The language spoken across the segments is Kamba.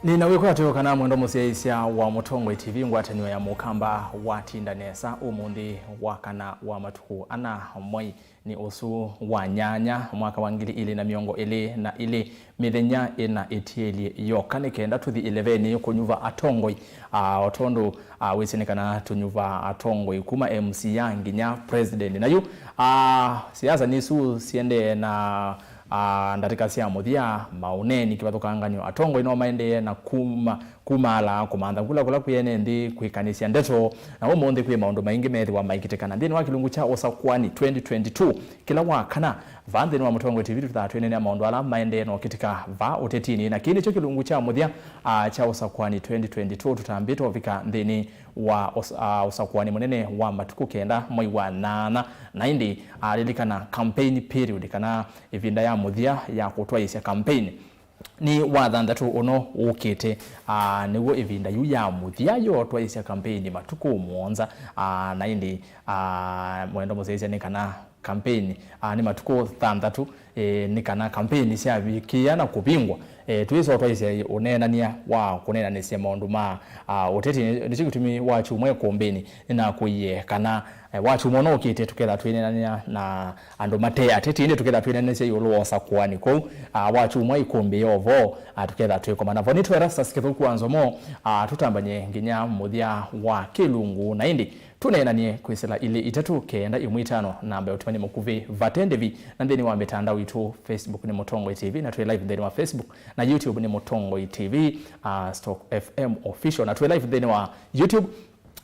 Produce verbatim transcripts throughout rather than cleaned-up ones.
Nĩna wĩkwatyo kana mwendo mũsyaĩĩsya wa Mũtongoi T V, ngwatanĩo ya Mũkamba watinda nesa ũmũnthĩ wa kana wa matukũ ana mwai nĩ ũsu wa nyanya mwaka wa ngili ilĩ na mĩongo ĩlĩ na ilĩ, mĩthenya ĩna ĩtiĩlye yoka nĩ kenda tũthi ĩlevenĩ kũnyuva atongoi. Ah, o tondũ, ah, wĩsĩ nĩ kana tũnyuva atongoi kuma M C A nginya president. Na yu, ah, siasa nĩsu siendee na, ah, ndatĩka sya mũthya maũneeni kĩvathũkanganyo. Atongoi no maendee na kuma kumaala kũmantha kula kũla kwĩ ene nthĩ kwĩkanĩsya ndeto, na ũmũnthĩ kwĩ maũndũ maingĩ methĩwa maikĩtĩkana nthĩnĩ wa kĩlungu kya ũsakuani twenty twenty-two kĩla wa kana. Vaa nthĩnĩ wa Mũtongoi T V tũtaa twĩneenea maũndũ ala maendee na ũkĩtĩka vaa ũtetinĩ, na kĩĩ nĩkyo kĩlungu kya mũthya, ah, kya ũsakuani twenty twenty-two. Tũtambĩte ũvika nthĩnĩ wa ũs-, ah, ũsakuani mũnene wa matukũ kenda mwai wa nyanya, na ĩndĩ, ah, lilikana campaign period kana ĩvinda ya mũthya ya kũtwaĩĩsya campaign nĩ wa thanthatũ ũno ũkĩte, ah, nĩw'o ĩvinda yu ya mũthya yotwaĩĩsya kampeini matukũ mũonza, ah, na ĩndĩ, ah, mwendo mũsyaĩĩsya nĩ kana kampeini, ah, nĩ matukũ thanthatũ, eh, nĩ kana kampeini syavikĩĩa na kũvingwa. Eh, twĩsa ũtwaĩĩsya ũneenany'a wa kũneenanĩsya maũndũ ma, ah, ũteti. Nĩ, nĩkyo kĩtumi wa kyumwa ĩkũmbĩnĩ nĩnakũie kana, eh, wa kyumwa ũno ũkĩte tũketha twĩneenany'a na andũ mate ateti, ĩndĩ tũketha twĩneenanĩsya ĩũlũ wa ũsakuani kũu, ah, wa kyumwa ĩkũmbĩ ya ũvoo, ah, tũketha twĩkomana vo. Nĩtwe Erastus Kĩthũku wa Nzomo, ah, tũtambany'e nginya mũthya wa kĩlungu, na ĩndĩ tũneenany'e kwĩsĩla ilĩ itatũ kenda ĩmwe itano, namba ya ũtũmani mũkuvĩ vate ndĩvi, na nthĩnĩ wa mĩtandao itũ, Facebook nĩ Mũtongoi T V, na twĩ live nthĩnĩ wa Facebook, na YouTube nĩ Mũtongoi T V, ah, Stock F M Official, na twĩ live nthĩnĩ wa YouTube.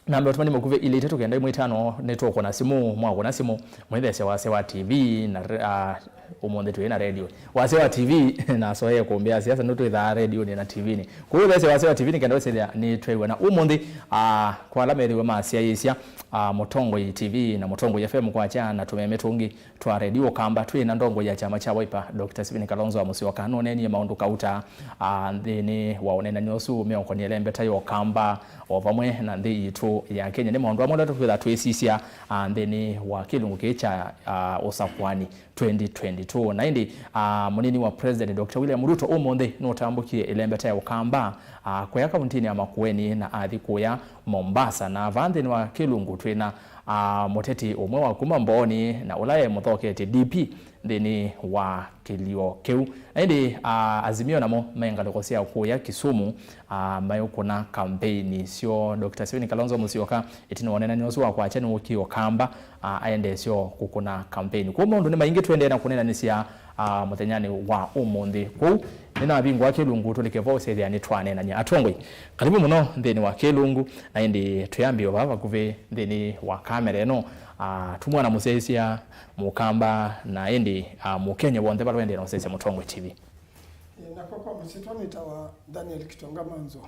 Namba ya ũtũmani mũkuvĩ ilĩ itatũ kenda ĩmwe itano, nĩtũkũna simũ, mwakũna simũ, mwĩthesya wasya wa T V, na re-, ah, ũmũnthĩ twĩ na redio. Wasya wa T V, nasoee kũmbĩa siasa, nũtwĩthaa redionĩ na T V-nĩ. Kwoou thesya wasya wa T V nĩ kenda wĩsĩthĩa nĩtwew'a. Na ũmũnthĩ, ah, kwa ala methĩwe masyaĩĩsya, ah, Mũtongoi T V na Mũtongoi F M kwakya na tũmeme tũngĩ twa redio Ũkamba, twĩ na ndongoi ya kyama kya Wiper, Doctor Stephen Kalonzo wa Musyoka, nũneenie maũndũ kauta, ah, nthĩnĩ wa ũneenany'a ũsu meũkonie ĩlembeta ya Ũkamba, o vamwe na nthĩ yitũ ya Kenya. Nĩ maũndũ amwe ala tũkwĩtha twĩsisya, ah, nthĩnĩ wa kĩlungu kĩĩ kya, ah, ũsakuani twenty twenty-two. Na ĩndĩ, ah, mũnini wa President Doctor William Ruto ũmũnthĩ nũtambũkie ĩlembeta ya Ũkamba, ah, kũya kauntinĩ ya Makueni na athi kũya Mombasa. Na vaa nthĩnĩ wa kĩlungu twĩ na, ah, mũteti ũmwe wa kuma Mbooni na ũla e mũthoketye D P nthĩnĩ wa kĩlio kĩu. Na ĩndĩ, ah, Azimio namo me ngalĩko sya kũya Kisumu, ah, mayũkũna kampeini syoo. Doctor Stephen Kalonzo Musyoka, ĩtina wa ũneenany'a ũsu wa kwakya, nĩwũkie Ũkamba, ah, aendee syoo kũkũna kampeini. Kwoou maũndũ nĩ maingĩ tũendee na kũneenanĩsya, ah, mũthenyanĩ wa ũmũnthĩ. Kwoou nĩnavingũa kĩlungu tũlike vo ũsethĩa nĩtwaneenany'a. Atongoi, karibu mũno nthĩnĩ wa kĩlungu, na ĩndĩ twĩambie o vaa vakuvĩ nthĩnĩ wa kamera ĩno, ah, tũmwana mũsyaĩĩsya Mũkamba, na ĩndĩ, ah, Mũkenya w'onthe vala ũendee na ũsyaĩĩsya Mũtongoi T V. Ĩĩ, nakwa kwa masyĩtwa nĩtawa Daniel Kitonga Manzo,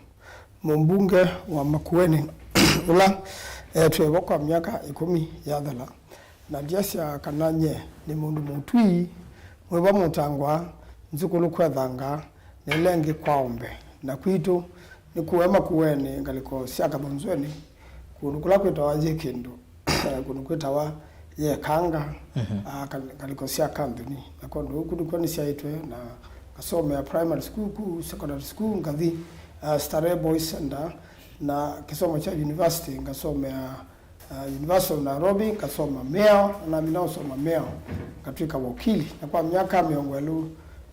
mũmbunge wa Makueni, ũla eetwe vo kwa myaka ĩkũmi yathela, na ndyasya kana nyie nĩ mũndũ mũtwi, mwĩva mũtangwa, nzukũlũ kwethanga, na ĩla ĩngĩ kwaombe. Na kwitũ nĩ kũya Makueni, ngalĩko sya Kathonzweni, kũndũ kũla kwĩtawa Yĩkĩndũ. Kũndũ kwĩtawa Yekanga, mhm, ah, ngal-, ngalĩko sya Kanthuni. Na kũndũ kũu nĩkw'o nĩsyaĩtwe, na ngasomea primary school ku, secondary school ngathi, ah, Starehe Boys Center, na kĩsomo kya university ngasomea, ah, University of Nairobi, ngasoma Miao, na namina ũsoma Miao, ngatw'ĩka wakili. Na kwa myaka mĩongo ĩlĩ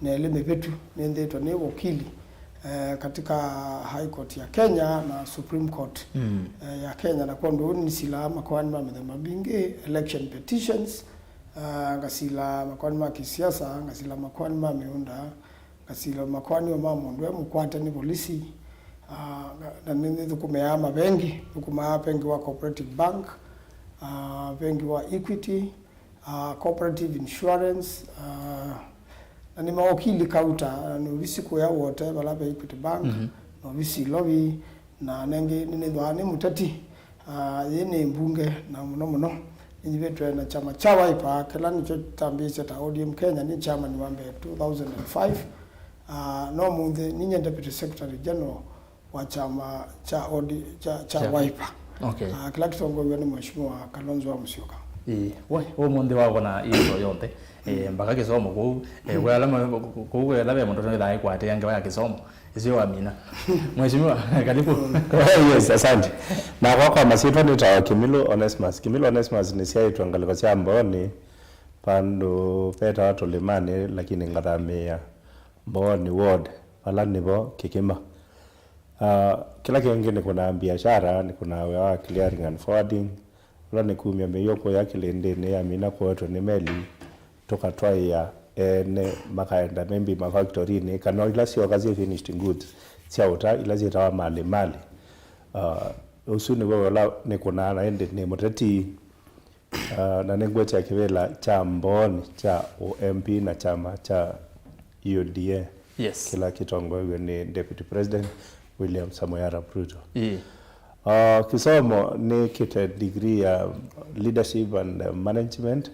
na ĩlĩ mĩvĩtu nĩnthĩĩtwe nĩ wakili, eh, katika High Court ya Kenya na Supreme Court, mm, eh, ya Kenya, na kwondũ ũu nĩsilaa makoani ma mĩthemba mingĩ, election petitions, ah, ngasila makoani ma kisiasa, ngasila makoani ma mĩũnda, ngasila makoani o ma mũndũ e mũkwate nĩ volisi, ah, nga-, na nĩ, nĩthũkũmĩaa mavengi, thũkũmaa vengi wa Cooperative Bank, ah, vengi wa Equity, ah, Cooperative Insurance, ah, na nĩ mawakili kauta, ah, nĩ ovisi kũya Wote vala ve Equity Bank, mhm, na ovisi Lovi, na nengĩ nĩnĩthwaa nĩ mũteti, ah, yĩ nĩ mbunge, na mũno mũno nĩnyivĩtwe na kyama kya Wiper, kĩla nĩkyo tambĩĩsye ta O D M Kenya, nĩ chairman wa mbee two thousand and five, ah, no mũnthĩ ninyie Deputy Secretary General wa kyama kya O D, kya, kya, kya Wiper. Okay. Ah, kĩla kĩtongoew'e nĩ Mheshimiwa Kalonzo wa Musyoka. Ĩĩ, we, ũmũnthĩ wakwa na ĩso yonthe, eh, mpaka kĩsomo kũu, eh, kwĩ ala ma-, kũu kwĩ ala ve mũndũ wĩthaa ĩkwatĩa ngewa ya kĩsomo, ĩsio wamina. Mheshimiwa, karibu. Oh, yes, asante. Na kwa, kwa masyĩtwa nĩtawa Kĩmilũ Onesmus. Kĩmilũ Onesmus nĩsyaĩtwe ngalĩko sya Mbooni, vandũ vetawa Tũlĩmanĩ, lakini ngathamĩĩa Mbooni ward, vala nĩvo Kĩkĩma. Ah, kĩla kĩngĩ nĩkũnaa biashara, nĩkũnaa wĩa wa clearing and forwarding, ũla nĩ kumya mĩio kũya kĩlĩndĩnĩ yamina kũetwe nĩ meli, tũkatwaĩa ene makaenda maybe mafactorinĩ, kana ila syoka syĩ finished goods sya ũta, ila syĩtawa mali mali. Ah, ũsu nĩw'o ũla nĩkũnaa, na ĩndĩ nĩ mũteti. Ah, na nĩngwetya kĩvĩla kya Mbooni kya ũ M P na kyama kya U D A, yes, kĩla kĩtongoew'e nĩ Deputy President William Samoei Arap Ruto. Ĩĩ. Ah, kĩsomo nĩkĩte degree ya leadership and, eh, management,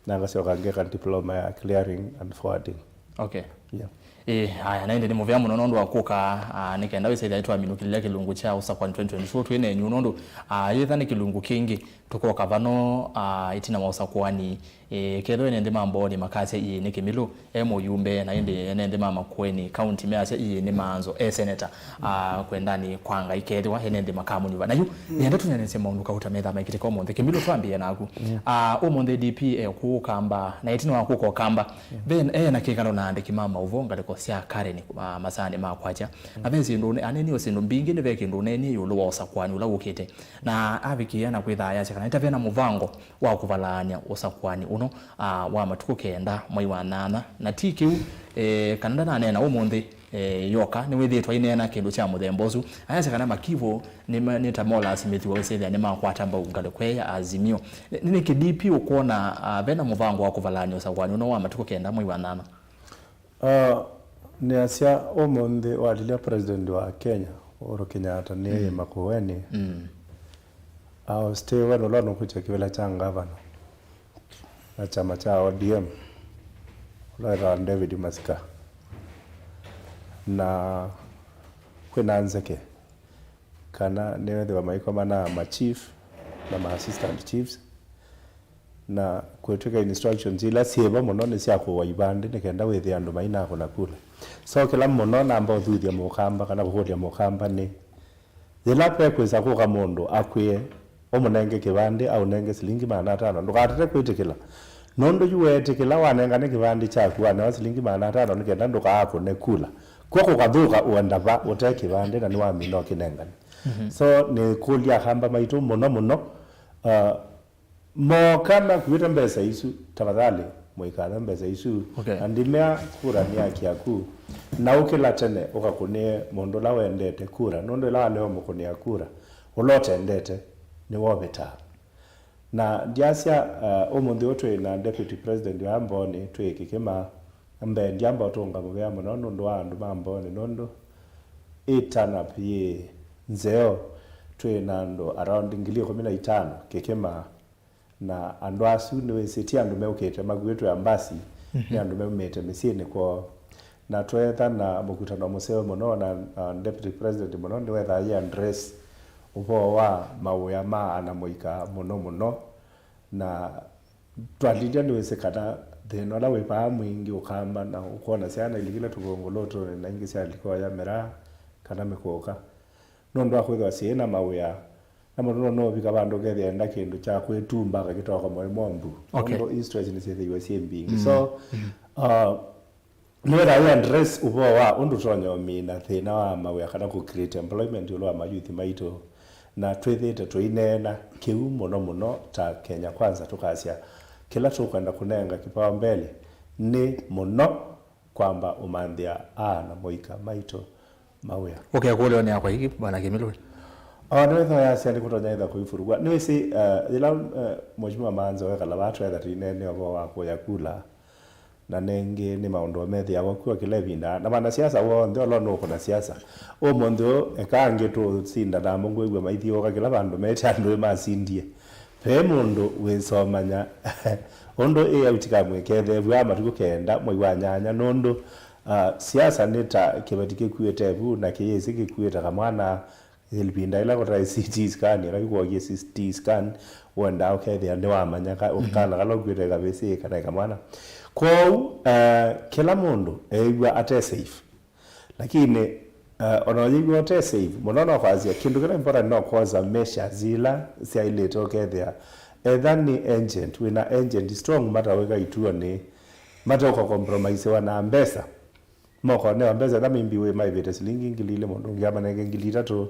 na ngasyoka ngeka diploma ya clearing and forwarding. Okay. Yeah. Ĩĩ, aya, na ĩndĩ nĩ mũvea mũno nũndũ wa kũka, ah, nĩ kenda wĩsa ĩthĩa twaminũkĩlĩlya kĩlungu kya ũsakwani twenty twenty-four twĩ nenyu nũndũ, ah, yĩtha nĩ kĩlungu kĩngĩ tũkoka vano, ah, ĩtina wa ũsakwani, eh, kethĩwa ene nthĩ ma Mbooni makasya ĩĩ nĩ Kĩmilũ e mũyumbe, na ĩndĩ ene nthĩ ma Makueni County measya ĩĩ nĩ Maanzo e seneta, ah, kwendanĩ kwa Ngai kethĩwa ene nthĩ makamũnyuva. Na yu, nĩenda tũnyanĩsye maũndũ kauta metha maikĩte kwa ũmũnthĩ. Kĩmilũ, twambĩe naku. Yeah. Ah, ũmũnthĩ D P e kũũ Kamba, na ĩtina wa kũka Kamba, ve, e na kĩkalo na andĩki ma maũvoo ngalĩko sya Karen, ah, masaanĩ ma kwakya. Na ve syĩndũ ũne-, anenie o syĩndũ mbingĩ, nĩ ve kĩndũ ũnenie ĩũlũ wa ũsakwani ũla wũkĩte. Na avikĩĩa na kwĩtha ayasya kana ĩtave na mũvango wa kũvalaany'a ũsakwani ũno, ah, wa matukũ kenda mwei wa nyanya. Na ti kĩu, eh, kana ndananeena ũmũnthĩ, eh, yoka, nĩwĩthĩĩtwe aineena kĩndũ kya mũthemba ũsu. Ayasya kana makivũ nĩ ma-, nĩ ta molasimĩthiwe wĩsĩthĩa nĩmakwata mbau ngalĩko ĩĩ ya Azimio. Nĩ, nĩ nĩkĩ D P ũkwona, ah, ve na mũvango wa kũvalaany'a ũsakwani ũno wa matukũ kenda mwei wa nyanya? Ah, nĩasya ũmũnthĩ walilya President wa Kenya, Uhuru Kenyatta, nĩ Mm. Makueni. Mm. Ah, Stephen ũla nũkwĩtya kĩvĩla kya ngavana na kyama kya O D M, ũla wĩtawa David Masika. Na kwĩna nzeke kana nĩwethĩwa maikomana ma chief na ma assistant chiefs, na kwĩtw'ĩka instructions ila syĩvo mũno nĩ sya kũwa ivandĩ nĩ kenda wĩthĩa andũ mainakũna kula. So kĩla mũno namba ũthuthya mũkamba kana kũkũlya mũkamba nĩ, yĩla vekwĩsa kũka mũndũ akwĩe ũmũnenge kĩvandĩ, aũnenge silingi maana atano, ndũkatate kwĩtĩkĩla. Nũndũ yu weetĩkĩla wanengane kĩvandĩ kyaku, wanewa silingi maana atano nĩ kenda ndũkaakũne kula. Kw'o kũkathũka ũenda va ũte kĩvandĩ na nĩwamina ũkĩnengane. Mhm. So nĩkũlya akamba maitũ mũno mũno, uh, mooka makuĩte mbesa isu, tafadhali mũikathe mbesa isu. Okay. Na ndimea kura nĩ haki yaku. Na ũkĩla tene ũkakũnĩe mũndũ ũla wendete kura, nũndũ ĩla walewa mũkũnĩa kura, ũla ũtendete nĩwovĩtaa. Na ndyasya, uh, ũmũnthĩ ũũ twĩ na Deputy President wa Mbooni, twĩ Kĩkĩma, mbee ndyamba ũtũnga mũvea mũno nũndũ wa andũ ma Mbooni, nũndũ ĩ turn up yĩ nzeo. Twĩ na andũ around ngili ĩkũmi na itano Kĩkĩma, na andũ asu nĩwĩsĩ ti andũ meũkĩte makuĩtwe ambasi, nĩ andũ meumĩte mĩsyĩnĩ kwoo. Na tweetha na mũkutano mũseo mũno na, uh, Deputy President mũno, nĩwethaa yĩ address ũvoo wa mawĩa ma ana mũika mũno mũno. Na twalilya nĩwĩsĩ kana thĩna ũla wĩ vaa mwingĩ ũkamba na ũkwona syana ilikile tũvũngũlũtũnĩ na ingĩ syalika oya mĩraa kana mĩkũka. Nũndũ wa kwĩthĩwa syĩ na mawĩa, na mũndũ no, no ũvika vandũ ũkethĩa enda kĩndũ kya kwĩtumba akakĩtwaa kwa mũĩ mombu. Okay. Nũndũ stress nĩsyĩthĩiwe syĩ mbingĩ. Mm. So, mm. Uh, Nĩwetha wĩ address ũvoo wa ũndũ ũtonya ũmina thĩna wa mawĩa kana kũ create employment ĩũlũ wa mayuthi maitũ, na twĩthĩĩte tũineena kĩu mũno mũno ta Kenya Kwanza, tũkasya kĩla tũkwenda kũnenga kipaumbele nĩ mũno kwamba ũmanthĩa ana mũika maitũ mawĩa. Ũkekũlyo nĩ akwa iki, Bwana Kĩmilũ? O, nĩwetha yasya nĩ kũtonya ĩtha kũivurugwa. Nĩwĩsĩ, uh, yĩla, uh, Mheshimiwa Maanzo wekala vaa twetha tũineena ũvoo wa kũya kula, na nengĩ nĩ maũndũ methĩawa kw'o kĩla ĩvinda, na vanasiasa w'onthe ũla nũkũna siasa. Ũmũnthĩ ũũ, eka angĩ tũsinda namo ngwĩw'a maithiũũka kĩla vandũ mete andũ ĩ masindie. Ve mũndũ wĩsomanya ũndũ ĩ outcome ĩketheew'a matukũ kenda mwei wa nyanya, nũndũ, ah, siasa nĩ ta kĩveti kĩkuĩte ĩvu na kĩyĩsĩ kĩkuĩte kamwana. Ĩvinda ĩla kũtaĩ C T scan, ĩla yu kwokie C T scan, wendaa ũkethĩa nĩwamanya ka-, kana kala ũkwĩte kavĩsĩ kana kamwana. Kwoou, eh, kĩla mũndũ eĩw'a ate safe. Lakini, eh, ona ũyĩw'a ũte safe, mũno no kwasya, kĩndũ kĩla important no kwosa measures ila syaĩlĩte ũkethĩa. Etha nĩ agent, wĩna agent strong matawĩka ituonĩ, mateũka compromisewa na mbesa. Mokonewa mbesa ĩla maybe wĩ maĩvĩte silingi ngili ilĩ, mũndũ ũngĩ amanenge ngili itatũ,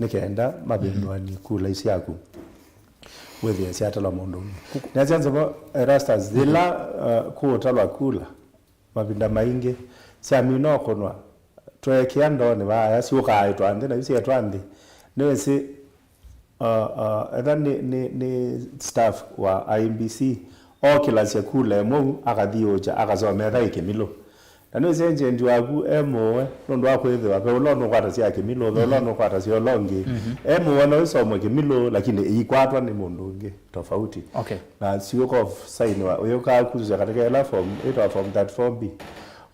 nĩ kenda mavĩndũanĩ kula syaku. Wĩthĩe syatalwa mũndũ ũngĩ. Nasya nzavo, Erastus, yĩla, uh, kũũtalwa kula, mavinda maingĩ, syamina ũkũnwa, tweekĩa ndoonĩ vaya, syũkaa ĩtwa nthĩ, na yu syeetwa nthĩ. Nĩwĩsĩ, uh, uh, etha nĩ, nĩ, nĩ staff wa I E B C, okĩlasya kula ĩmwe u, akathiũũkya, akasoma etha ĩ Kĩmilũ. Na nĩwĩsĩ agent waku e mũũe, nũndũ wa kwĩthĩwa ve ũla ũnũkwatasya Kĩmilũ, ve ũla ũnũkwatasya ũla ũngĩ. E mũũe no ĩsomwe Kĩmilũ, lakini ĩikwatwa nĩ mũndũ ũngĩ tofauti. Okay. Na siũka sainiwa, ũyũkaa kusya katika ĩla form, ĩtawa form thirty-four B.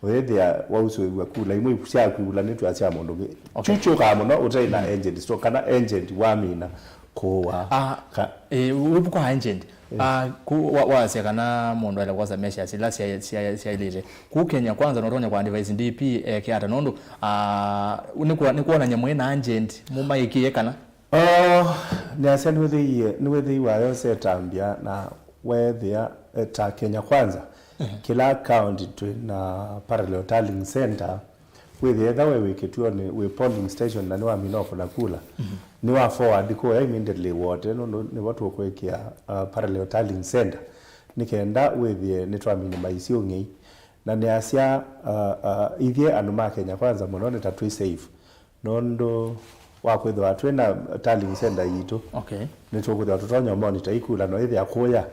Ũyĩthĩa wausũĩw'a kula imwe syakwĩw'ũlanĩtw'a sya mũndũ ũngĩ. Okay. Kyu kyũkaa mũno ũtaĩ na agent strong, kana agent wamina kũũa. Ah, ka- eh, wĩvu kwa agent. Ah, ku-, wa-, wasya kana mũndũ aĩle kwosa measures ila sya-, sya-, syaĩlĩte. Ku Kenya Kwanza, no ũtonya kwa advise D P eke ata? Nũndũ, ah, nĩ kwa-, nĩ kwonany'a mwĩ na agent, mũmaĩkĩe kana? Oh, nĩasya nĩwĩthĩie, nĩwĩthĩiwe ayose ĩtambya na weethĩa, eh, ta Kenya Kwanza. Kĩla county twĩ na parallel tallying center, wĩthĩe etha we wĩ kĩtuonĩ, wĩ polling station na nĩwamina ũkũna kula, nĩwa forward kũya immediately wote, nũndũ nĩvo tũkwĩkĩa, uh, parallel tallying center, nĩ kenda wĩthĩe nĩtwamina maisio ng'ei. Na nĩasya, uh, uh, ithyĩ andũ ma Kenya Kwanza mũno nĩ ta twĩ safe. Nũndũ wa kwĩthĩwa twĩ na tallying center yitũ, okay, nĩtũkwĩthĩwa tũtonya monitor ikula no ĩthĩa kũya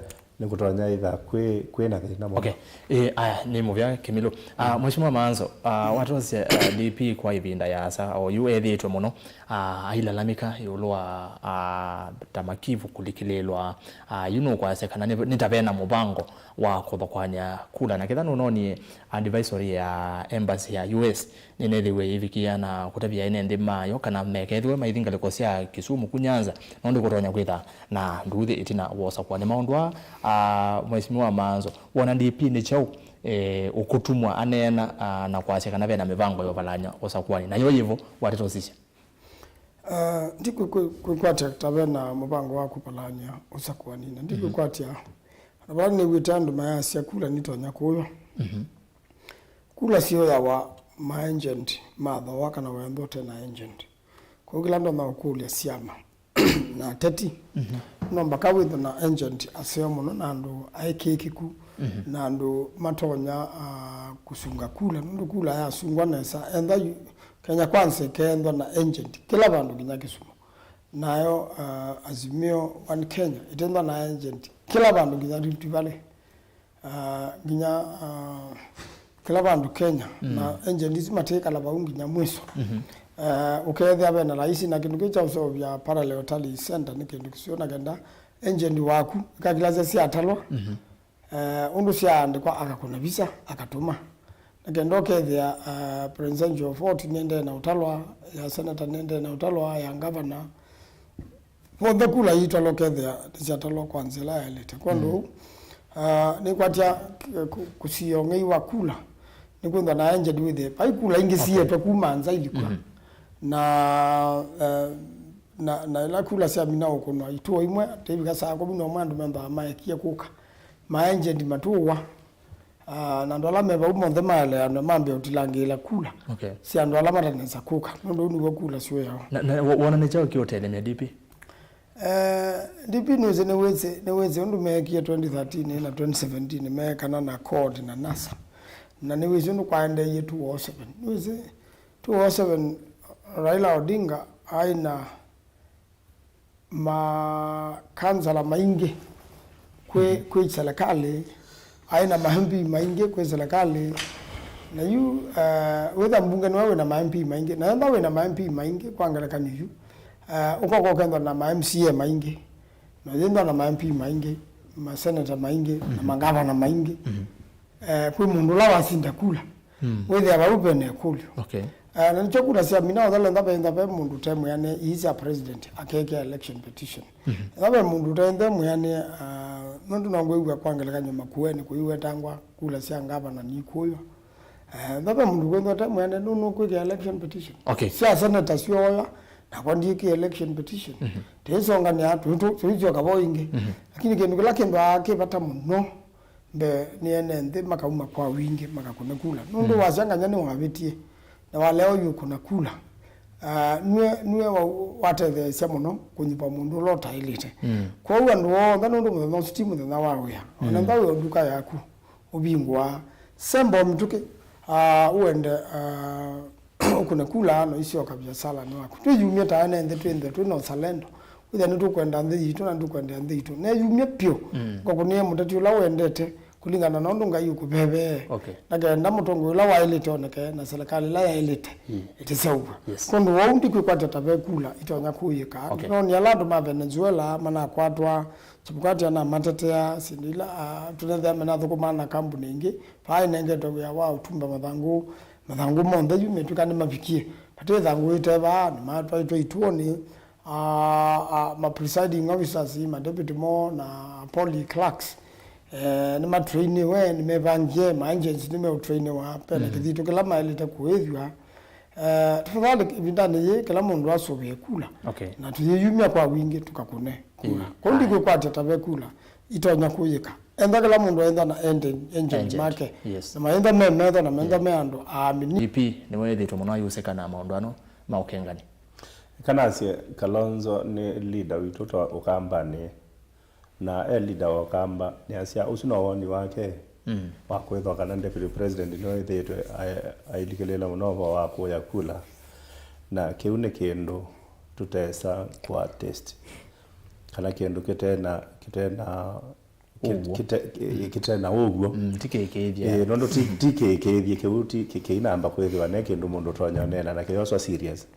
nĩkũtonya ĩtha kwĩ, kwĩ na thĩna mũno. Okay. Eh, aya, nĩ mũvea Kĩmilũ. Ah, Mheshimiwa Maanzo, ah, watosya, ah, D P kwa ĩvinda yaasa, o yu ethĩĩtwe mũno, ah, ailalamika ĩũlũ wa, ah, ta makivu kũlikĩlĩĩlwa, ah, yu nũkwasya kana nĩ, nĩ ta vena mũvango wa kũthokoany'a kula, na ketha nũnonie advisory ya embassy ya U S, nĩnethĩwe ĩivikĩa na kũtavya ene nthĩ mayo kana mekethĩwe maithi ngalĩko sya Kisumu ku Nyanza, nũndũ kũtonya kwĩtha na nduuthĩ ĩtina wa ũsakũani. Maũndũ aa, ah, Mheshimiwa Maanzo, wona D P nĩ kyaũ, eh, ũkũtumwa aneena, ah, na kwasya kana vena mĩvango ya ũvalany'a ũsakũani? Nayo yĩvo, wateta ũsisya? Ah, ndikwĩkwatya ta vena mũvango wa kũvalany'a ũsakũani, na ndikwĩkwatya, na vala nĩw'ĩte andũ mayasya kula nitonya kũywa. Kula syĩoyawa ma agent ma thooa kana wendo ũte na agent. Kwoou kĩla ndonya ũkũlya syama na ateti, no mbaka wĩthwe na agent aseo mũno na andũ aĩkĩĩkĩku, na andũ matonya, ah, kũsunga kula, nũndũ kula yasungwa nesa, entha yu-, Kenya Kwanza ĩkeenthwa na agent kĩla vandũ nginya Kisumu. Nayo, ah, Azimio One Kenya ĩteenthwa na agent kĩla vandũ nginya Rift Valley. Ah, nginya, ah, kĩla vandũ Kenya, na agent isu matĩkala vau nginya mwiso. Ah, ũkethĩa vena laisi na kĩndũ kĩu kya ũseũvya parallel tally center nĩ kĩndũ kĩseo na kenda agent waku ĩkakilasya syatalwa. Eh, ũndũ syaandĩkwa akakũna visa, akatũma. Na kenda ũkethĩa, ah, presidential vote nĩendee na ũtalwa, ya senator nĩendee na ũtalwa, ya governor, Vonthe kula iitalwa ũkethĩa nĩsyatalwa kwa nzĩa ĩla yaĩlĩte. Kwa ũndũ ũu, ah, nĩkwatya k-, kũ-, kũsiĩa ũng'ei wa kula, nĩkwĩthwa na agent wĩthĩe vai kula ingĩ sietwe kuma nza ilikw'a. Na, eh, na, na ĩla kula syamina ũkũnwa ituo imwe, tĩivika saa kũmi na ũmwe andũ methĩawa maekie kũka. Ma agent matũwa. Ah, na andũ ala me vau monthe maeleanwe mambe ũtilangĩĩla kula, okay, sya andũ ala matanesa kũka, nũndũ ũu nĩw'o kula syũyawa. Na, na wo-, wona nĩ kyaũ kĩũtelemya D P? Eh, D P nĩwĩsĩ, nĩwĩsĩ, nĩwĩsĩ ũndũ meekie twenty thirteen na twenty seventeen, meekana na CORD na NASA. Na nĩwĩsĩ ũndũ kwaendeeie two oh seven. Nĩwĩsĩ two oh seven Raila Odinga aĩ na makansala maingĩ kwĩ, kwĩ selekalĩ, aĩ na ma M P maingĩ kwĩ selekalĩ. Na yu, eh, wĩtha mbunge nĩwe wĩ na ma M P maingĩ, na enda wĩ na ma M P maingĩ, kwa ngelekany'o yu, eh, ũkoka ũkethwa na ma M C A maingĩ, na yĩthwa na ma M P maingĩ, ma senator maingĩ, na mangavana maingĩ. Eh, kwĩ mũndũ ũla wasinda kula, wĩthĩa vau vena ĩkũlyo. Okay. Eh, na nĩkyo kula sya mina othe lentha ventha ve mũndũ ũte mwĩanĩe ii sya president akekĩa election petition. Etha ve mũndũ ũte nthe mwĩanĩe, ah, nũndũ no ngwĩw'a kwa ngelekany'o Makueni kũiwetangwa kula sya ngavana nikũywa. Eh, etha ve mũndũ kwĩthwa ũte mwĩanĩe nũ nũkwĩkĩa election petition. Okay. Sya senator syooya, nakwa ndiĩkĩa election petition. Tĩsonganĩa tũisyoka vo ĩngĩ. Lakini kĩndũ kĩla kĩndũ aa kĩ vata mũno mbee nĩ ene nthĩ makauma kwa wingĩ makakũne kula. Nũndũ wasya nganya nĩwavĩtie, na walea ũyũkũna kula, ah, nue, nue wa- watetheesya mũno kũnyuva mũndũ ũla ũtaĩlĩte. Kwoou andũ onthe, nũndũ mũthenya ũsu ti mũthenya wa wĩa, ona ntha wĩ o nduka yaku ũvingũaa, semba o mĩtũkĩ, ah, ũende, ah, ũkũne kula no isyoka viasalanĩ waku. Twĩyumye ta ene nthĩ twĩnthe twĩ na ũsalendo, wĩthĩa nĩtũkwenda nthĩ yitũ na nĩtũkwendea nthĩ yitũ. Neyumye pyũ, ngakũnĩe mũteti ũla wendete kũlingana na ũndũ Ngai ũkũvevee. Okay. Na kenda mũtongoi ũla waĩlĩte oneke na serikali ĩla yaĩlĩte ĩtĩseũvw'a. Yes. Kwondũ wou ndikwĩkwatya ta ve kula itonya kũyĩka. Okay. No nĩ ala andũ ma Venezuela manakwatwa, Chebukati anamatetea, syĩndũ ila, ah, tũnethĩa menathũkũmaa na kambuni ingĩ, vaa ĩnengetwe wĩa wa ũtumba mathangũ, mathangũ monthe yu metw'ĩka nĩmavikie. Vate ĩthangũ ĩte vaa, nĩmatwaĩtwe ituonĩ, ah, ah, ma presiding officers, ma deputy mo na poly clerks, eh, nĩmatrainiwe, nĩmevangie, ma agents nĩmeũtrainiwa, pena kĩthito kĩla maĩlĩte kũĩthw'a. Eh, tafadhali, ĩvindanĩ yĩĩ, kĩla mũndũ asũvĩe kula. Okay. Na tũyĩyumya kwa wingĩ, tũkakũne kula. Kũu ndikwĩkwatya ta ve kula itonya kũyĩka. Entha kĩla mũndũ aentha na agent, agent make. Yes. Na maentha me metho na maentha me andũ aamini. D P nĩwe wĩthĩtwe mũno ayusĩka na maũndũ ano ma ũkengani. Kanasye Kalonzo nĩ leader witũ ta Ũkambanĩ, na e leader wa Ũkamba, nĩasya ũsu no woni wake wa kwĩthwa kana deputy president nĩwe wĩthĩĩtwe ai- ailikĩlĩĩla mũno ũvoo wa kũya kula, na kĩu nĩ kĩndũ tũtesa kũ attest, kana kĩndũ kĩtena kĩtena Ũw'o. Kĩte, kĩ- kĩte na ũw'o. Mm, ti kĩĩkĩĩthye. Ĩĩ, nũndũ ti, ti kĩĩkĩĩthye, kĩu ti kĩ- kĩinamba kwĩthĩwa ne kĩndũ mũndũ ũtonya ũneena na kĩyoswa serious.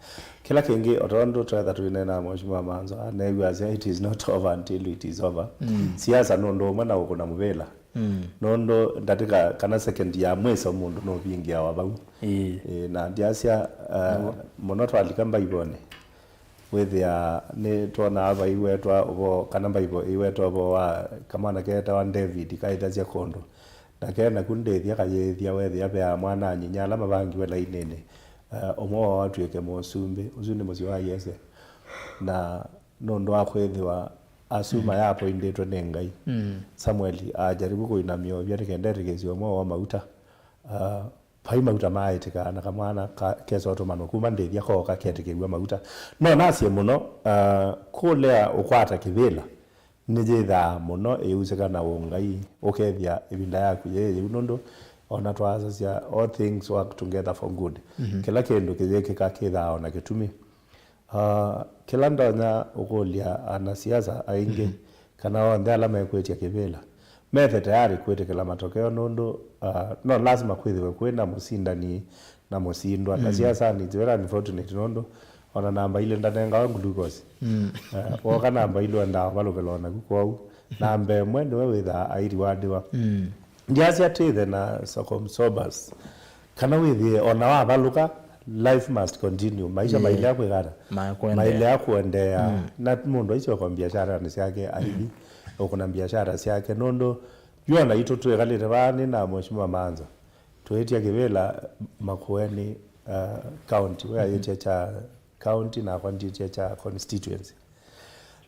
Kĩla kĩngĩ, o tondũ twetha tũineenaa Mheshimiwa Manzo, aneew'a asya, "It is not over until it is over." Mm. Siasa nũndũ ũmwe na ũkũna mũvĩla. Mm. Nũndũ ndatĩka kana second ya mwĩso mũndũ nũvingĩawa vau. Ĩĩ. Ĩĩ, na ndiasya, uh, mũno twalika Mbaivonĩ. Wĩthĩa nĩtwonaa vaiwetwa ũvoo, kana Mbaivũ ĩiweta ũvoo wa kamwana keetawa David kaĩthasya kũndũ. Na ke naku ndĩthya kayĩthya, wethĩa ve mwana-a-nyinya ala mavangiwe lainĩnĩ, eh, ũmwe woo atw'ĩke mũsumbĩ. Ũsu nĩ mũsyĩ wa Yese. Na nũndũ wa kwĩthĩwa asu mayapoindĩtwe nĩ Ngai, Samueli ajaribu kũinamya ũvya nĩ kenda etĩkĩsye ũmwe woo mauta. Ah, vai mauta maaĩtĩka, na kamwana ka- kesa ũtũmanwa kuma ndĩthya kooka ketĩkĩw'a mauta. No nasye mũno, ah, kũlea ũkwata kĩvĩla nĩyĩthaa mũno ĩusĩka na ũngai, ũkethĩa ĩvinda yaku yĩ yĩu, nũndũ ona twaasasya, "All things work together for good." Kĩla kĩndũ kĩyĩkĩka kĩthaa o na kĩtumi. Ah, kĩla ndonya ũkũlya anasiasa aingĩ, kana onthe ala mekwĩtya kĩvĩla, methe tayarĩ kwĩtĩkĩla matokeo, nũndũ, ah, no lasima kwĩthĩwe kwĩ na mũsindani na mũsindwa. Na siasanĩ it's very unfortunate, nũndũ ona namba ilĩ ndanengawa glucose. Ah, woka namba ilĩ wendaa ũvalũkĩla o naku, kwoou namba ĩmwe nĩwe wĩthaa airiwadĩwa. Ndiasya twĩthe na circumsobers, kana wĩthĩe ona wavalũka, life must continue. Maisha mailea kwĩkana, mailea kũendeea. Na mũndũ aisyoko mbiasharanĩ syake aithi ũkũna mbiashara syake, nũndũ yu ona itũ twĩkalĩte vaa nĩ na Mheshimiwa Manzo, twĩtya kĩvĩla Makueni, uh, county, we ayĩtya kya county, nakwa ndyĩtya kya constituency.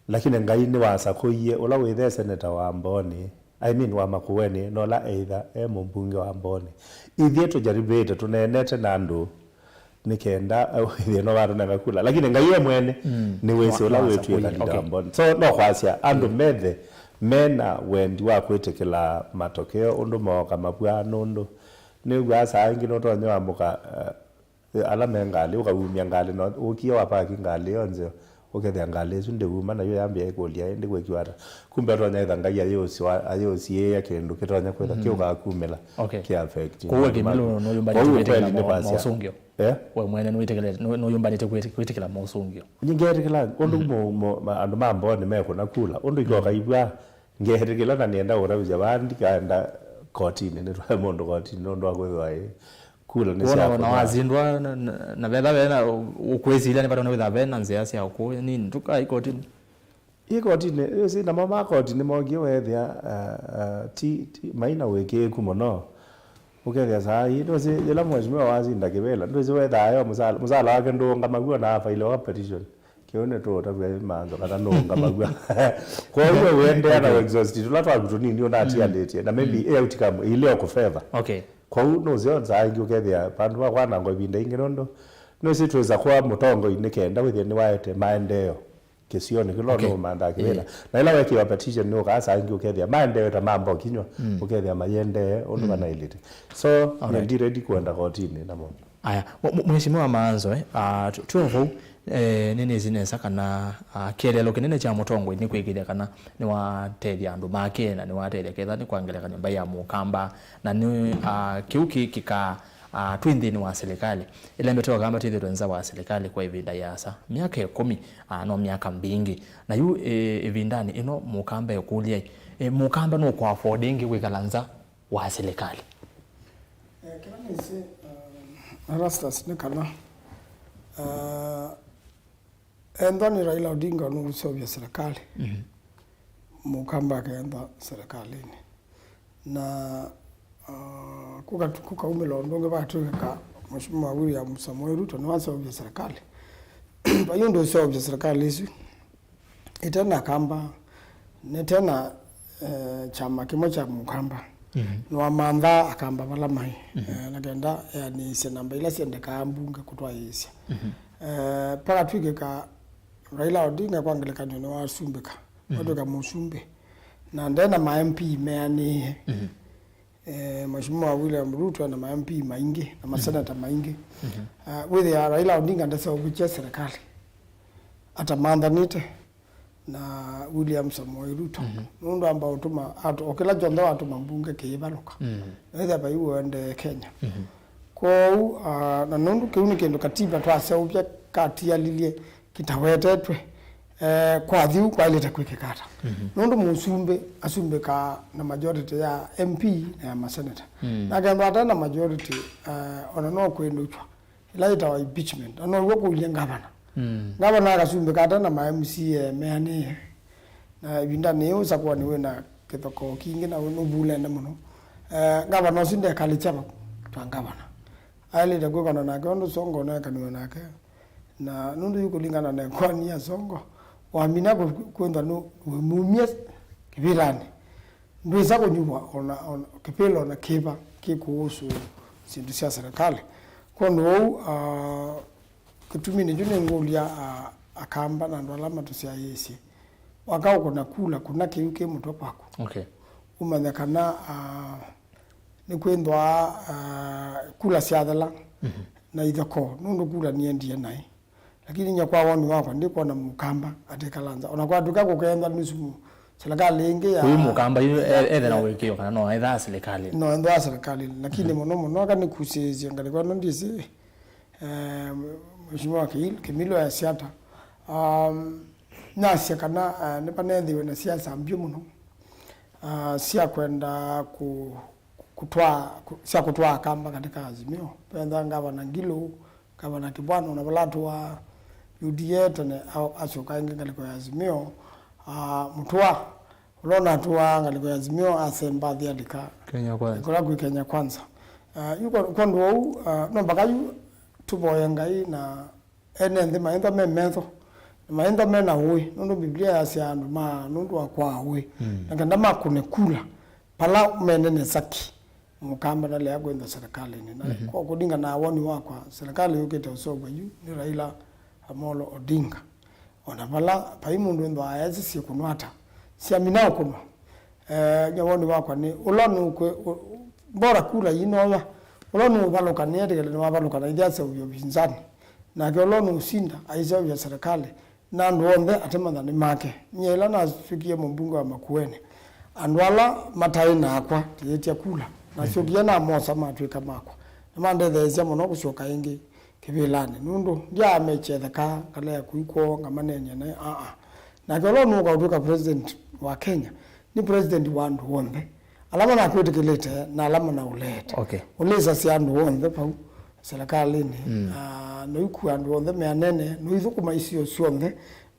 Lakini Ngai nĩwasakũie ũla wĩthe seneta wa Mbooni, I mean, wa Makueni, na ũla either e mũmbunge wa Mbooni. Ithyĩ tũjaribĩte, tũneenete na andũ nĩ kenda wĩthĩe no vatũnenga kula. Lakini Ngai e mwene nĩwĩsĩ ũla wĩtw'ĩka leader wa Mbooni. So, no kwasya andũ methe mena wendi wa kwĩtĩkĩla matokeo ũndũ mooka mavw'aa, nũndũ nĩw'aa saa ingĩ nũtonya wamũka, uh, ala me ngalĩ, ũkaumya ngalĩ, na ũkie wa paki ngalĩ ĩyo nzeo, ũkethĩa ngalĩ ĩsu ndĩuma, nayo yambĩa ĩkũlya ĩndĩ kwĩkiwa ata. Kumbe ũtonya ĩtha Ngai ayĩũsiwa-, ayĩũsiĩĩa kĩndũ kĩtonya kwĩtha kĩũkaa kumĩla kĩ affect. Kwoou we kĩmĩlo nũyũmbanĩtye kwĩtĩkĩla mo-, maũsũngĩo? Eh? We mwene nũyũmbanĩtye kwĩtĩkĩla maũsũngĩo? Nĩngetĩkĩla ũndũ mo-, mo-, ma-, andũ ma Mbooni mekũna kula, ũndũ ikoka ivw'a, ngetĩkĩla na nĩenda kũtavĩsya vaa ndikaenda kotinĩ, nĩtwae mũndũ kotinĩ nũndũ wa kwĩthĩwa ĩ Kula nĩ kuona sya ona kũtwaa. Wazindwa na, na, na vetha vena ũkwĩsilya nĩ vata wĩtha vena nzĩa sya ũkũya nini tũka ikotinĩ. Ikotinĩ, ĩsĩ namo ma koti nĩmokie weethĩa, uh, uh, ti, ti maina wĩkĩĩku mũno. Ũkethĩa saa ii, ndwĩsĩ, yĩla mheshimiwa wasinda kĩvĩla, ndwĩsĩ wethaa yo mũsala, mũsala wake ndũũngamaw'a na afaile wa petition. Kĩu nĩtũũtavw'a manzo kana nũũngamaw'a. Kwoou we ũendeea na exhaust tũla twaku tũnini ũnatialĩtye, na maybe ĩ outcome ĩilĩ o kũfeva. Okay. Kwoou nũseo saa ingĩ ũkethĩa vandũ va kwanangwa ĩvinda ingĩ nũndũ nĩwĩsĩ twĩsa kwa mũtongoi nĩ kenda wĩthĩe nĩwaete maendeeo kĩsionĩ kĩla. Okay. Nũũmandaa kĩvĩla. Yeah. Na ĩla wekĩwa petition nĩ ũkaa saa ingĩ ũkethĩa maendeeo ta mamba ũkinywa, ũkethĩa mayendee ũndũ vanaĩlĩte. So, all right, nĩ ndi ready kwenda kotinĩ namo. Aya, mwe-, mwe-, Mheshimiwa Maanzo, eh, ah, tu-, tuo vau, eh, nĩnĩsĩ nesa kana, ah, kĩeleelo kĩnene kya mũtongoi nĩ kwĩkĩthya kana nĩwatethya andũ make na nĩwatethya ketha nĩ kwa ngelekany'o mbaĩ ya Mũkamba, na nĩ, ah, kĩu kĩ kĩka, ah, twĩ nthĩnĩ wa silikalĩ. Ĩla mbete Wakamba twĩthĩtwe nza wa silikalĩ kwa ĩvinda yĩasa, myaka ĩkũmi, ah, no myaka mbingĩ. Na yu, eh, ĩvindanĩ ĩno Mũkamba ekũlya, eh, Mũkamba nũkũ afford ĩngĩ kwĩkala nza wa silikalĩ? Eh, kĩla nĩsĩ, uh, Erastus nĩ kana, uh, enthwa nĩ Raila Odinga nũũseũvya silikalĩ, Mũkamba akeenthwa silikalĩnĩ. Na, uh, kũka-, kũkaumĩla ũndũ ũngĩ vatw'ĩka Mheshimiwa William Samoei Ruto nĩwaseũvya silikalĩ. Vai ũndũ ũseũvya silikalĩ ĩsu. Ĩte na Akamba, nĩte na, eh, kyama kĩmwe kya Mũkamba. Nĩwamanthaa Akamba vala maĩ, eh, na kenda eanĩĩsye namba ila syendekaa mbunge kũtwaĩĩsya. Eh, pakatw'ĩkĩka Raila Odinga kwa ngelekany'o nĩwasumbĩka, watw'ĩka mũsumbĩ, na nde na ma M P meanĩĩe. Eh, Mheshimiwa William Ruto ena ma M P maingĩ na maseneta maingĩ. Ah, wĩthĩa Raila Odinga ndaseũvĩtye serikali atamanthanĩte na William Samoei Ruto. Nũndũ amba ũtũma, at-, o kĩla kyonthe watũma mbunge kĩĩvalũka. Na wĩthĩa vai ũendee Kenya. Kwoou, ah, na nũndũ kĩu nĩ kĩndũ katiba twaseũvya katialilye kĩtawetetwe, eh, kwa thiu kwaĩlĩte kwĩkĩka ata. Nũndũ mũsumbĩ asumbĩkaa na majority ya M P na ya maseneta. Na kethwa ate na majority, eh, ona no kwĩndũkw'a, ĩla yĩtawa impeachment. Na now'o kũilye ngavana. Ngavana akasumbĩka ate na ma M C A meanĩe. Na ĩvindanĩ yĩu ũsakũani wĩ na kĩthokoo kingĩ na nũvulene mũno. Eh, ngavana ũsu ndekalĩkya vau ta ngavana. Aĩlĩte kwĩkana nake ũndũ Sonko ũneekaniwe nake. Na nũndũ yu kũlingana na ĩkoani ya Sonko, wamina kũ-, kwĩthwa nũ-, wĩmumye kĩvĩlanĩ, ndwĩsa kũnyuvwa ona, ona kĩvĩla ona kĩva kĩkũhusu syĩndũ sya serikali. Kwondũ ũu, ah, kĩtumi nĩkyo nĩngũlya, ah, Akamba na andũ ala matũsyaĩĩsye, waka ũkũna kula, kũna kĩu kĩ mũtwe kwaku. Okay. Ũmanye kana, ah, nĩkwĩthwa, ah, kula syathela na ithokoo, nũndũ kula niendie naĩ. Lakini nyie kwa woni wakwa, ndikwona Mũkamba atĩkala nza. Ona kwatw'ĩka kũkethwa nusu mu-, serikali ĩngĩ ya... Ũyu Mũkamba yu e-, ethe na ũĩkĩĩo kana no ethaa serikali? No, ethaa serikali. Lakini mũno mũno aka nĩkusĩĩsye ngalĩko ĩno ndĩsĩ, eh, Mheshimiwa Kĩil-, Kĩmilo ya Siata. Um, nasya kana, eh, nĩpanethiwe na siasa mbyũ mũno, ah, sya kwenda ku-, kũtwaa, kũ-, sya kũtwaa Akamba katika Azimio. Petha ngavana Ngilu, ngavana Kibwana, ona vala atũaa U D A tene, a-, asyoka ĩngĩ ngalĩko ya Azimio. Ah, Mũtua, ũla ũnatũaa ngalĩko ya Azimio, asemba athi alika Kenya Kwanza. Kũla kwĩ Kenya Kwanza. Ah, yu kwa, kwondũ ũu, ah, no mpaka yu tũvoye Ngai na ene nthĩ maĩthwa me metho, na maĩthwa me na ũĩ, nũndũ Biblia yasya andũ ma nũndũ wa kwaa ũĩ, na kenda makũne kula, pala mene nesa ki, Mũkamba ndalea kwĩthwa serikalĩnĩ. Na kwa kũlingana na woni wakwa, serikali yũkĩte ũseũvw'a yu nĩ Raila Amolo Odinga. Ona vala vai mũndũ wĩthwaa esĩ syĩkũnwa ata, syamina ũkũnwa. Eh, nyie woni wakwa nĩ ũla nũkwĩ, ũ-, bora kula inoya, ũla nũũvalũka nĩetĩkĩle nĩwavalũka na ithe aseũvya upinzani. Nake ũla ũnũũsinda aiseũvya serikali, na andũ onthe atemanya nĩ make. Nyie ĩla nasyokie mũmbunge wa Makueni, andũ ala mataĩ nakwa tĩyĩtya kula, nasyokie namosa matw'ĩka makwa. Nĩmandetheesya mũno kũsyoka ĩngĩ kĩvĩlanĩ, nũndũ ndyaamekya ĩtheka ngalea kũu kwoo ngamaneenie naĩ, aa. Nake ũla ũnũũka ũtw'ĩka president wa Kenya, nĩ president wa andũ onthe. ala manakwĩtĩkĩlĩte na ala manaũleete. Okay. Ũlĩsasya andũ onthe vau serikalĩnĩ. Mm. Ah, noikua andũ onthe meanene, noithũkũma isio syonthe.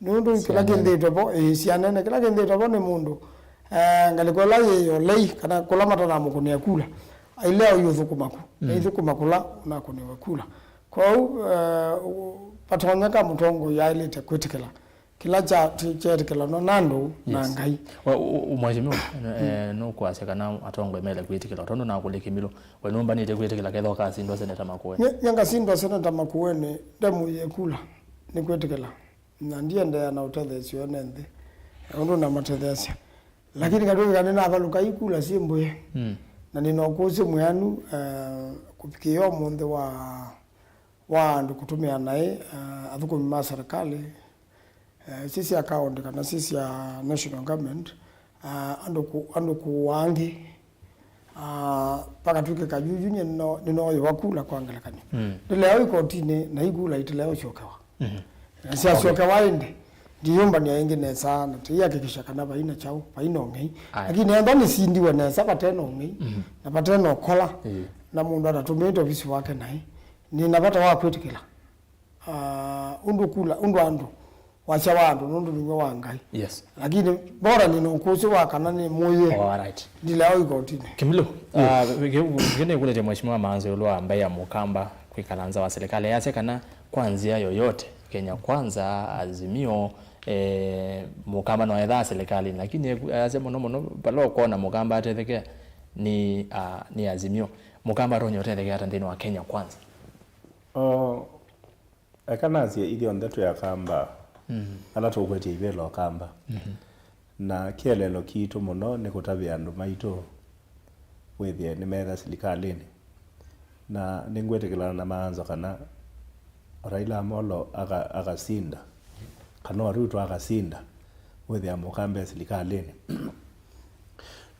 Nũndũ kĩla kĩnthĩtwe vo, ĩĩ, syanene, kĩla kĩnthĩtwe vo nĩ mũndũ, eh, ngalĩko ĩla yĩ yo lei, kana kũla matanamũkũnĩa kula, ailea ũiũthũkũma ku, mm, naithũkũma kũla ũnakũnĩwe kula. Kwoou, eh, vatonyeka mũtongoi aĩlĩte kwĩtĩkĩla kĩla kya-, kyeetĩkĩlanwa na andũ na Ngai. Yes. Wa-, u-, u-, Mheshimiwa, eh, nũkwasya kana atongoi mele kwĩtĩkĩla, tondũ nakũlya Kĩmilũ, we nũmbanĩte kwĩtĩkĩla kethwa ũkasindwa Seneta Makueni? Nye, nye ngasindwa Seneta Makueni, ndemũie kula, nĩ kwĩtĩkĩla. Na ndiendeea na ũtetheesyo ene nthĩ, na ũndũ namatetheesya. Lakini katw'ĩka nĩnavalũka ikula syĩ mbũĩ, mm, na nĩna ũkũsĩ mwĩanu, eh, kũvikĩĩa ũmũnthĩ wa, wa andũ kũtũmĩa naĩ, eh, athũkũmi ma serikali, eh, si sya county kana si sya national government, ah, andũ kũ-, andũ kũũa angĩ, ah, pakatw'ĩkĩka yu, yu nyie nĩno-, nĩnooĩwa kula kwa ngelekany'o. Mm. Ndĩlea ikotinĩ na ikula itilea ũsyokewa. Mhm. Na syasyokewa ĩndĩ, ndiyũmbany'a ĩngĩ nesa na tĩiakikisha kana vai na kyaũ, vai na ũng'ei. Aya. Lakini ethwa nĩsindiwe nesa vate na ũng'ei, mhm, na vate na ũkola, ĩĩ, na mũndũ atatũmĩĩte ovisi wake naĩ, nĩ na vata wa kwĩtĩkĩla, ah, ũndũ kula, ũndũ andũ wasya wa andũ nũndũ nĩw'o wa Ngai. Yes. Lakini bora nĩ na ũkũsĩ wa kana nĩ mũyĩ. Oh, all right. Ndilea o ikotinĩ. Kimilo, yes, ah, kĩ-, kĩ-, kĩ-, nĩkũlĩtye Mheshimiwa Manze ĩũlũ wa mbaĩ ya Mũkamba kwĩkala nza wa serikali. Yasya kana kwa nzĩa yoyote, Kenya Kwanza, Azimio, eh, Mũkamba no ethaa serikali. Lakini eku-, yasya mũno mũno, vala ũkwona Mũkamba atethekea nĩ, ah, nĩ Azimio. Mũkamba atonya ũtethekea ata nthĩnĩ wa Kenya Kwanza? Oh, Eka nasye ithyonthe twĩ Akamba, mm, ala tũkwetye ivĩla Ũkamba. Mm-hmm. Na kĩeleelo kitũ mũno nĩ kũtavya andũ maitũ wĩthĩe nĩmeetha silikalĩnĩ. Na nĩngwĩtĩkĩlana na Maanzo kana o Raila Amolo aka-, akasinda, kana o Ruto akasinda, wĩthĩa Mũkamba e silikalĩnĩ.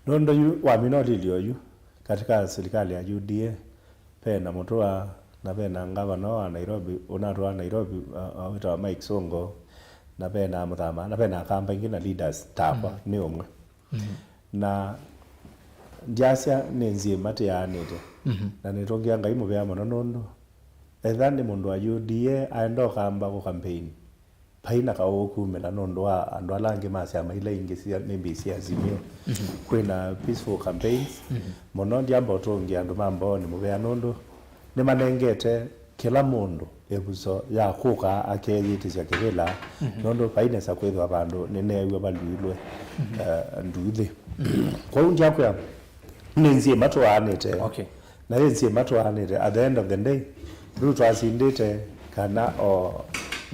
Nũndũ yu wamina ũlilyo yu, katika silikalĩ ya U D A, Ve na Mũtũa, na ve na ngavana wa Nairobi, ũnatũaa Nairobi, a, a, wĩtawa Mike Sonko, na ve na Mũthama, na ve na Akamba aingĩ na leaders takwa, mm, nĩ ũmwe. Mm. Na ndyasya nĩ nzĩma tĩaanĩte. Mm-hmm. Na nĩtũngĩa Ngai mũvea mũno nũndũ etha nĩ mũndũ wa U D A aenda Ũkamba kũ campaign, vai na kaũũ kumĩla nũndũ wa andũ ala angĩ ma syama ila ingĩ sya, maybe sya Azimio. Mhm. Kwĩ na peaceful campaigns. Mhm. Mũno ndyamba ũtũngĩa andũ ma Mbooni mũvea nũndũ nĩmanengete kĩla mũndũ ĩvuso ya kũka akeyĩtĩsya kĩvĩla, mhm, nũndũ vai nesa kwĩthĩwa vandũ nĩneew'a valuilwe, mhm, eh, nduuthĩ. Mhm. Kwoou ndyakwĩa nĩ nzĩma tũaanĩte. Okay. Na yĩ nzĩma tũaanĩte, at the end of the day, Ruto asindĩte kana o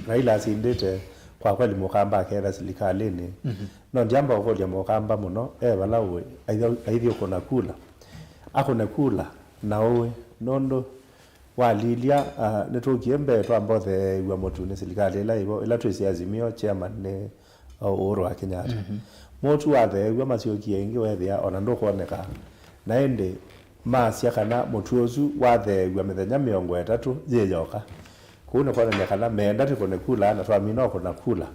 Raila asindĩte, kwa kweli Mũkamba aketha silikalĩnĩ. Mhm. No ndyamba ũkũlya Mũkamba mũno, e vala ũĩ, aithi-, aithi ũkũna kula. Akũne kula na ũĩ, nũndũ walilya, ah, nĩtũkie mbee twamba ũtheew'a mũtu nĩ silikalĩ ĩla ĩvo, ĩla twĩsĩ Azimio chairman nĩ o Uhuru wa Kenyatta. Mhm. Mũtu watheew'a masyokie ĩngĩ wethĩa ona ndũkwoneka. Na ĩndĩ masya kana mũtu ũsu watheew'a mĩthenya mĩongo ĩtatũ yĩ yoka. Kũu nĩ kwonany'a kana meenda tũkũne kula na twamina ũkũna kula,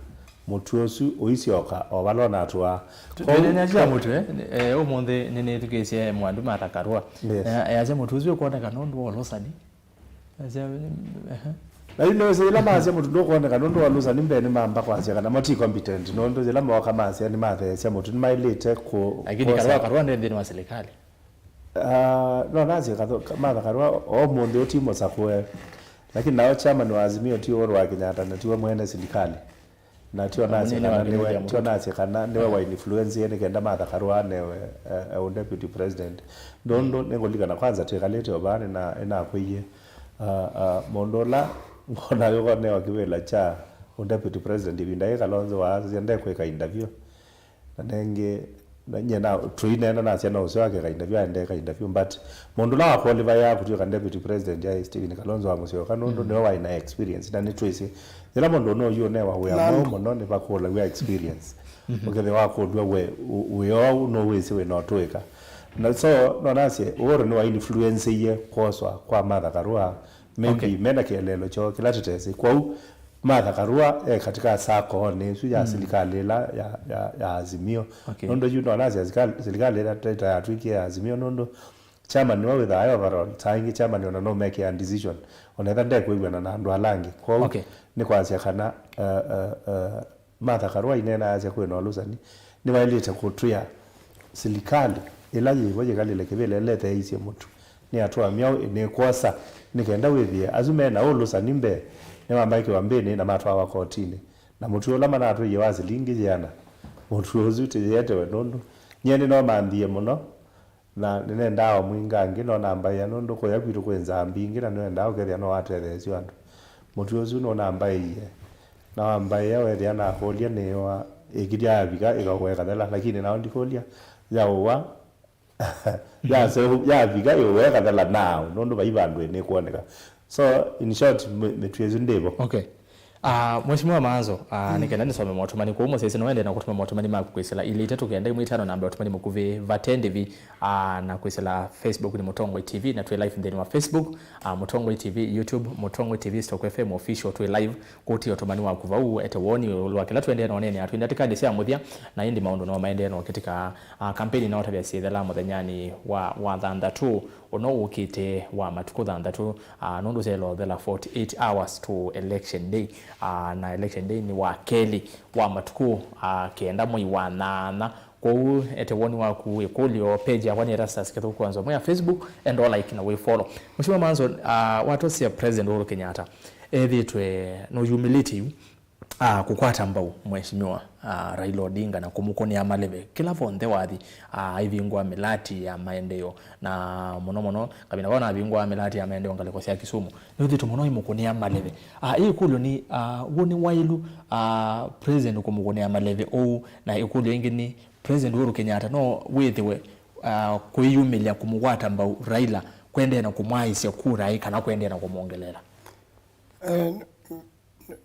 mũtu ũsu ũisyoka o vala ũnatũaa. Kwoou twĩneenea sya mũtu, eh, eh, ũmũnthĩ nĩnĩthukĩĩsye mwandũ Martha Karua. Yes. Eh, easya mũtu ũsu ũkwoneka nũndũ wa ũlũsani. Ehe. Na yu nĩwĩsĩ yĩla masya mũtu ndũkwoneka nũndũ wa ũlũsani mbee nĩmamba kwasya kana mati competent, nũndũ yĩla mooka masya nĩmatheesya mũtu nĩmaĩlĩte kũ-, lakini kwosa. Karua, Karua nde nthĩnĩ wa silikalĩ. Ah, no nasye Katho-, Ka-, Martha Karua o ũmũnthĩ ũti mũsakũe. Lakini nao chairman wa Azimio ti Uhuru wa Kenyatta na tiwe mwene silikalĩ. Na tio nasye kana nĩwe, tio nasye kana nĩwe wa influence nĩ kenda Martha Karua anewe, eh, eh, deputy president. Nũndũ nĩngũlikana kwanza twĩkalĩte o vaa nĩna, nĩnakwĩie, ah, ah, mũndũ ũla ngona yũka newa kĩvĩla kya deputy president ĩvinda yĩ Kalonzo waasya ndekwĩka interview. Na nengĩ, na nyie na, tũineena nasya no ũseo akeka interview, aendeka interview, but mũndũ ũla wa qualify ya kũtw'ĩka deputy president ya Stephen Kalonzo wa Musyoka, nũndũ nĩwe waĩ na experience, na nĩtwĩsĩ yĩla mũndũ ũnũyu ũnewa wĩa mweũ mũno, nĩvakũlaw'a experience. Ũkethĩa wakũlw'a we, ũ-, wĩa ũũ nũwĩsĩ wĩna ũtũĩka. Na so, no nasye, Uhuru nĩwa influenceie kwoswa kwa Martha Karua, maybe mena kĩeleelo kyoo kĩla tũtesĩ. Kwoou, Martha Karua e katika sakonĩ ĩsu ya silikalĩ ĩla ya, ya, ya Azimio. Okay. Nũndũ yu nonasya silikalĩ ĩla ta yatw'ĩkie ya Azimio nũndũ chairman nĩwe wĩthaa e overall. Saa ingĩ chairman ona no make a decision ona etha ndekwĩw'ana na andũ ala angĩ. Kwoou okay, nĩ kwasya kana uh, uh, uh, Martha Karua aineena ayasya kwĩ na ũlũsani nĩwaĩlĩte kũtwĩa silikalĩ ĩla yĩvo yĩkalĩle kĩvĩla ĩla ĩtheeisye mũtu nĩ atũa myaũ ĩnĩkwosa nĩ kenda wĩthĩe asu me na ũlũsani mbee nĩmambaĩkĩwa mbĩnĩ na matwawa kotinĩ. Na mũtu ũla manatwĩie wa silingi yĩana, mũtu ũsu tĩyetewe nũndũ nyie nĩnomanthie mũno. Na nĩnendaa o mwingangĩ no nambaĩa nũndũ kũya kwitũ kwĩ nzaa mbingĩ na nĩwendaa ũkethĩa no watetheesya andũ. Mũtĩ ũsu nũnambaĩie. Na wambaĩa weethĩa nakũlya nĩwa ĩkilya yavika ĩkaũe kathela, lakini nao ndikũlya yaũwa yaseũ yavika ĩũe kathela nao nũndũ vai vandũ ĩnĩkwoneka. So in short, mĩ- mĩtĩ ĩsu ndĩvo. Okay. Ah, Mheshimiwa Maanzo, ah, nĩ kenda nĩsome motũmani kũu mũsyaĩĩsya no wende na kũtũma motũmani maku kwĩsĩla ilĩ itatũ kenda ĩmwe itano namba ya ũtũmani mũkuvĩ vate ndĩvi, ah, na kwĩsĩla Facebook nĩ Mũtongoi T V na twĩ live nthĩnĩ wa Facebook, ah, Mũtongoi T V, YouTube, Mũtongoi T V, Stock F M Official twĩ live. Kũtia ũtũmani waku vau ete woni ĩũlũ wa kĩla tũendee na ũneenea twĩ ndatĩkanĩ sya mũthya, na ĩndĩ maũndũ no maendee na ũkĩtĩka, ah, kampeni na ũtavya syĩthela mũthenyanĩ wa, wa thanthatũ. Ũno ũkĩte wa matukũ thanthatũ, ah, nũndũ syaĩle ũthela forty-eight hours to election day, ah, na election day nĩ wa kelĩ wa matukũ, ah, kenda mwei wa nyanya. Kwoou ete woni waku ĩkũlyo page yakwa nĩ Erastus Kĩthũku Wanzomwe ya Facebook, enda like na wĩ follow. Mheshimiwa Maanzo, ah, watosya President Uhuru Kenyatta ethĩtwe no humility yu ah, kũkwata mbau Mheshimiwa, ah, Raila Odinga na kũmũkũnĩa maleve kĩla vonthe wathi, ah, aivingũa mĩlati ya maendeeo, na mũno mũno kavĩnda kau navingũaa mĩlati ya maendeeo ngalĩko sya Kisumu, nĩwĩthĩtwe mũno aimũkũnĩa maleve. Ah, ĩ ĩkũlyo nĩ, ah, w'o nĩ waĩlu, ah, President kũmũkũnĩa maleve ũu? Na ĩkũlyo ĩngĩ nĩ, President Uhuru Kenyatta no wĩthĩwe, ah, kwĩyumĩlya kũmũkwata mbau Raila kũendeea na kũmwaĩsya kura ĩ kana kũendeea na kũmwongeleela? Eh,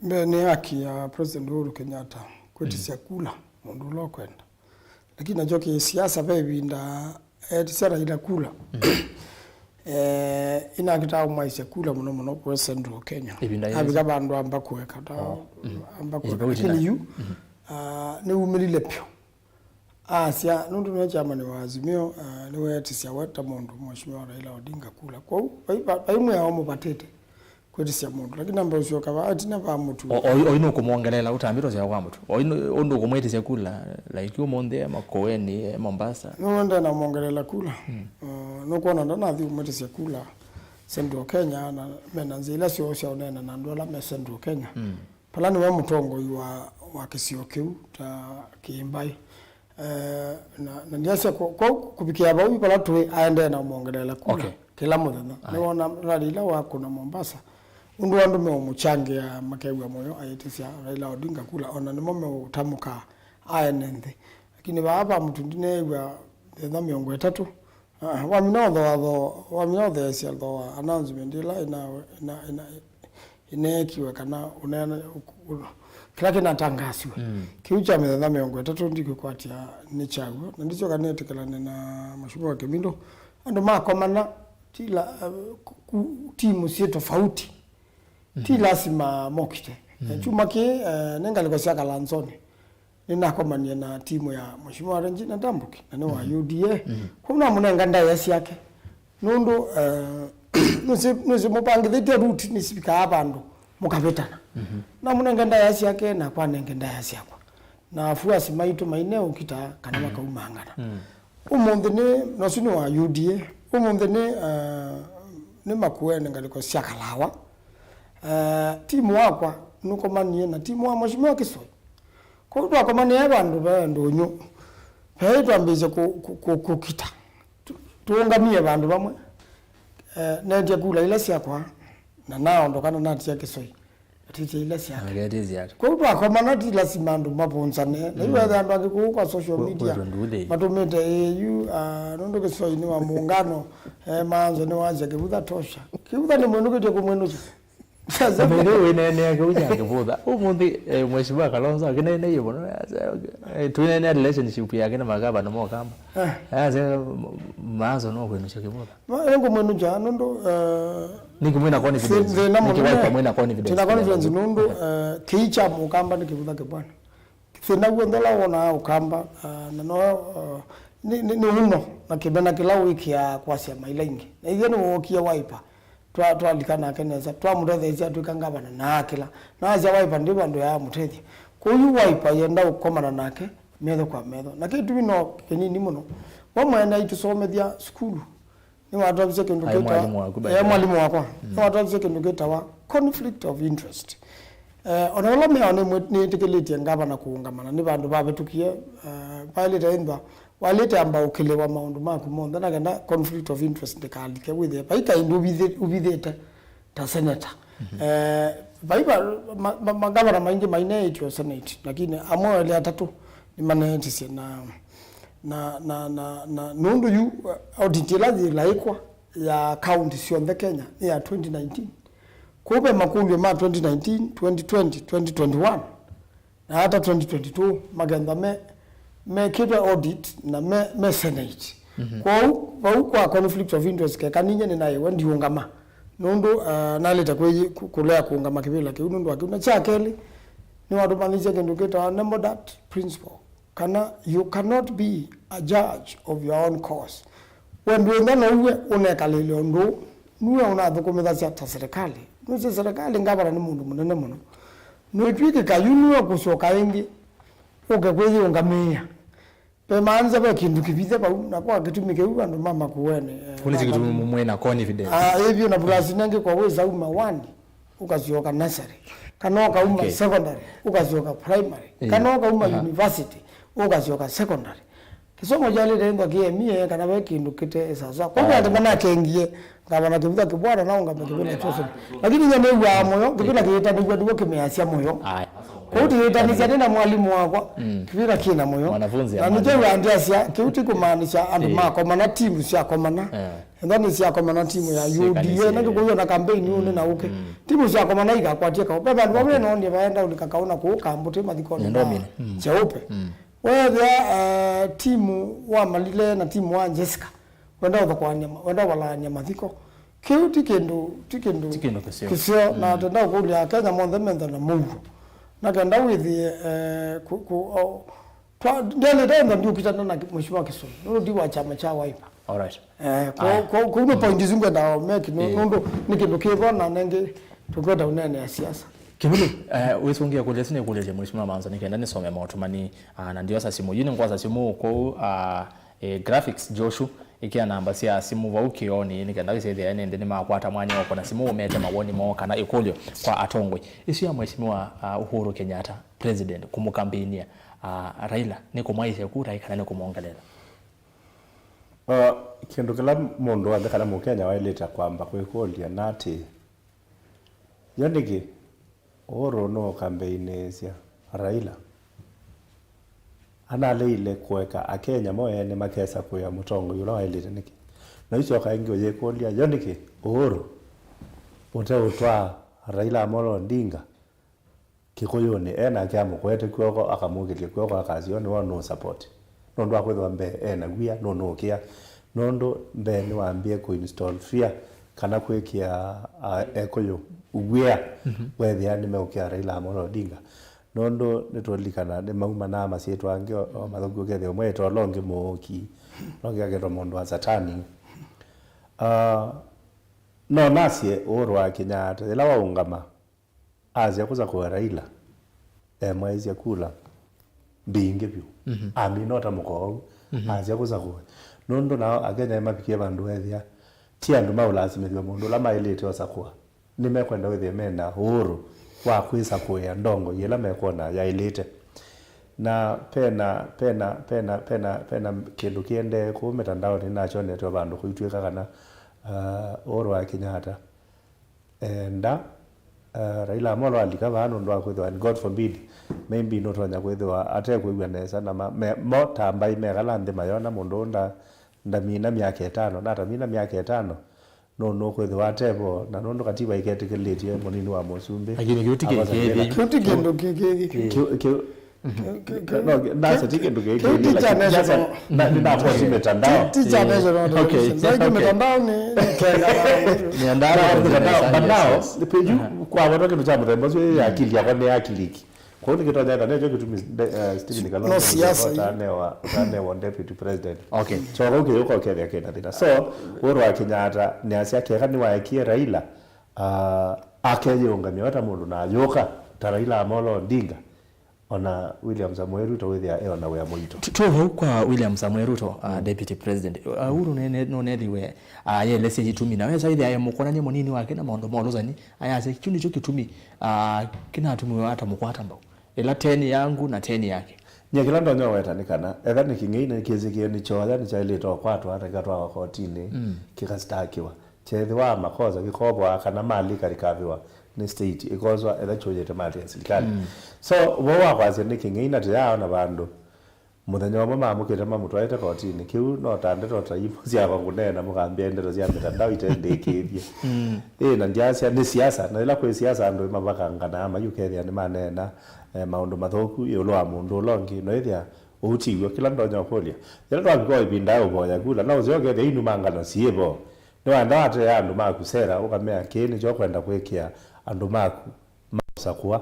Mbee, nĩ haki ya President Uhuru Kenyatta kwĩtĩsya kula mũndũ ũla ũkwenda, lakini nakyo kĩsiasa ve ĩvinda eetĩsya Raila kula, eh, ĩnakĩtaa ũmwaĩsya kula mũno mũno kũe Central Kenya. Ĩvinda yĩĩ avika vandũ amba kũeka ta amba kũeka, lakini yu ah, nĩwumĩlile pyũ. Asya, nũndũ nĩwe chairman wa Azimio, ah, nĩweetĩsya we ta mũndũ Mheshimiwa Raila Odinga kula. Kwoou vai, vai mwĩao mũvatĩte kwĩtĩsya mũndũ, lakini namba ũsyoka vaa ĩtina va mũtu. O- oi oi nũkũmwongelela ũtambĩtwe sya kwa mũtu? Oi nũ- ũndũ ũkũmwĩtĩsya kula, like ũmũnthĩ e Makueni, e Mombasa? Nũndũ ndenamwongelela kula. Uh, nũkwona ndanathi ũmwĩtĩsya kula Central Kenya, na mena nzĩa ila syoo sya ũneena na andũ ala me Central Kenya. Vala nĩwe mũtongoi wa, wa kĩsio kĩu ta kĩmbaĩ. Eh, na, na ndiasya kwo- kwou kũvikĩa vau vala tũĩ aendee na ũmongelela kula. Okay. Kĩla mũthenya. Aye. Nĩwona rali ila wakũna Mombasa, ũndũ andũ meũmũkyangĩa makew'a mũyo ayĩtĩsya Raila Odinga kula, ona nĩmo meũtamũkaa aene nthĩ. Lakini vaa va mũtu ndineew'a mĩthenya mĩongo ĩtatũ. Ah, wamina ũthoatho, wamina ũtheesya thooa announcement ĩla ĩna, ĩna, ĩna, ĩneekiwe kana ũneana, kĩla kĩnatangasiwe. Mm. Kĩu kya mĩthenya mĩongo ĩtatũ ndikwĩkwatya nĩ kyaw'o, na ndisyoka nĩtĩkĩlane na Mheshimiwa Kĩmindũ. Andũ makomana, ti la, ku- ku- timu syĩ tofauti. Ti lasima mokite. Mm. Kyuma kĩĩ, eh, nĩ ngalĩko sya Kalanzoni. Nĩnakomanie na timu ya Mheshimiwa Regina Ndambuki, na nĩ wa U D A. Kwoou namũnenga ndaĩa syake. Nũndũ, eh, nũsĩ, nũsĩ mũpangĩthĩtye route nĩsivikaa vandũ mũkavĩtana. Namũnenga ndaĩa syake, nakwa anenge ndaĩa syakwa. Na afuasi maitũ maine ũkita kana makaumangana. Ũmũnthĩ nĩ, na ũsu nĩ wa U D A, ũmũnthĩ nĩ, eh, nĩ Makueni ngalĩko sya Kalawa. Eh, timu wakwa nũkomanie na timu wa Mheshimiwa Kisoi. Kwoou twakomanĩe vandũ ve ndũnyũ, veĩ twambĩĩsye kũ- kũ- kũ- kũkita. Tu- tũũngamie vandũ vamwe. Eh, neetya kula ila syakwa, na naondoka na natia Kisoi. Atĩtye ila syake. Aketĩsya ati. Kwoou twakomana ti lasima andũ mavũnzane. Na yu wethe andũ angĩ kũu kwa social media kwĩtwa nduthi. Matũmĩte ĩyu, ah, nũndũ Kisoi nĩ wa mũngano, eh, Maanzo nĩwasya Kĩvutha tosha. Kĩvutha nĩmwĩnũkĩtye kũmwĩnũkya. Sasa ũmĩthĩ wĩneenea kĩu kya kĩvũtha. Ũmũnthĩ, eh, Mheshimiwa Kalonzo akĩneeneie mũno. Eh, twĩneenea relationship yake na magavana ma Ũkamba. Eh. Ase maso no kwĩnũkya kĩvũtha. Ma- nĩngũmwĩnũkya nũndũ, eh, nĩkĩ mwĩna confidence? Thĩ- thĩna nĩkĩ mũnene. Wiper mwĩna confidence? Thĩna confidence nũndũ, eh, kĩi kya Mũkamba nĩ kĩvũtha kĩbwana. Thĩna w'onthe ũla wonaa Ũkamba, ah, na no, ah, nĩ, nĩ, nĩ ũno na kĩmena kĩla wĩkĩaa kwasya maila ingĩ. Na ithyĩ nĩwookie Wiper, twa, twalika nake nesa, twamũtetheesya atw'ĩka ngavana na akĩla. Na asya Wiper ndĩ vandũ ya mũtethya. Kwoou Wiper yenda ũkomana nake metho kwa metho. Na kĩtumi no kĩnini mũno. We mwene aitũsomethya sukulu, nĩwatwavisye kĩndũ Aĩ kĩtawa- mwalimũ waku, by the Eh, way. mwalimũ wakwa. Mm. Nĩwatwavisye kĩndũ kĩtawa conflict of interest. Eh, ona ũla mĩao nĩmwĩ- nĩĩtĩkĩlĩtye ngavana kũũngama, na nĩ vandũ vavĩtũkie, eh, vaĩlĩte ĩndwa, waĩlĩte amba ũkĩlĩwa maũndũ maku monthe, na kenda conflict of interest ndĩkalike wĩthĩe vai kaĩndũ ũvithĩ- ũvithĩte ta senator. Mhm. Eh, vai va- ma- ma- magavana maingĩ maineĩtye senate, lakini amwe elĩ atatũ nĩmaneetisye na na, na, na, na nũndũ yu, uh, audit ĩla yĩlaĩkwa ya kaunti syonthe Kenya nĩ ya twenty nineteen. Kũu ve makũlyo ma twenty nineteen, twenty twenty, twenty twenty-one, na ata twenty twenty-two makethwa me mekĩtwe audit na me, me senate. Mhm. Kwoou vau kwa conflict of interest, keka ninyie nĩnaĩwe ndiũngama nũndũ, uh, nalĩte kwĩ- kũ- kũlea kũũngama kĩvĩla kĩu nũndũ wa kĩu. Na kya kelĩ, nĩwatũmanyĩsye kĩndũ kĩtawa Nemodat principle, kana you cannot be a judge of your own cause. We ndwĩenda no uwe ũnekalĩle ũndũ ũũ, nue ũnathũkũmĩthasya ta serikali. Nũsĩ serikali, ngavana nĩ mũndũ mũnene mũno. Nũitw'ĩkĩka yu nue kũsyoka ĩngĩ ũke kwĩyĩũngamĩĩa. Ve maanza ve kĩndũ kĩvithe vau, na kwa kĩtumi kĩu andũ ma Makueni, eh, Kũnĩ ma- kĩtumi mwĩna confidence. Ah, ĩvyo na vulasi nengĩ kwa wĩsa uma wani, ũkasyoka nursery, kana ũkauma Okay. secondary, ũkasyoka primary, Eh, kana ũkauma aha. university, ũkasyoka secondary. Kĩsomo kyalĩte ĩndwa kĩemie kana ve kĩndũ kĩte sasa. Kwa hiyo Oh. ati manakengie, ngavana kĩvitha kĩbwana na ũngame kĩvĩla kyose. Lakini nye nĩw'aa mũyo, kĩvĩla kĩyĩtanĩw'a nĩw'o kĩmeasya mũyo. Aya. Kũu tũyĩtanĩsya nĩ na mwalimũ wakwa, Mm. kĩvĩla kĩna mũyo. Mwanafunzi ya Na nĩkyo mwalimu. Wĩandiasya, kĩu ti kũmaanisya andũ Eh. makomana, timu syakomana. Eh. Enda nĩ syakomana timu ya U D A, Syekanĩsye. Na kĩkũyona kampeni ũnĩ na ũkĩ. Mm. Timu syakomana ikakwatie kaũ. Ve vandũ vamwe Okay. nonye vaenda ũlika kaũ na kũu kambũtĩ mathikonĩ Nĩ ma ndomine. Mm. Cheupe. Mm. Weethĩa, eh, timu wa Malile na timu wa Jessica, wenda ũthokoany'a ma- wenda ũvalaany'a mathiko. Kĩu ti kĩndũ, ti kĩndũ Ti kĩndũ kĩseo. kĩseo, na Mm. tenda ũkũlya Akenya monthe menthe na mũuo. Na kenda wĩthĩe, eh, ku- ku- o- twa- ndĩalĩte ntha ndiũkitana na Mheshimiwa Kĩsũngũ, nũndũ ndi wa kyama kya Wiper. All right. Eh, ko- Aya. ko- kũu nĩ point isu ngwenda make, nũ- Eh. nũndũ nĩ kĩndũ kĩvo na nengĩ tũkwenda ũneenea siasa. Kĩvĩlĩ, eh, wĩsũngĩa kũlya sine kũlya sya Mheshimiwa Manza nĩ kenda nĩsome maũtũmani, ah, na ndiosa simũ. Yu nĩ ngwosa simũ kũu, ah, eh, graphics Joshua, ĩkĩa namba sya simũ vau kĩonĩ nĩ kenda wĩsĩthĩa ene nthĩ nĩmakwata mwanya wa kũna simũ ũmete mawoni moo kana ĩkũlyo kwa atongoi. Isu ya Mheshimiwa, ah, Uhuru Kenyatta, President, kũmũkambĩnĩa, ah, Raila, nĩ kũmwaĩsya kura ĩ kana nĩ kũmwongelela? Uh, kĩndũ kĩla mũndũ w'onthe kana Mũkenya waĩlĩte kwamba kwĩkũlya na atĩ, yo nĩkĩ Uhuru nũũkambĩinĩĩsya Raila? Analeile kũeka Akenya mo ene makesa kũĩa mũtongoi ũla waĩlĩte nĩkĩ? Na ũisyoka ĩngĩ ũyĩkũlya, yo nĩkĩ Uhuru ũteũtwaa Raila Amolo Odinga Kĩkũyũnĩ, e nake amũkwete kw'oko, akamũkĩlya kw'oko, akasya, "Nĩwe nũũ support." Nũndũ wa kwĩthĩwa mbee e na wia, nũnũũkĩa. Nũndũ mbee nĩwambie kũ install fear, kana kwĩkĩa, a, Ekũyũ wia, Mhm. weethĩa nĩmeũkĩa Raila Amolo Odinga. Nũndũ nĩtũlilikana, nĩmaumanaa masyĩtwa angĩ o, o mathũku, ũkethĩa ũmwe etwa ũla ũngĩ mũũki, ũla ũngĩ aketwa mũndũ wa satani. Ah, no nasye Uhuru wa Kenyatta, yĩla waũngama, asya kũsakũa Raila, emwaĩsya kula mbingĩ vyũ. Mhm. Amina ũtamũka ũu, Mhm. asya kũsakũa. Nũndũ nao Akenya nĩmavikie vandũ weethĩa, ti andũ maũlasimĩthw'a mũndũ ũla maĩlĩte ũsakũa. Nĩmekwenda wĩthĩe mena ũhuru wa kwĩsakũĩa ndongoi ĩla mekwona yaĩlĩte. Na pena, pena, pena, pena, pena kĩndũ kĩendee kũu mĩtandaonĩ nakyonetwe vandũ kũitw'ĩka kana, uh, Uhuru wa Kenyatta enda, uh, Raila Amolo alika vaa nũndũ wa kwĩthĩwa, and God forbid, maybe nũtonya kwĩthĩwa atekwĩw'a nesa na ma, me, mo ta mbaĩ mekala nthĩ mayona mũndũ ũũ nda, ndamina myaka ĩtano, natamina myaka ĩtano, No, no kwĩthĩwa atevo, na nũndũ katiba ĩketĩkĩlĩtye mũnini wa mũsumbĩ. Lakini kĩu ti kĩ-, akosa kĩthĩa. Kĩu ti kĩndũ kĩ-, kĩ-, kĩ-, Kĩu, kĩu, kĩu, no, nasa ti kĩndũ kĩ-, kĩu kĩngĩ, teacher lakini nasa, na, nĩnakoti mitandao. Ti-, teacher nation organization. Okay, okay. Mitandao ni, ni Kenya. Nĩendaa na kũthĩa mitandao, but now, yes, yes. Pĩju, aha, kwawetwa kĩndũ kya mũthemba ũsu, akili yakwa nĩ akiliki. Kwoou nĩkĩtonya ĩtha nekyo kĩtumi, eh, Stephen Kalonzo, no siasa, ũtanewa, ũtanewa deputy president. Okay. So kau kĩyũka ũkethĩa kĩna thĩna. So, ũhoro wa Kenyatta nĩasya keka nĩwaekie Raila, ah, akeyĩũngamya we ta mũndũ na ayũka ta Raila Amolo Odinga, ona William Samoei Ruto wĩthĩa eona wĩa mũito. Tu-, tu vau kwa William Samoei Ruto, ah, deputy president. Ah, Uhuru nũnethiwe, ah, ayelesya itumi na wesa ĩthĩa emũkonany'a mũnini wake na maũndũ ma ũlũsani, ayasya kĩu nĩkyo kĩtumi, ah, kĩnatumiwe atamũkwata mbau. Ĩla ten yangu na ten yake. Nyie kĩla ndonya ũweta nĩ kana, etha nĩ kĩng'ei na nĩkĩsĩkĩe nĩ kyoya nĩkyaĩlĩte ũkwatwa na kĩkatwawa kotinĩ, mm, kĩkasitakiwa. Kyeethĩwa makosa kĩkovoa kana malika rĩkavĩwa nĩ state, ĩkoswa etha kyũyĩte mali ya silikalĩ. Mm. So, vo wa kwasya nĩ kĩng'ei na tĩyaaona vandũ. Mũthenya ũmwe mamũkĩte mamũtwaĩte kotinĩ. Kĩu no ta ndeto ta imwe syakwa kũneena, mũkambĩa ndeto sya mĩtandao itendĩkĩĩthye. Mm. Ĩ, na ndyasya nĩ siasa, na ĩla kwĩ siasa andũ mavakanganaa mayũkethĩa nĩmaneena, eh, maũndũ mathũku ĩũlũ wa mũndũ ũla ũngĩ, no ĩthĩa ũu ti w'o. Kĩla ndonya ũkũlya, yĩla twavika o ĩvinda ya ũvoya kula, no ũseo ũkethĩa inumangano syĩ vo. Nĩwaenda watea andũ maku sera, ũkamea, kĩĩ nĩkyo ũkwenda kwĩkĩa andũ maku maũsakũa.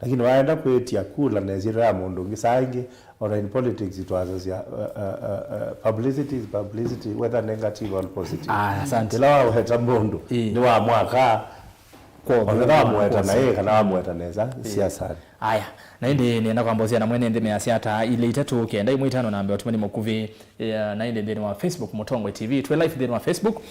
Lakini waenda kwĩtya kula na ĩsyĩtwa ya mũndũ ũngĩ, saa ingĩ, ona in politics twasasya, uh, uh, uh, uh, publicity is publicity, whether negative or positive. Ah, asante. Ĩla waweta mũndũ, ĩĩ, nĩ wa mwaka, ona wamũweta na ĩĩ kana wamũweta nesa, ĩĩ, siasanĩ. Aya, na ĩndĩ nĩenda kwamba ũsya na mwene nthĩ measya ata ilĩ itatũ kenda ĩmwe itano namba ũtũmani mũkuvĩ. Eh, na ĩndĩ nthĩnĩ wa Facebook, Mũtongoi T V. Twĩ live nthĩnĩ wa Facebook.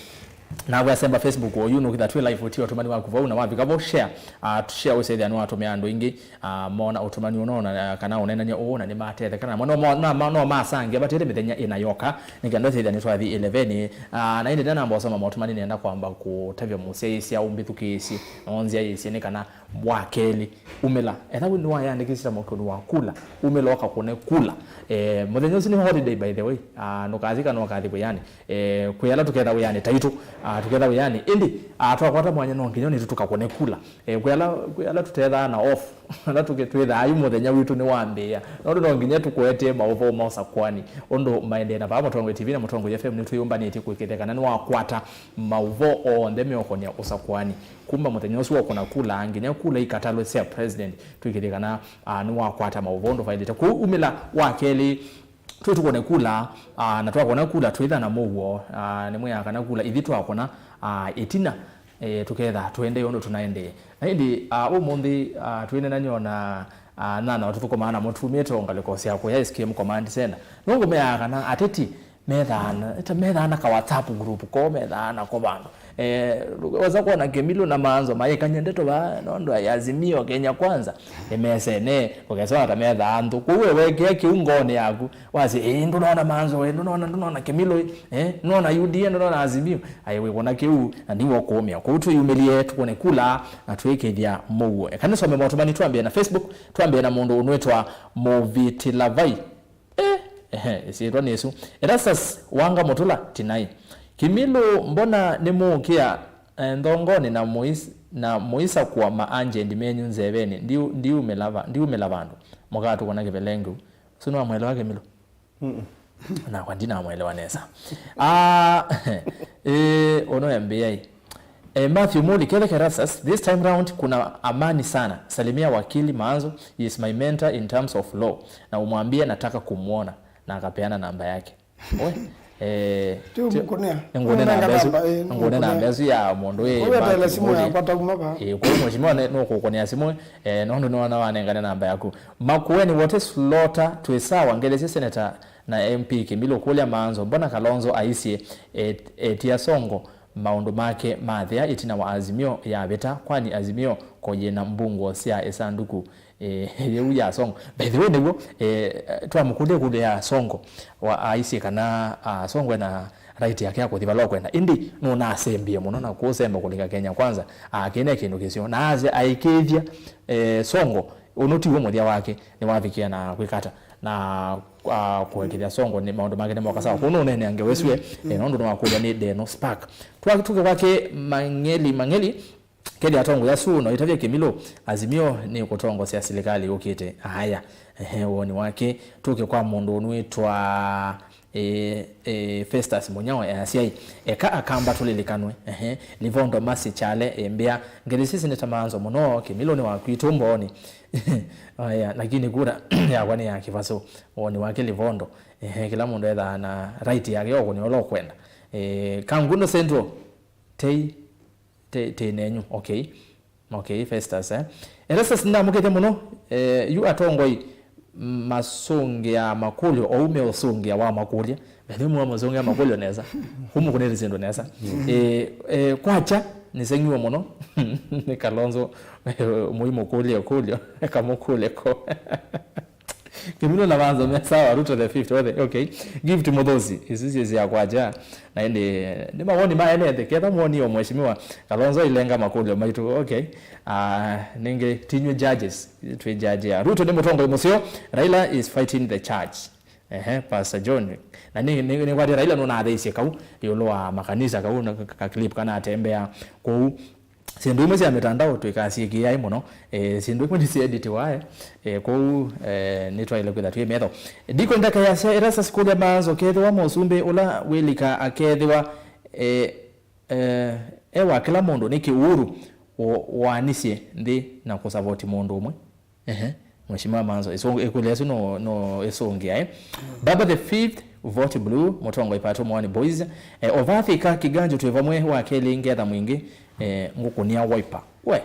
Na wasemba Facebook oyu, nũkĩtha twĩ live, ũtia ũtũmani waku vau, na wavika vo, share. Ah, share ũsethĩa nĩwatũmĩa andũ aingĩ, ah, mona ũtũmani ũno, na, kana ũnenany'a ũũ, na nĩmatetheka. Na mo no, no, no, no masange, vatĩte mĩthenya ĩna yoka, nĩ kenda ũsethĩa nĩtwathi eleven. Ah, na ĩndĩ ndanamba ũsoma maũtũmani, nĩenda kwamba kũtavya mũsyaĩĩsya ũmbĩthukĩĩsye, na onzyaĩĩsye nĩ kana wa kelĩ, umĩla. Etha wĩ nĩwayandĩkĩsye ta mũkũni wa kula, umĩla ũkakũne kula. Eh, mũthenya ũsu nĩ holiday, by the way. Ah, ndũkathi kana ũkathi wĩanĩ. Eh, kwĩ ala tũketha wĩanĩ taitũ, ah, tũketha wĩanĩ. Ĩndĩ, ah, twakwata mwanya no nginya nĩtũ tũkakũne kula. Eh, kwĩ ala, kwĩ ala tũtethaa na off. Ala tũke-, twĩthaa yu mũthenya witũ nĩwambĩĩa. Nũndũ no nginya tũkũetee maũvoo ma ũsakwani. Ũndũ maendee na vaa Mũtongoi T V na Mũtongoi F M nĩtwĩyũmbanĩtye kũĩkĩĩthya kana nĩwakwata maũvoo onthe meũkonĩa ũsakwani. Kuma mũthenya ũsu wa kũna kula nginya kula ikatalwe sya president, twĩkĩthye kana, ah, nĩwakwata maũvoo ũndũ vaĩlĩte. Kwoou umĩla wa kelĩ, twĩ tũkũne kula, ah, na twakũna kula twĩtha na mũuo, ah, nĩmwĩaa kana kula ithi twakũna, ah, ĩtina, eh, tũketha tũendee ũndũ tũnaendee. Na ĩndĩ, ah, ũmũnthĩ, ah, twĩnenany'a na, ah, nyanya ũtũthũkũmaa namo tumĩte o ngalĩko sya kũya S K M Command Center. Nũngũmeaa kana ateti methaa na, ĩta methaa na ka WhatsApp group koo methaa nako vandũ. Eh, wesa kwona Kĩmilũ na Maanzo mayĩkany'a ndeto vaa nũndũ ya Azimio Kenya Kwanza. Nĩmesene, ũkesona ta methaa nthũ. Kwoou we wekĩa kĩu ngoonĩ yaku, wasye, "Ĩĩ, ndũnona Maanzo, we, ndũnona, ndũnona Kĩmilũ, eh, ndũnona U D A, ndũnona Azimio." Aĩ, wĩkũna kĩu, na ndiwo kũũmĩa. Kwoou twĩyumĩlye, tũkũne kula, na twĩkĩthya mũuo. Eka nĩsome maũtũmani, twambĩe na Facebook, twambĩe na mũndũ ũnwĩtwa Mũvĩtĩlavai. Eh, ehe, ĩsyĩtwa nĩ ĩsu. Erastus Wanga Mũtũla, Tinai. Kĩmilũ, mbona nĩmũũkĩa, eh, nthongonĩ na mũis-, na mũisakũa ma agent menyu nzevenĩ? Ndiu-, ndiumĩla va-, ndiumĩla vandũ. Mũkatũkũna kĩvelengeu. Ũsu nĩwamwelewa Kĩmilũ? Mm-mm. Nakwa ndinamwelewa nesa. Ah, eh, ũno embĩai. Eh, Matthew Muli, Ketheka Erastus, this time round kuna amani sana. Salimia wakili Maanzo, he is my mentor in terms of law. Na umwambie nataka kumwona. Na akapeana namba yake. We, eh, tio, tio, mũkũnĩa. Nĩngũne namba ĩsu, namba, eh, nĩngũne namba ĩsu ya mũndũ, eh, ũvetele Matthew simũ Muli. Yakwa tauma va. Eh, kwa mheshimiwa nĩ, nũkũkũnĩa simũ, eh, nũndũ nĩwona wanengane namba yaku. Makueni, what is slaughter? Twĩ sawa, ngelesya senator na M P Kĩmilũ kũlya Maanzo, mbona Kalonzo aisye, eh, etia Songo maũndũ make mathea ĩtina wa Azimio yavĩta, kwani Azimio ko yĩna mbungũo sya ĩsanduku, eh, yĩu ya Songo? By the way, nĩw'o, eh, twamũkũlya ĩkũlyo ya Songo, wa, aisye kana, ah, Songo ena right yake ya kũthi vala ũkwenda. Ĩndĩ nũnasembie mũno na kũsemba kũlika Kenya Kwanza, ah, kĩne kĩndũ kĩseo. Na asya aĩkĩĩthya, eh, Songo, ũno tiw'o mũthya wake, nĩwavikie na kwĩkata. Na ah, kũekethya Songo nĩ maũndũ make nĩmoka sawa. Kũu nũũneenea ngewa ĩsu e, eh, nũndũ nĩwakũlwa nĩ Deno Spark. Twa-, tũke kwake Mang'eli, Mang'eli, kethĩa atongoi asu no itavya Kĩmilũ, Azimio nĩ kũtongosya silikalĩ yũkĩte. Aya, ehe, woni wake. Tũke kwa mũndũ ũnwĩtwa, eh, eh, Festus Mũnyao easya, eka Akamba tũlilikanwe. Ehe, Livondo Masi Kyale, eh, mbĩa, ngethi sisi nĩ ta manzo mũno, Kĩmilũ nĩ wa kwitũ mbooni. Aya, lakini kura yakwa nĩ ya Kĩvasũ. Woni wake Livondo. Ehe, kĩla mũndũ ethaa na right yake ya ũkũnĩa ũla ũkwenda. Eh, Kangundo Central, tei, tei, tei nenyu. Okay. Okay, Festus, eh. Erastus, nĩnamũkĩte mũno. Eh, yu atongoi masũngĩa makũlyo, ou meũsũngĩa wa makũlya. Bethe mwa masũngĩa makũlyo nesa. Kumũkũnĩte syĩndũ nesa. Eh, eh, kwakya, nĩseng'iwe mũno. Nĩ Kalonzo, eh, mũimũkũlye ũkũlyo. Kamũkũlye ko. Kĩmilũ na Manzo me sawa, Ruto the fifth, othe, okay. Gift Muthosi, isu syĩ sya kwakya. Na ĩndĩ, nĩ mawoni ma ene ethĩ, ketha mwoni o Mheshimiwa Kalonzo ilenga makũlyo maitũ, okay. Ah, nĩngĩ, tinyw'ĩ judges, twĩ judge ya. Ruto nĩ mũtongoi mũseo, Raila is fighting the church. Ehe, Pastor John. Na nĩ, nĩ, nĩkwatĩ Raila nũnatheisye kau, ĩũlũ wa makanisa kau, na ka, ka clip kana atembea kũu. Syĩndũ imwe sya mĩtandao twĩkasyĩkĩĩae mũno. Eh, syĩndũ imwe nĩsyaeditiwae. Eh, kwoou, eh, nĩtwaĩle kwĩtha twĩ metho. Deacon ndakayasya, Erastus kũlya Manzo kethĩwa mũsumbĩ ũla wĩlika akethĩwa, eh, eh, e wa kĩla mũndũ, nĩkĩ Uhuru wo-, waanisye nthĩ na kũsavoti mũndũ ũmwe? Ehe. Mheshimiwa Manzo, ĩsũ-, ĩkũlyo ĩsu no, no ĩsũngĩa, eh? Baba the fifth, vote blue, mũtongoi Pato Mwani Boys. Eh, Ovathika Kiganjo twĩ vamwe, wa kelĩ ngetha mwingĩ, eh, ngũkũnĩa Wiper. We,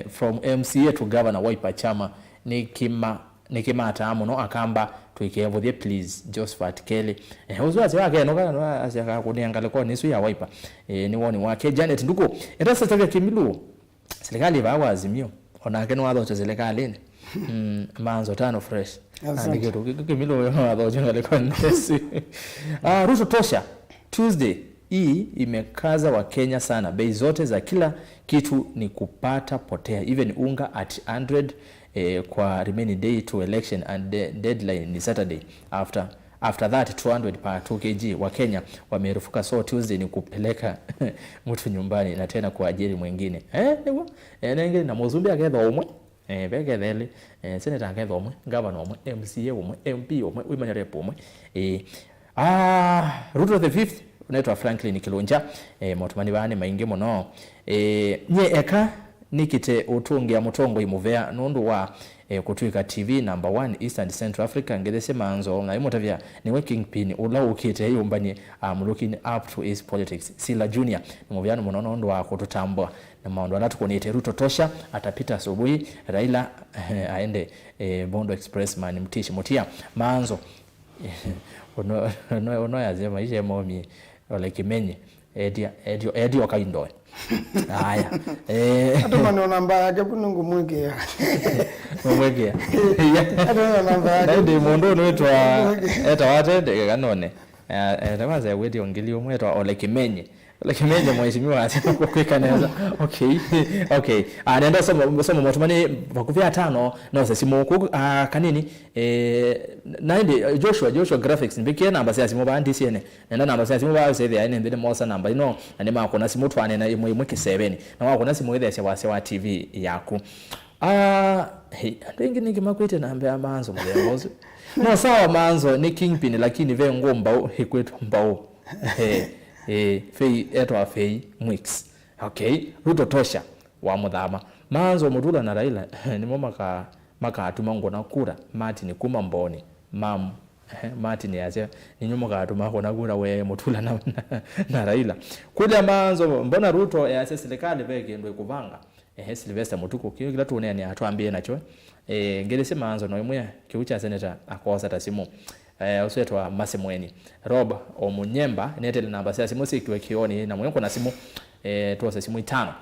from M C A to governor Wiper chama, nĩkĩma-, nĩkĩmataa mũno Akamba, tũikevũthye please, Josephat Kelly. Eh, ũsu asya akenũka, asya kakũnĩa ngalĩkonĩ ĩsu ya Wiper. Eh, nĩ woni wake. Janet Nduku, ĩta sasavya Kĩmilũ. Silikalĩ vaa wa Azimio, onake nĩwathokya silikalĩnĩ. Mm, Manzo tano fresh. Asante. Andĩkĩtwe kĩ-, kĩ-, Kĩmilũ ũyo nĩwathokya ngalĩkonĩ ĩsu. Ah, Ruto tosha. Tuesday hii imekaza Wakenya sana. Bei zote za kila kitu ni kupata potea. Even unga at hundred, eh, kwa remaining day to election and de-, deadline ni Saturday after. After that, two hundred per two K G. Wakenya wamerufuka, so Tuesday ni kupeleka mtu nyumbani na tena kuajiri mwingine. Eh, nĩguo. Eh, nengĩ na mũsumbĩ akethwa ũmwe. Eh, veketheli. Eh, seneta akethwa ũmwe, gavana ũmwe, M C A ũmwe, M P ũmwe, women rep ũmwe. Eh, ah, Ruto the fifth, unaitwa Franklin Kilunja. Eh, motumani vaa nĩ maingĩ mũno. Eh, nye eka nĩkĩte ũtũngĩa mũtongoi mũvea nũndũ wa, eh, kũtw'ĩka T V number one East and Central Africa. Ngethesye Manzo na imũtavya nĩwe kingpin ũla ũkĩte yũmbany'e. I'm looking up to his politics. Sila Junior nĩ mũveani mũno nũndũ wa kũtũtambũa na maũndũ ala tũkũnĩte. Ruto tosha, atapita asubuhi, Raila, eh, aende, eh, Bondo Express man, mtishi Mutia. Manzo, ũno, ũno, ũno yasema ishe momi, ole Kimenye. Etia, etio, etio kaindoe. Aya. Eh. Atũmane o namba yake, vu nĩngũmwĩkĩa. Ngũmwĩkĩa. Atũmane o namba yake. Na ĩndĩ mũndũ ũnwĩtwa, ngũmwĩkĩa, etawa ate ndeke kanone. Eh, eh, tawaza ya wĩtio ngili ũmwe etwa Ole Kimenye. Ole Kimenye, mheshimiwa, asema kwĩka nesa. Okay. Okay. Ah, nenda soma, soma motumani vakuvĩ atano, no se simu kũ, ah, kanini. Eh, na ĩndĩ, Joshua, Joshua Graphics, mbĩkĩe namba sya simu vaa ndisiene. Nenda namba sya simũ vaa ũsethĩa nĩ nthĩ nĩmosa namba ĩno, na nĩmakũna simũ twaneena ĩmwe ĩmwe kĩsevenĩ. Na wakũna simũ ĩtheesya wasya wa T V yaku. Ah, hey, andũ aingĩ nĩngĩ makwĩte namba ya Manzo mũthemba ũsu. No sawa, Manzo nĩ kingpin, lakini ve ngũ mbau ĩkwĩtwa mbau. Eh, eh, Fei, etwa Fei Mwix. Okay, Ruto tosha wa mũthama. Manzo, Mutula na Raila nĩmo maka-, makatuma ngũna kura. Martin kuma Mboni. Mam, ehe, Martin yasya, ninyu mũkatuma kũna kura we Mutula na, na, na Raila. Kũlya Manzo, mbona Ruto yasya silikalĩ ve kĩndũ ĩkũvanga? Ehe, Sylvester Mutuku, kĩu kĩla tũũneenea twambĩe nakyo. Eh, ngelesye Manzo no ĩmwe, kĩu kya seneta akosa ta simũ. Eh, ũsu etwa Masi Mweni. Rob Omunyemba, netele namba sya simũ syĩkiwe kĩonĩ, na mwĩkũna simũ, eh, twose simũ itano.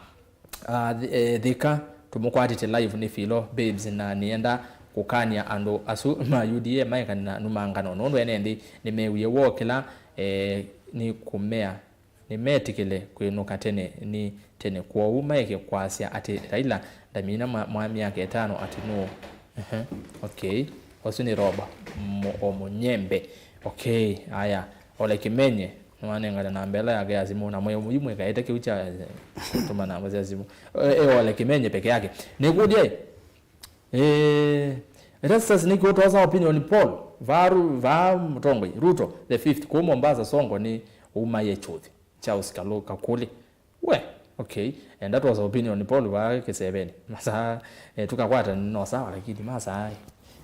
Ah, Thi-, eh, Thika, tũmũkwatĩte live nĩ Philo Babes, na nĩenda kũkany'a andũ asu ma U D A maekane na numangano, nũndũ ene nthĩ nĩmewie woo kĩla, eh, nĩ kũmea, nĩmetĩkĩle kwĩnũka tene nĩ tene, kwoou maeke kwasya atĩ Raila ndamina mwa, mwa myaka ĩtano atĩ nũũ. Ehe, okay. Ũsu nĩ Roba. Mu-, o Munyembe. Okay, aya. Ole Kimenye, nĩwanengane namba ĩla yake ya simũ, na mwe-, yu mwĩkaĩte kĩu kya, eh, tũma namba sya simũ. Eh, eh, Ole Kimenye peke yake. Nĩkũlye, eh, Erastus, nĩkĩ ũtosa opinion poll? Vaa Ru-, vaa mũtongoi, Ruto the fifth, kũu Mombasa, Songo nĩ umaye kĩũthi. Charles Kalu-, Kakuli. We, okay. Enda tuosa opinion poll vaa kĩsevenĩ. Masaa, eh, tukakwata no sawa, lakini masaa, eh,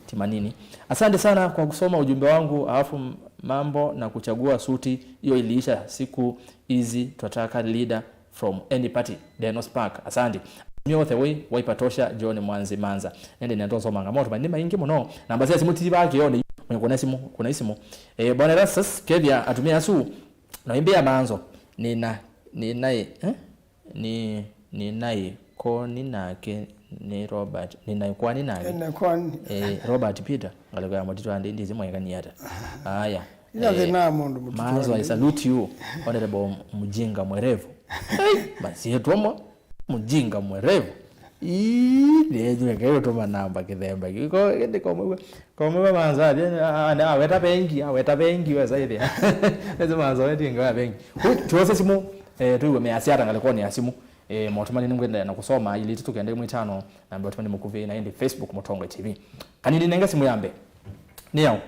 ti manini. Asante sana kwa kusoma ujumbe wangu, alafu m-, mambo na kuchagua suti, hiyo iliisha siku hizi, twataka leader from any party. Deno Spark, asante. Miote wĩ, Wiper Tosha, John Mwanzi Manza. Nende nenda nsomanga maũndũ manini maingĩ mũno. Namba sya simũ ti vaa kĩonĩ, mwe kuna simũ, kuna simũ. Eh, Bwana Erastus, kethia atumia asu, no imbĩa manzo. Nina, ninaĩ, eh? Ni, ninaĩ koni nake nĩ Robert, ninaĩ kwani nake. Ene kwani. Eh, Robert Peter, ngalĩko ya mũtitũ andĩ ndizi mwekani ata. Aya. Ila eh, thĩna mũndũ mũtitũ manzo, andĩ. I salute you, Honorable Mujinga Mwerevu. Hey, masietwa mo, Mujinga Mwerevu. Ii, nĩnyweka ũtũma namba kĩthemba kĩu. Ko, ĩndĩ komwĩw'a, komwĩw'a manzo athi, a-, a-, aweta vengi, aweta vengi, wesa ĩthĩa. Nĩsĩ manzo wetie ngewa vengi. Kũ, tuose simũ, eh, tũiwe measya ata ngalĩkonĩ ya simũ. Eh, motũmani nĩngwenda na kũsoma, ili tũkenda imwe itano, na mbe ũtũmani mũkuvĩ, na ĩndĩ Facebook Mũtongoi T V. Kanini nenga simũ ya mbee. Nĩ yaũ?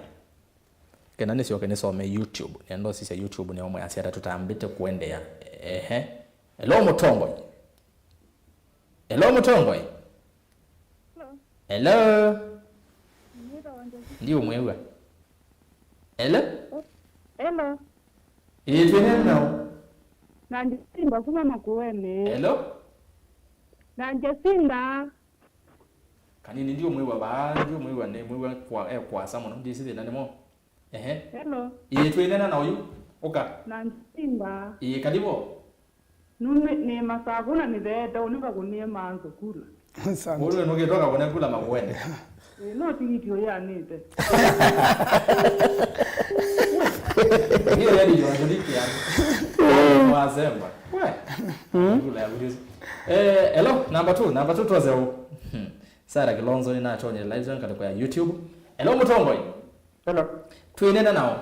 Kenda nĩsyoke nĩsome YouTube. Nenda ũsisya YouTube nĩ omwe asya ata tũtambĩte kũendeea. Ehe. Hello, Mũtongoi. Hello, Mũtongoi. Hello. Hello. Ndi ũmwĩw'a. Hello. Hello. Ĩĩ, twĩneena naũ? Na Jacinda kuma Makueni. Hello. Na Jacinda. Kanini, ndi ũmwĩw'a vaa, ndi ũmwĩw'a, nĩ mwĩw'a kwa, e kwasa mũno, ndisi thĩna nĩmo. Ehe. Hello. Ĩĩ, twĩneena na ũyũ. Ũka. Na Jacinda. Ĩĩ, kalivo. Nũme nĩ masavu na nĩtheete ũnĩva kũnie manzo kula. Asante. Ũyũ nũkĩtoka kũne kula Makueni. Ĩĩ, no tigiti ũyanĩte. Hiyo yani ndio ndio kiasi. Wasemba. We. Kula ya kujuzi. Eh, hello, number two, number two tuoze u. Hmm. Sarah Kilonzo nĩnatonyie live zone katika ya YouTube. Hello, Mũtongoi. Hello. Twĩneena naũ?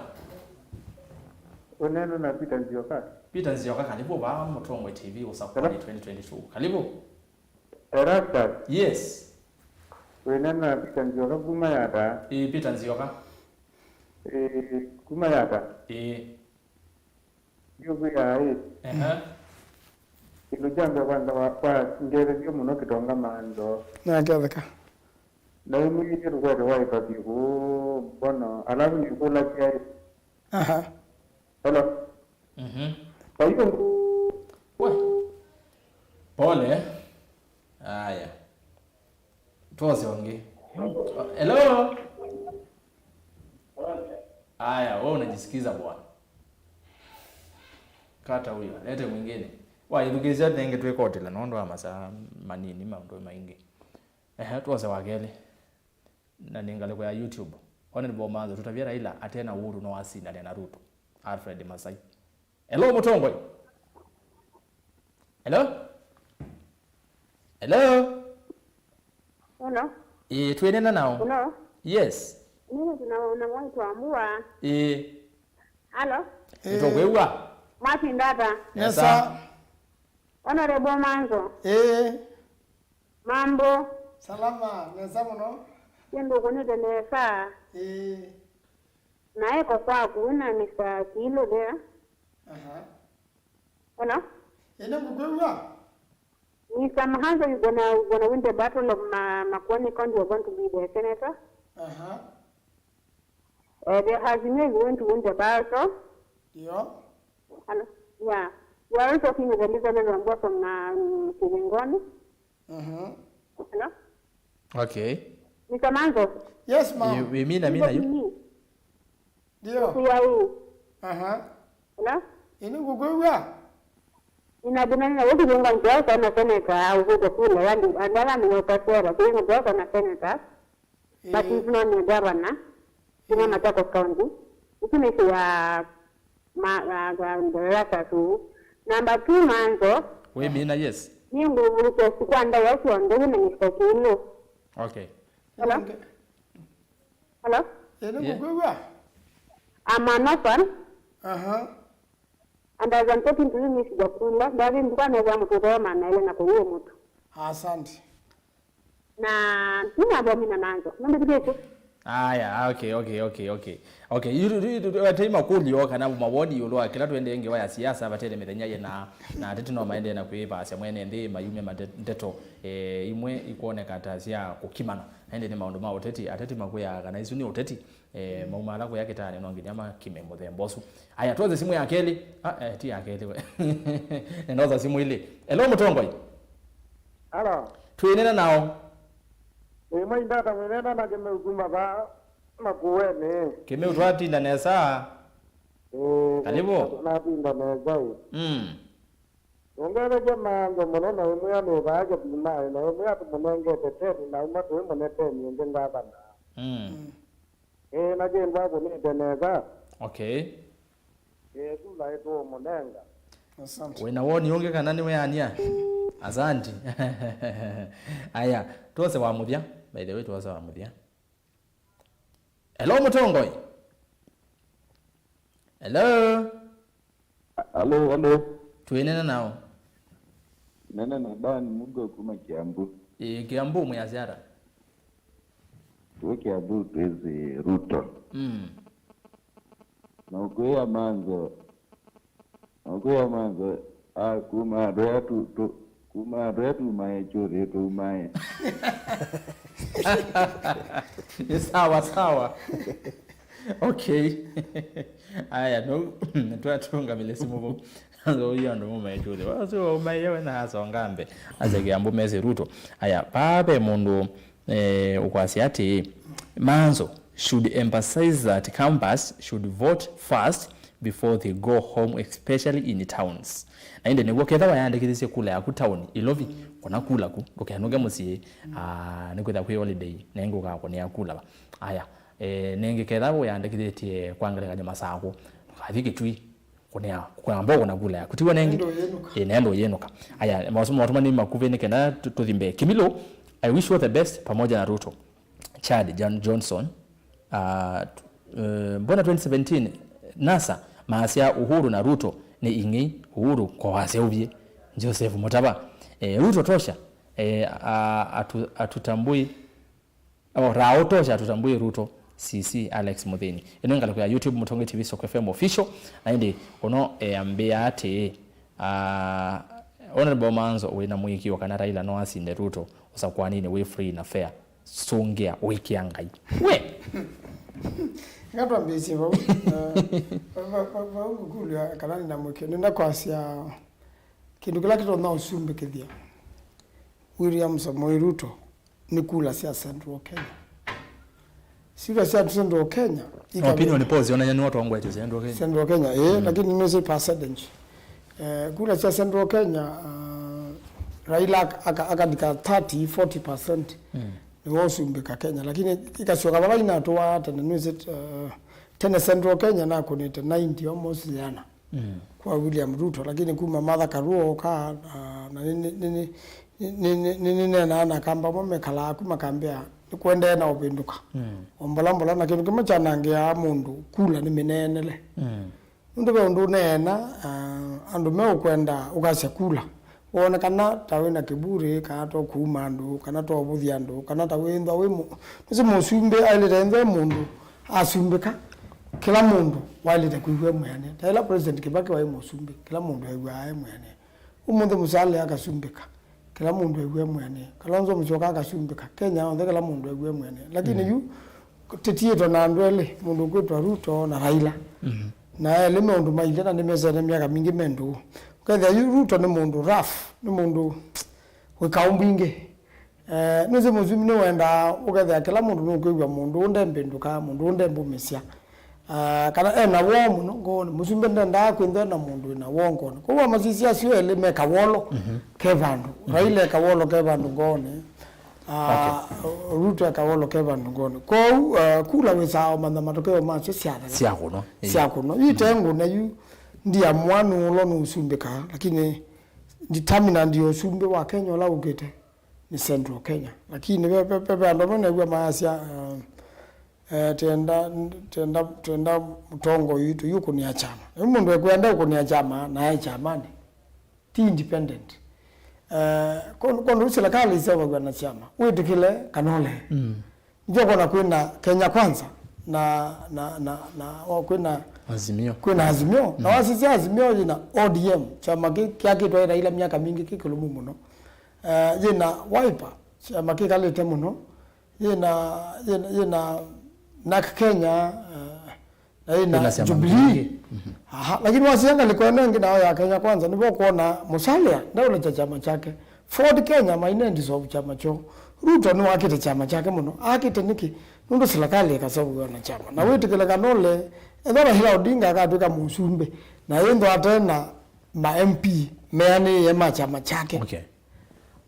Ũneena na Peter Nzioka. Peter Nzioka, kalibu vaa Mũtongoi T V Ũsakũani twenty twenty-two. Kalibu. Erastus. Yes. Wĩneena na Peter Nzioka kuma Yata. Ĩĩ, Peter Nzioka. Ĩĩ, kuma Yata. Ĩĩ. Ndiũkwĩa ĩ. Ehe. Kĩndũ kya mbee kwanza wa, kwa ngethetie mũno kĩtonga manzo. Naketheka. Na imwĩtye tũkwete Wi-Fi kũu, mbono, alafu nĩkũlasya ĩ. Aha. Hello. Mhm. Kwa hiyo ngu- We. Pole. Aya. Tuose ũngĩ. Hello. Aya, wewe unajisikiza bwana. Kata huyo, lete mwingine. Waithukĩĩsya nenge twĩkotela nũndũ wa masaa manini maũndũ maingĩ. Ehe, tuose wa kelĩ. Na nĩ ngalĩko ya YouTube. One ni Bomanzo, tũtavya Raila ate na Uhuru no asindane na Ruto. Alfred Masai. Hello, Mũtongoi. Hello? Hello? Hello? Ĩĩ, twĩneena naũ? Hello? Yes. Nini tuna una mwaitwa Mbua? Ĩĩ. Hello? Nĩtũkwĩw'a. Mwatinda ata? Nesa. Nesa. Honorable Manzo. Ĩĩ. Mambo? Salama, nesa mũno. Kĩndũ kũnĩte nesa. Ĩĩ. Na eko kwaku na Mister Kiilu there. Aha. Hello? Ĩĩ, nĩngũkwĩw'a. Mister Mahanzo, you gonna, you gonna win the battle of Ma-, Makueni County, you're going to be the senator. Aha. Uh, the Azimio is going to win the battle. Ndio. Hello? Yeah. You are also seeing Elizabeth Wambua from, um, Kivingoni. Mhm. Hello? Okay. Mister Manzo? Yes, ma'am. Ĩĩ, ĩĩ, mina, mina yu. Ndio. Kuya hii. Aha. Hello? Ĩĩ, nĩngũkwĩw'a. Nina thĩna na wewe kuunga mtu wako na seneta au kuja kule, yani, andala mwenye utasera, kuunga mtu wako na seneta. But he's not the governor. Sina Machakos County. Ici nĩ cia ma, ma, ma, ndereva tu. Number two, Manzo. Wĩmina, yes. Nĩ ngũvũkĩa sikwanda ya syonthe na Mister Kiilu. Okay. Hello? Hello? Ĩĩ, nĩngũkwĩw'a. I'm an orphan. Aha. And as I'm talking to you, Miss Jakula, ndathi nduka nethĩa mũtũthe wa maana ĩlĩ na kũu mũtu. Asante. Na nĩnathomina nanzo. Nũmbĩthĩlĩtye? Aya, okay, okay, okay, okay. Okay, yu, yu, yu, yu, atei makũlyo kana mawoni ĩũlũ wa kĩla twendee ngewa ya siasa vatene mĩthenya yĩna, na ateti no maendee na kwĩvaasya mwene nthĩ mayumya mate-, ndeto, eh, imwe ikwoneka ta sya kũkimana. Na ĩndĩ nĩ maũndũ ma ũteti, ateti makwĩaa kana isu nĩ ũteti. Eh, mauma ala kũya kĩtaanĩ no nginya makime mũthemba ũsu. Aya, twoze simũ ya kelĩ. Ah, eh, ti ya kelĩ we. Nĩndoza simũ ilĩ. Hello, mũtongoi. Hello. Twĩnena nao. Ĩĩ, mwaindata mwĩnena na Kĩmeu kuma va Makueni. Kĩmeu twatinda nesa. Ĩĩ, karibu. Natinda nesa ĩ. Mm. Nĩngethekya maanzo mũno na ĩmwĩa nĩ vaa kĩthimaĩ na ĩmwĩa tũmũnengete teni na uma twĩmũne teni ĩngĩ ngavana. Mm. Ĩĩ, na kĩndũ akũnĩte nesa. Okay. Ĩĩ, sula ĩtũũmũnenga. Asante. Wĩna woni ũngĩ kana nĩweania? Asante. Aya, tuose wa mũthya. By the way, tuose wa mũthya. Hello, mũtongoi. Hello. Alo, alo. Twĩnena nao. Nena na Dan Mugo kuma Kiambu. Ĩĩ, Kiambu mwĩasya ata? Twĩ Kiambu twĩsĩ Ruto. Mm. Na ũkwĩa manzo, na ũkwĩa manzo, a, kuma andũ aya tu, tu, kuma andũ aya tumae kyũthĩ tumae. Nĩ sawa, sawa. Okay. Aya, no, twatũngamĩle simũ vau. Nzo ũyũ andũ mũmae kyũthĩ. Wasi waumaie we na asonga mbe. Ase Kiambu mesĩ Ruto. Aya, paa ve mũndũ, eh, ũkwasya atĩ, Manzo should emphasize that campers should vote first before they go home, especially in towns. Na ĩndĩ nĩw'o ketha wayandĩkĩthisye kula yaku taoni, Ilovi, kũna kula ku, ndũkenũke mũsyĩ, ah, nĩkwĩtha kwĩ holiday, nengĩ ũkakũnĩa kula va. Aya, eh, nengĩ ketha wĩyandĩkĩthĩtye kwa ngelekany'o Masakũ, ndũkathi Kĩtui. Kũnĩa, kũnamba kũna kula yaku. Tiw'o nengĩ? Nendo yĩnũka. Ĩ, nendo yĩnũka. Aya, maũsũma matũma nĩ makuvĩ nĩ kenda tũ-, tũthi mbee. Kimilo, I wish you all the best pamoja na Ruto. Chad John Johnson, ah, t-, eh, mbona twenty seventeen NASA maasya Uhuru na Ruto nĩ ing'ei, Uhuru ko waseũvye. Joseph Mutava, eh, Ruto tosha, eh, a-, atu-, atutambui. Oh, Raũ tosha tutambui Ruto, C C Alex Muthĩni. Ĩno ngalĩko ya YouTube Mũtongoi T V Soko F M Official, na ĩndĩ ũno eambĩa atĩĩ, ah, Honorable Manzo, wĩ na mũĩkĩĩo kana Raila no asinde Ruto ũsakũaninĩ wĩ free na fair? Sũngĩa ũĩkĩa Ngai. We! Eka twambĩĩsye vau. Eh, va-, va-, va-, vau ngũkũlya kana nĩ na mũĩkĩĩo. Nĩnda kwasya kĩndũ kĩla kĩtonya ũsumbĩkĩthya William Samoei Ruto nĩ kula sya Central Kenya. Sila sya Central Kenya, no, ikavĩndũka. Opinion polls yonany'a nĩwe ũtongoetye Central Kenya. Central Kenya, ĩĩ, mm, lakini nĩsĩ percentage. Eh, kula sya Central Kenya, ah, Raila aka-, aka-, akandika thirty, forty percent. Mm. Nĩwe ũsumbĩka Kenya, lakini ikasyoka vala inatũaa tene, nĩsĩ, eh, tene Central Kenya nakũnĩte ninety, almost yĩana. Mm. Kwa William Ruto, lakini kuma Martha Karua oka, na, na nĩ, nĩ, nĩneenaa na Akamba amwe mekalaa ku makambĩa nĩkũendee na ũvĩndũka. Mm. O mbola mbola, na kĩndũ kĩmwe kyanangĩaa mũndũ kula nĩ mĩneenele. Mm. Nũndũ ve ũndũ ũneena, ah, andũ meũkwenda ũkasya kula. Wonekana ta wĩ na kĩburi, kana ta ũkuuma andũ, kana ta ũvũthya andũ, kana ta wĩthwa wĩ mũ-, nĩsĩ mũsumbĩ aĩlĩte ethwe mũndũ asumbĩka, kĩla mũndũ waĩlĩte kwĩw'a e mwĩanĩe. Ta ĩla President Kibaki waĩ mũsumbĩ, kĩla mũndũ ew'aa e mwĩanĩe. Ũmũnthĩ Musalia akasumbĩka, kĩla mũndũ ew'aa e mwĩanĩe. Kalonzo Musyoka akasumbĩka, Kenya yonthe kĩla mũndũ ew'aa e mwĩanĩe. Lakini, mm, yu tĩtiĩtwe na andũ elĩ, mũndũ ũkwĩtwa Ruto na Raila. Mm. Na elĩ maũndũ mailye na nĩmesene myaka mingĩ me ndũũ. Ũkethĩa yu Ruto nĩ mũndũ rough, nĩ mũndũ wĩ kaũ mbingĩ. Eh, nĩsĩ mũsumbĩ nĩwendaa ũkethĩa kĩla mũndũ nũkwĩw'a mũndũ ũũ ndembĩndũka, mũndũ ũũ ndembũmĩsya. Ah, kana ena woo mũno ngoonĩ. Mũsumbĩ ndendaa kwĩthwa na mũndũ wĩna woo ngoonĩ. Kwoou amasisya asu elĩ me kawolo, mhm, ke vandũ. Mhm. Raila e kawolo ke vandũ ngoonĩ. Ah, okay. Ruto e kawolo ke vandũ ngoonĩ. Kwoou, ah, kula wĩsaa ũmantha matokeo masyo syatha. Syakũnwa. Ĩĩ. Syakũnwa. Yu ite ngũne yu, ndiamũa nũũ ũla nũũsumbĩkaa, lakini determinant ya ũsumbĩ wa Kenya ũla ũkĩte nĩ Central Kenya. Lakini ve, ve, ve, ve andũ amwe new'a mayasya, ah, Eh, tenda, tenda, tenda mũtongoi witũ yu kũnĩa kyama. Yu mũndũ ekwenda kũnĩa kyama, na e kyamanĩ. Ti independent. Eh, kũndũ, kũndũ serikali iseũvaw'a na kyama. Wĩtĩkĩle kana ũlee. Mm. Ndio kona kwĩna Kenya Kwanza na, na, na, na, o, kwĩna Azimio. Kwĩna Azimio. Na wasisya Azimio yĩna O D M, kyama kĩ-, kĩakĩtwe nĩ Raila myaka mingĩ kĩ kĩlũmu mũno. Eh, yĩna Wiper, kyama kĩkalĩte mũno. Yĩna, yĩna, yĩna NARC Kenya, eh, na yĩna Yĩna syama Jubilee. Mbingĩ. Mhm. Aha, lakini wasisya ngalĩko ĩno ĩngĩ nayo ya Kenya Kwanza, nĩvo kuona Musalia ndaũlekya kyama kyake. Ford Kenya maine dissolve kyama kyoo. Ruto nĩwakĩte kyama kyake mũno. Akĩte nĩkĩ? Nũndũ serikali ĩkaseũvaw'a na kyama. Na wĩtĩkĩle kana ũlee, ethĩwa Raila Odinga akatw'ĩka mũsumbĩ, na yĩnthwa ate na ma M P meanĩĩe ma kyama kyake. Okay.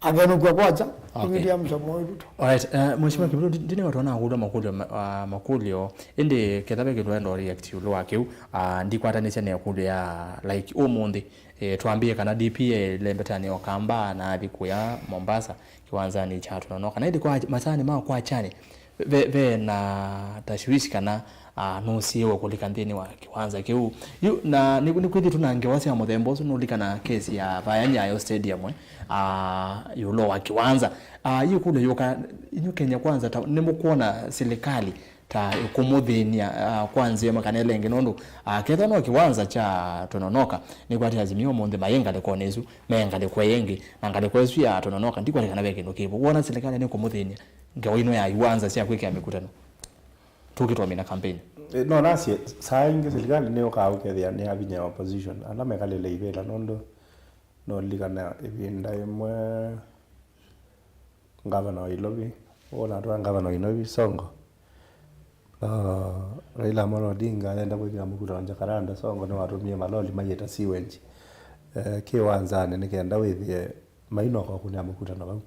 Athenũkw'a kwakya, Okay. William Samoei Ruto. Alright, uh, Mheshimiwa Kipruto, ndi-, ndinĩwa twana kũlya makũlyo ma-, uh, makũlyo, ĩndĩ ketha ve kĩndũ enda react ĩũlũ wa kĩu, uh, ndikwatanĩsya na ĩkũlyo ya, like, ũmũnthĩ, eh, twambie kana D P A lembetanĩa Ũkamba na athi kũya Mombasa, kĩwanzanĩ kya Tononoka. Na ĩndĩ kwa masanĩ ma kwa chani, ve, ve na tashwishi kana, ah, nũsiĩwe kũlika nthĩnĩ wa kĩwanza kĩu. Yu, na nĩ, nĩ kwĩthĩtwe na ngewa sya mũthemba ũsu, nũlikana kesi ya vaya Nyayo Stadium, eh, ah, ĩũlũ wa kĩwanza. Ah, yu kũlyo yũka, inyu Kenya Kwanza, ta, nĩmũkwona silikalĩ ta ĩkũmũthĩny'a, ah, kwa nzĩa ĩmwe kana ĩla ĩngĩ, nũndũ, ah, kethwa no kĩwanza kya Tononoka, nĩkwatĩ Azimio ũmũnthĩ mayĩ ngalĩkonĩ ĩsu, me ngalĩko ĩngĩ, na ngalĩko ĩsu ya Tononoka, ndikwatĩ kana ve kĩndũ kĩvo. Wona silikalĩ nĩkũmũthĩny'a ngewa ino ya iwanza sya kwĩkĩa mĩkutano? Tũkĩtwamina campaign. Eh, no nasye, saa ingĩ silikalĩ nĩyũkaa ũkethĩa nĩ avinya ya opposition, ala mekalĩle ivĩla, nũndũ nũlilikana ĩvinda ĩmwe ngavana wa Ilovi, ũnatwaa ngavana wa Ilovi, Sonko, ah, Raila Amolo Odinga ayenda kwĩkĩa mũkutano Jacaranda, Sonko nĩwatũmie maloli mayĩta sewage, eh, kĩwanzanĩ nĩ kenda wĩthĩe mainoka kũnĩa mũkutano vau.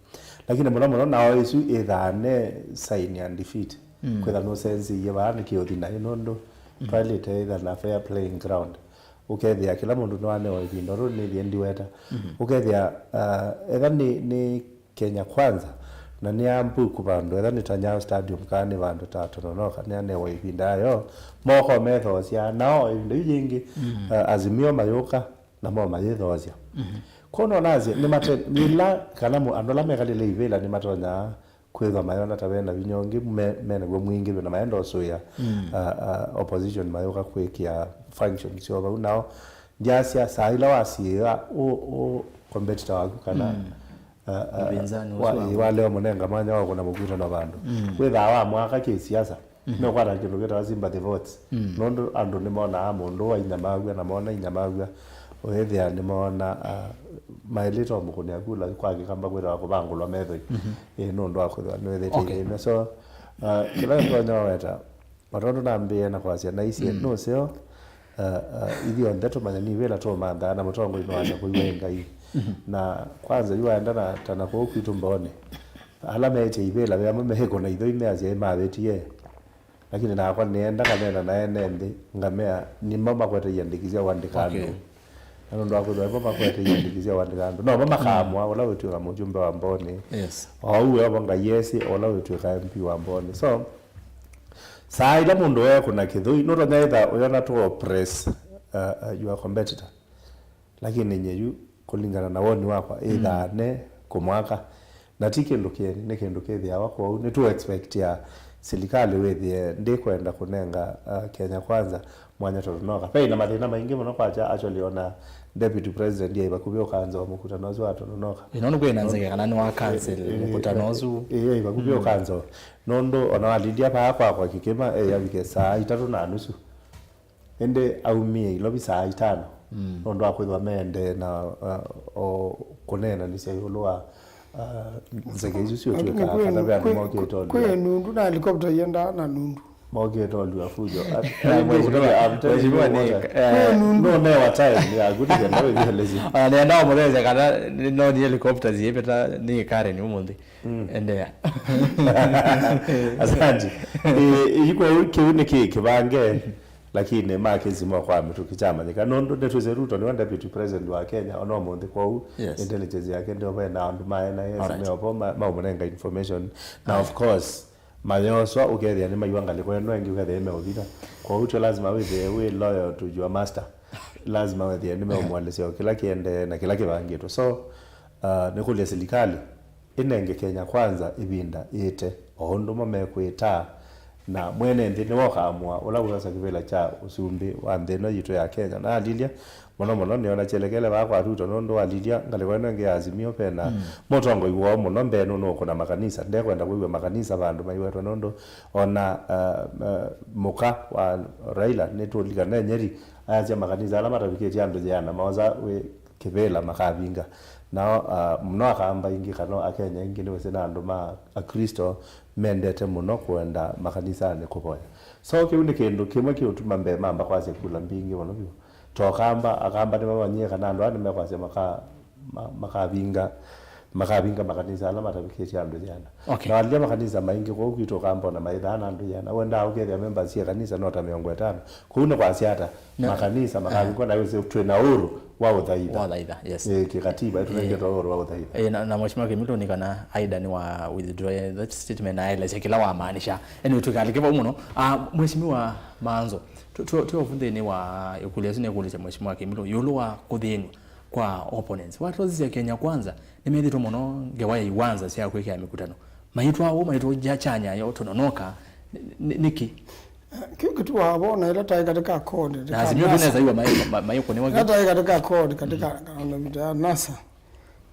Lakini mũno mũno nao ĩsu ĩthaa ne sign ya defeat. Mm. Kwĩtha nũsenziie vaa nĩkĩ ũthi naĩ, nũndũ Mm. twaĩlĩte ĩtha na fair playing ground. Ũkethĩa kĩla mũndũ nĩwanewa ĩvinda, ũndũ nĩthie ndiweta. Mhm. Ũkethĩa, uh, etha nĩ, nĩ Kenya Kwanza, na nĩ ambuku vandũ, etha nĩ ta Nyayo Stadium, kana nĩ vandũ ta Tononoka, nĩanewa ĩvinda yayo, moko methoosya, nao ĩvinda yu yĩngĩ, Mm. uh, Azimio mayũka, namo mayĩthoosya. Mhm. Kwoou nonasye, nĩmate, yĩla, kana mũ-, andũ ala mekalĩle ivĩla nĩmatonyaa kwĩthwa mayona ta vena vinya ũngĩ me, menaw'o mwingĩ, na maenda ũsũĩa, Mm. uh, uh, opposition mayũka kwĩkĩa function syoo vau. Nao ndyasya saa ila wasiĩĩa ũ, ũ competitor waku kana, Mm. uh, uh, Mpinzani wa, ũsu waku. Walea ũmũnenga mwanya wa kũna mũkutano vandũ. Mm. Wĩthaa wa mwaka kĩsiasa, Mhm. Mekwata kĩndũ kĩtawa sympathy votes. Mm. Nũndũ andũ nĩmonaa mũndũ wa inyamaw'a na mona inyamaw'a, ũyĩthĩa nĩmona, ah, maĩlĩte o mũkũnĩa kula kwa Kĩkamba kwĩtawa kũvangũlwa methoi. Mhm. Ĩĩ, nũndũ wa kwĩthĩwa nĩwĩthĩte Okay. ithĩnwa. So, ah, kĩla nĩtonya waweta, o tondũ nambĩĩe na kwasya naisye Mm. nũseo, ah, ah, ithyonthe tũmanya nĩ ivĩla tũũmanthaa na mũtongoi nĩwanya kũiwa ĩ Ngai. Mhm. Na kwanza yu waenda na, ta na kũu kwitũ Mbooni, ala meĩtye ivĩla ve amwe mehĩkũna ithoi measya ĩ mavĩtie. Lakini nakwa nĩenda nganeena na ene nthĩ, ngamea, nĩmo makwete iandĩki sya ũandĩka andũ. Okay. Na nũndũ wa kwĩthwa nĩmo makwete iandĩki sya ũandĩka andũ, nomo makaamũa ũla wĩtw'ĩka mũjumbe wa Mbooni. Yes. Ou evo Ngai esĩ ũla wĩtw'ĩka M P wa Mbooni. So, saa ila mũndũ weekũna kĩthũi, nũtonya ĩtha ũyona to oppress, uh, uh, your competitor. Lakini nye yu, kũlingana na woni wakwa, ĩthaa ne kũmwaka. Na ti kĩndũ kĩeni, nĩ kĩndũ kĩthĩawa kwoou. Nĩtũ expectia silikalĩ wĩthĩe ndĩkwenda kũnenga, uh, Kenya Kwanza mwanya Tononoka. Ve na mathĩna maingĩ mũno kwakya, actually, ona deputy president yaĩ vakuvĩ ũkanza mũkutano ũsu wa Tononoka. Ĩno nĩ kwĩna nzeke kana nĩ wa cancel Ĩ-, ĩ-, mũkutano ũsu. Ĩ-, ĩ-, vakuvĩ Mm. ũkanza. Nũndũ ona walindia vaa kwakwa Kĩkĩma, e, yavike saa itatũ na nusu. Ĩndĩ aumie Ilovi saa itano, Mm. nũndũ wa kwĩthwa meendee na, uh, o kũneenanĩsya ĩũlũ wa, uh, nzeke isu siũtw'ĩkaa kana ve andũ mokĩte ũlw'a. Kwĩ nundu na helicopter iendaa na nundu. Mokĩte ũlw'a fujo. A-, Na mheshimiwa, I'm telling you mheshimiwa what ni, I, eh, Kwĩ nundu. Nũnewa time yaku nĩ kenda wĩthelesye. Ona nĩenda ũmũthesya kana nĩ, no nĩ helicopter syĩvĩta nĩ Karen ũmũnthĩ. Mm. Endelea. Asante. Eh, iko kĩu nĩ kĩ-, kĩvange. Lakini ma kĩsimo kwa mĩtũkĩ kyamanyĩka, nũndũ nĩtwĩsĩ Ruto nĩwe deputy president wa Kenya ona ũmũnthĩ, kwoou Yes. intelligence yake ndio ve na andũ ma N I S Alright. meovo ma-, maũmũnenga information. Na Alright. of course, Mayoswa, ũkethĩa nĩmaiwa ngalĩko ĩno ĩngĩ, ũkethĩa nĩmeũvitha. Kwoou tyo lazima wĩthĩe wĩ loyal to your master. Lazima wĩthĩe nĩmeũmũelesya o kĩla kĩendee na kĩla kĩvangĩtwe. So, uh, nĩkũlya silikalĩ ĩnenge Kenya Kwanza ĩvinda ĩte, o ũndũ mo mekwĩtaa, na mwene nthĩ nĩwe ũkaamũa ũla wĩosa kĩvĩla kya ũsumbĩ wa nthĩ ĩno yitũ ya Kenya. Na alilya mũno mũno, nĩona kyelekele vaa kwa Ruto, nũndũ alilya ngalĩko ĩno ĩngĩ ya Azimio, ve na mũtongoi woo mũno mbee nũnũũkũna makanisa. Ndekwenda kwĩw'a makanisa vandũ maiwetwe, nũndũ ona, uh, uh, mũka wa Raila nĩtũlikana e Nyeri ayasya makanisa ala matavikĩtye andũ yĩana maosa wĩ kĩvĩla makavinga. Nao, uh, mũno Akamba aingĩ kana Akenya aingĩ nĩwĩsĩ na andũ ma Aklĩsto mendete mũno kũenda makanisanĩ kũvoya. So kĩu nĩ kĩndũ kĩmwe kĩũtuma mbee mamba kwasya kula mbingĩ mũno vyũ. To Akamba, Akamba nĩmamanyie kana andũ aa nĩmekwasya maka-, ma-, makavinga, makavinga makanisa ala matavikĩtye andũ yĩana. Okay. Na walilya makanisa maingĩ kũu kwitũ Ũkamba ona maithaa na andũ yĩana. Wendaa ũkethĩa members sya kanisa no ta mĩongo ĩtano. Kũu nĩ kwasya ata? Na makanisa makavingwa na wĩsĩ twĩ na ũru wa ũthaitha. Wa ũthaitha, yes. Ĩ, kĩkatiba ĩtũnengete ũru wa ũthaitha. Ĩ, na, na Mheshimiwa Kimilo nĩ kana Aida nĩ wa withdraw that statement na aelesya kĩla wamaanisha. Anyway, tũikalike vau mũno. Ah, Mheshimiwa Maanzo, tu, tu, tu ovu nthĩnĩ wa ĩkũlyo ĩsu nĩkũlĩsya Mheshimiwa Kimilo ĩũlũ wa kũthĩnw'a kwa opponents. Watwasisya Kenya Kwanza, nĩmethĩtwe mũno ngewa ya iwanza sya kwĩkĩa mĩkutano. Maitwa ũu, maitwa ja chanya yo tũnonoka, nĩ, nĩ, nĩkĩ? Eh, kĩu kĩtuaa vo na ĩla taĩ katika kodi, na Azimio ndũnesa iwa maĩ-, ma-, maĩkũnĩwa ĩla taĩ katika kodi, katika, mm, ona vita ya NASA,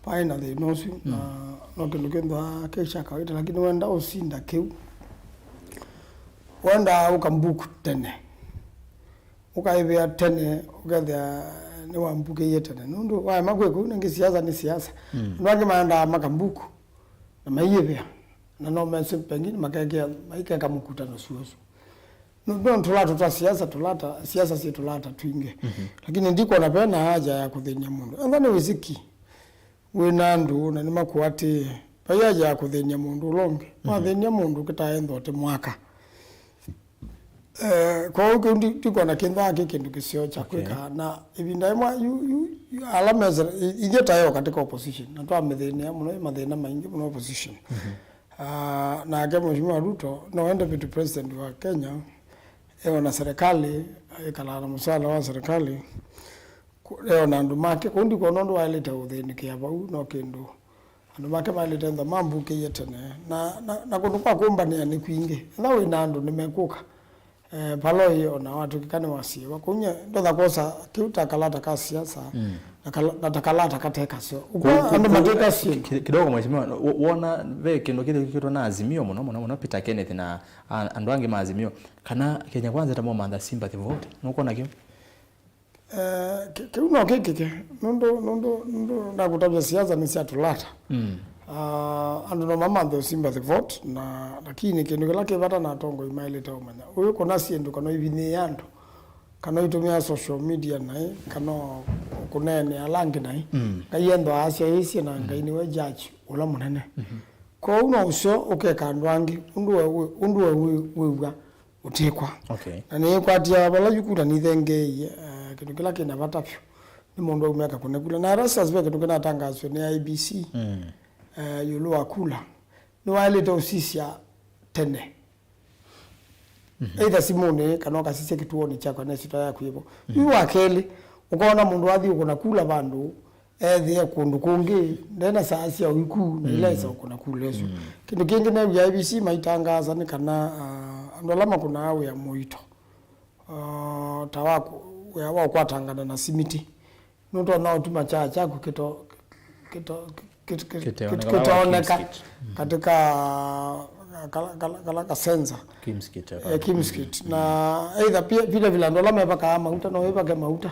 paĩ na thĩna ũsu, mm, na no kĩndũ kĩnthwa kĩ kya kawaida, lakini wenda ũsinda kĩu, wenda ũkambuku tene. Ũkaĩvĩa tene, ũkethĩa nĩwambukĩie tene. Nũndũ waema kwĩka ũu, nĩngĩ siasa nĩ siasa. Mm. Andũ angĩ maendaa makambuku, na maiyĩvĩa. Na no mesi pengine makekea, maikeka mũkutano suosu. Nũndũ tũlata twa siasa, tũlata, siasa syĩ tũlata twingĩ. Mhm. Lakini ndikwona vena haja ya kũthĩny'a mũndũ. Ethwa nĩ wĩsĩki wĩ na andũ na nĩmakũatĩĩe, vai haja ya kũthĩny'a mũndũ ũla ũngĩ. Mhm. Wathĩny'a mũndũ kĩtaenthwa ũte mwaka. Eh, kwoou kĩu ndi-, ndikwona kĩnthwaa kĩ kĩndũ kĩseo kya, okay, kwĩka. Na ĩvinda ĩmwe yu, yu, yu, ala mese, i-, ithyĩ tayo katika opposition, na twamĩthĩnĩa mũno, ĩ mathĩna maingĩ mũno opposition. Mhm. Ah, nake Mheshimiwa Ruto, no ende deputy president wa Kenya, eo na serikali, ĩkalaa na mũsala wa serikali, ku-, eo na andũ make, kũu ndikwona ũndũ waĩlĩte ũthĩnĩkĩa vau, no kĩndũ andũ make maĩlĩte ntha mambukĩie tene, na, na, na kũndũ kwa kũmbanĩa nĩ kwingĩ. Ethĩwa wĩ na andũ nĩmekũka, eh, vala ũĩ ona watw'ĩka nĩwasiĩwa. Kũu nye ndonya kwosa kĩu ta kalata ka siasa, mm, na kala-, na ta kalata kate kaseo. Ũkw'a kũ-, kũ-, andũ kũ-, mateka syĩndũ. Ki-, kidogo mheshimiwa, wo-, wona ve kĩndũ kĩthĩkĩtwe na Azimio mũno, mũno, mũno Peter Kenneth na a-, andũ angĩ ma Azimio, kana Kenya Kwanza ta momantha sympathy vote. Nũkwona kĩu? Eh, kĩ-, kĩu no kĩkĩke. Nũndũ, nũndũ, nũndũ ndakũtavya siasa nĩ sya tũlata. Mm. Ah, andũ no mamanthe sympathy vote, na, lakini kĩndũ kĩla kĩ vata na atongoi maĩlĩte ũmanya. Ũyũ kũna syĩndũ kana ivinyĩĩa andũ, kana itũmĩa social media naĩ, kana kũneenea ala angĩ naĩ. Mm. Ngai endaa asyaĩĩsye na Ngai nĩwe judge ũla mũnene. Mhm. Kwoou no ũseo ũkeka andũ angĩ, ũndũ we wĩ-, ũndũ we wĩ-, wĩw'a ũtĩkwa. Okay. Na nĩĩkwatia vala yu kula nithengeeie, eh, kĩndũ kĩla kĩna vata vyũ nĩ mũndũ aumeka kũne kula. Na Erastus ve kĩndũ kĩnatangaaswe nĩ I E B C, mm, eh, ĩũlũ wa kula. Nĩwaĩlĩte ũsisya tene. Mhm. Either simũnĩ kana ũkasisya kĩtuonĩ kyakwa na ĩsyĩtwa yaku ĩvo. Mhm. Yu wa kelĩ, ũkona mũndũ wathi ũkũna kula vandũ, ethĩe kũndũ kũngĩ, ndena saa sya ũiku, na ila esa ũkũna kula ĩsu. Mm. Kĩndũ kĩngĩ neew'aa I E B C maitangaasa nĩ kana, ah, andũ ala makũnaa wĩa mũito, ah, ta wa kũ-, wĩa wa ũkwatangana na simiti, nũtonya ũtuma kyaa kyaku kĩto-, kĩto-, kĩt-, kĩt-, kĩt-, kĩtooneka katika kala, kala, kala ka sensor. Kimskit, eh, Kimskit. Na either pia, vile vile andũ ala mevakaa mauta, no wĩvake mauta.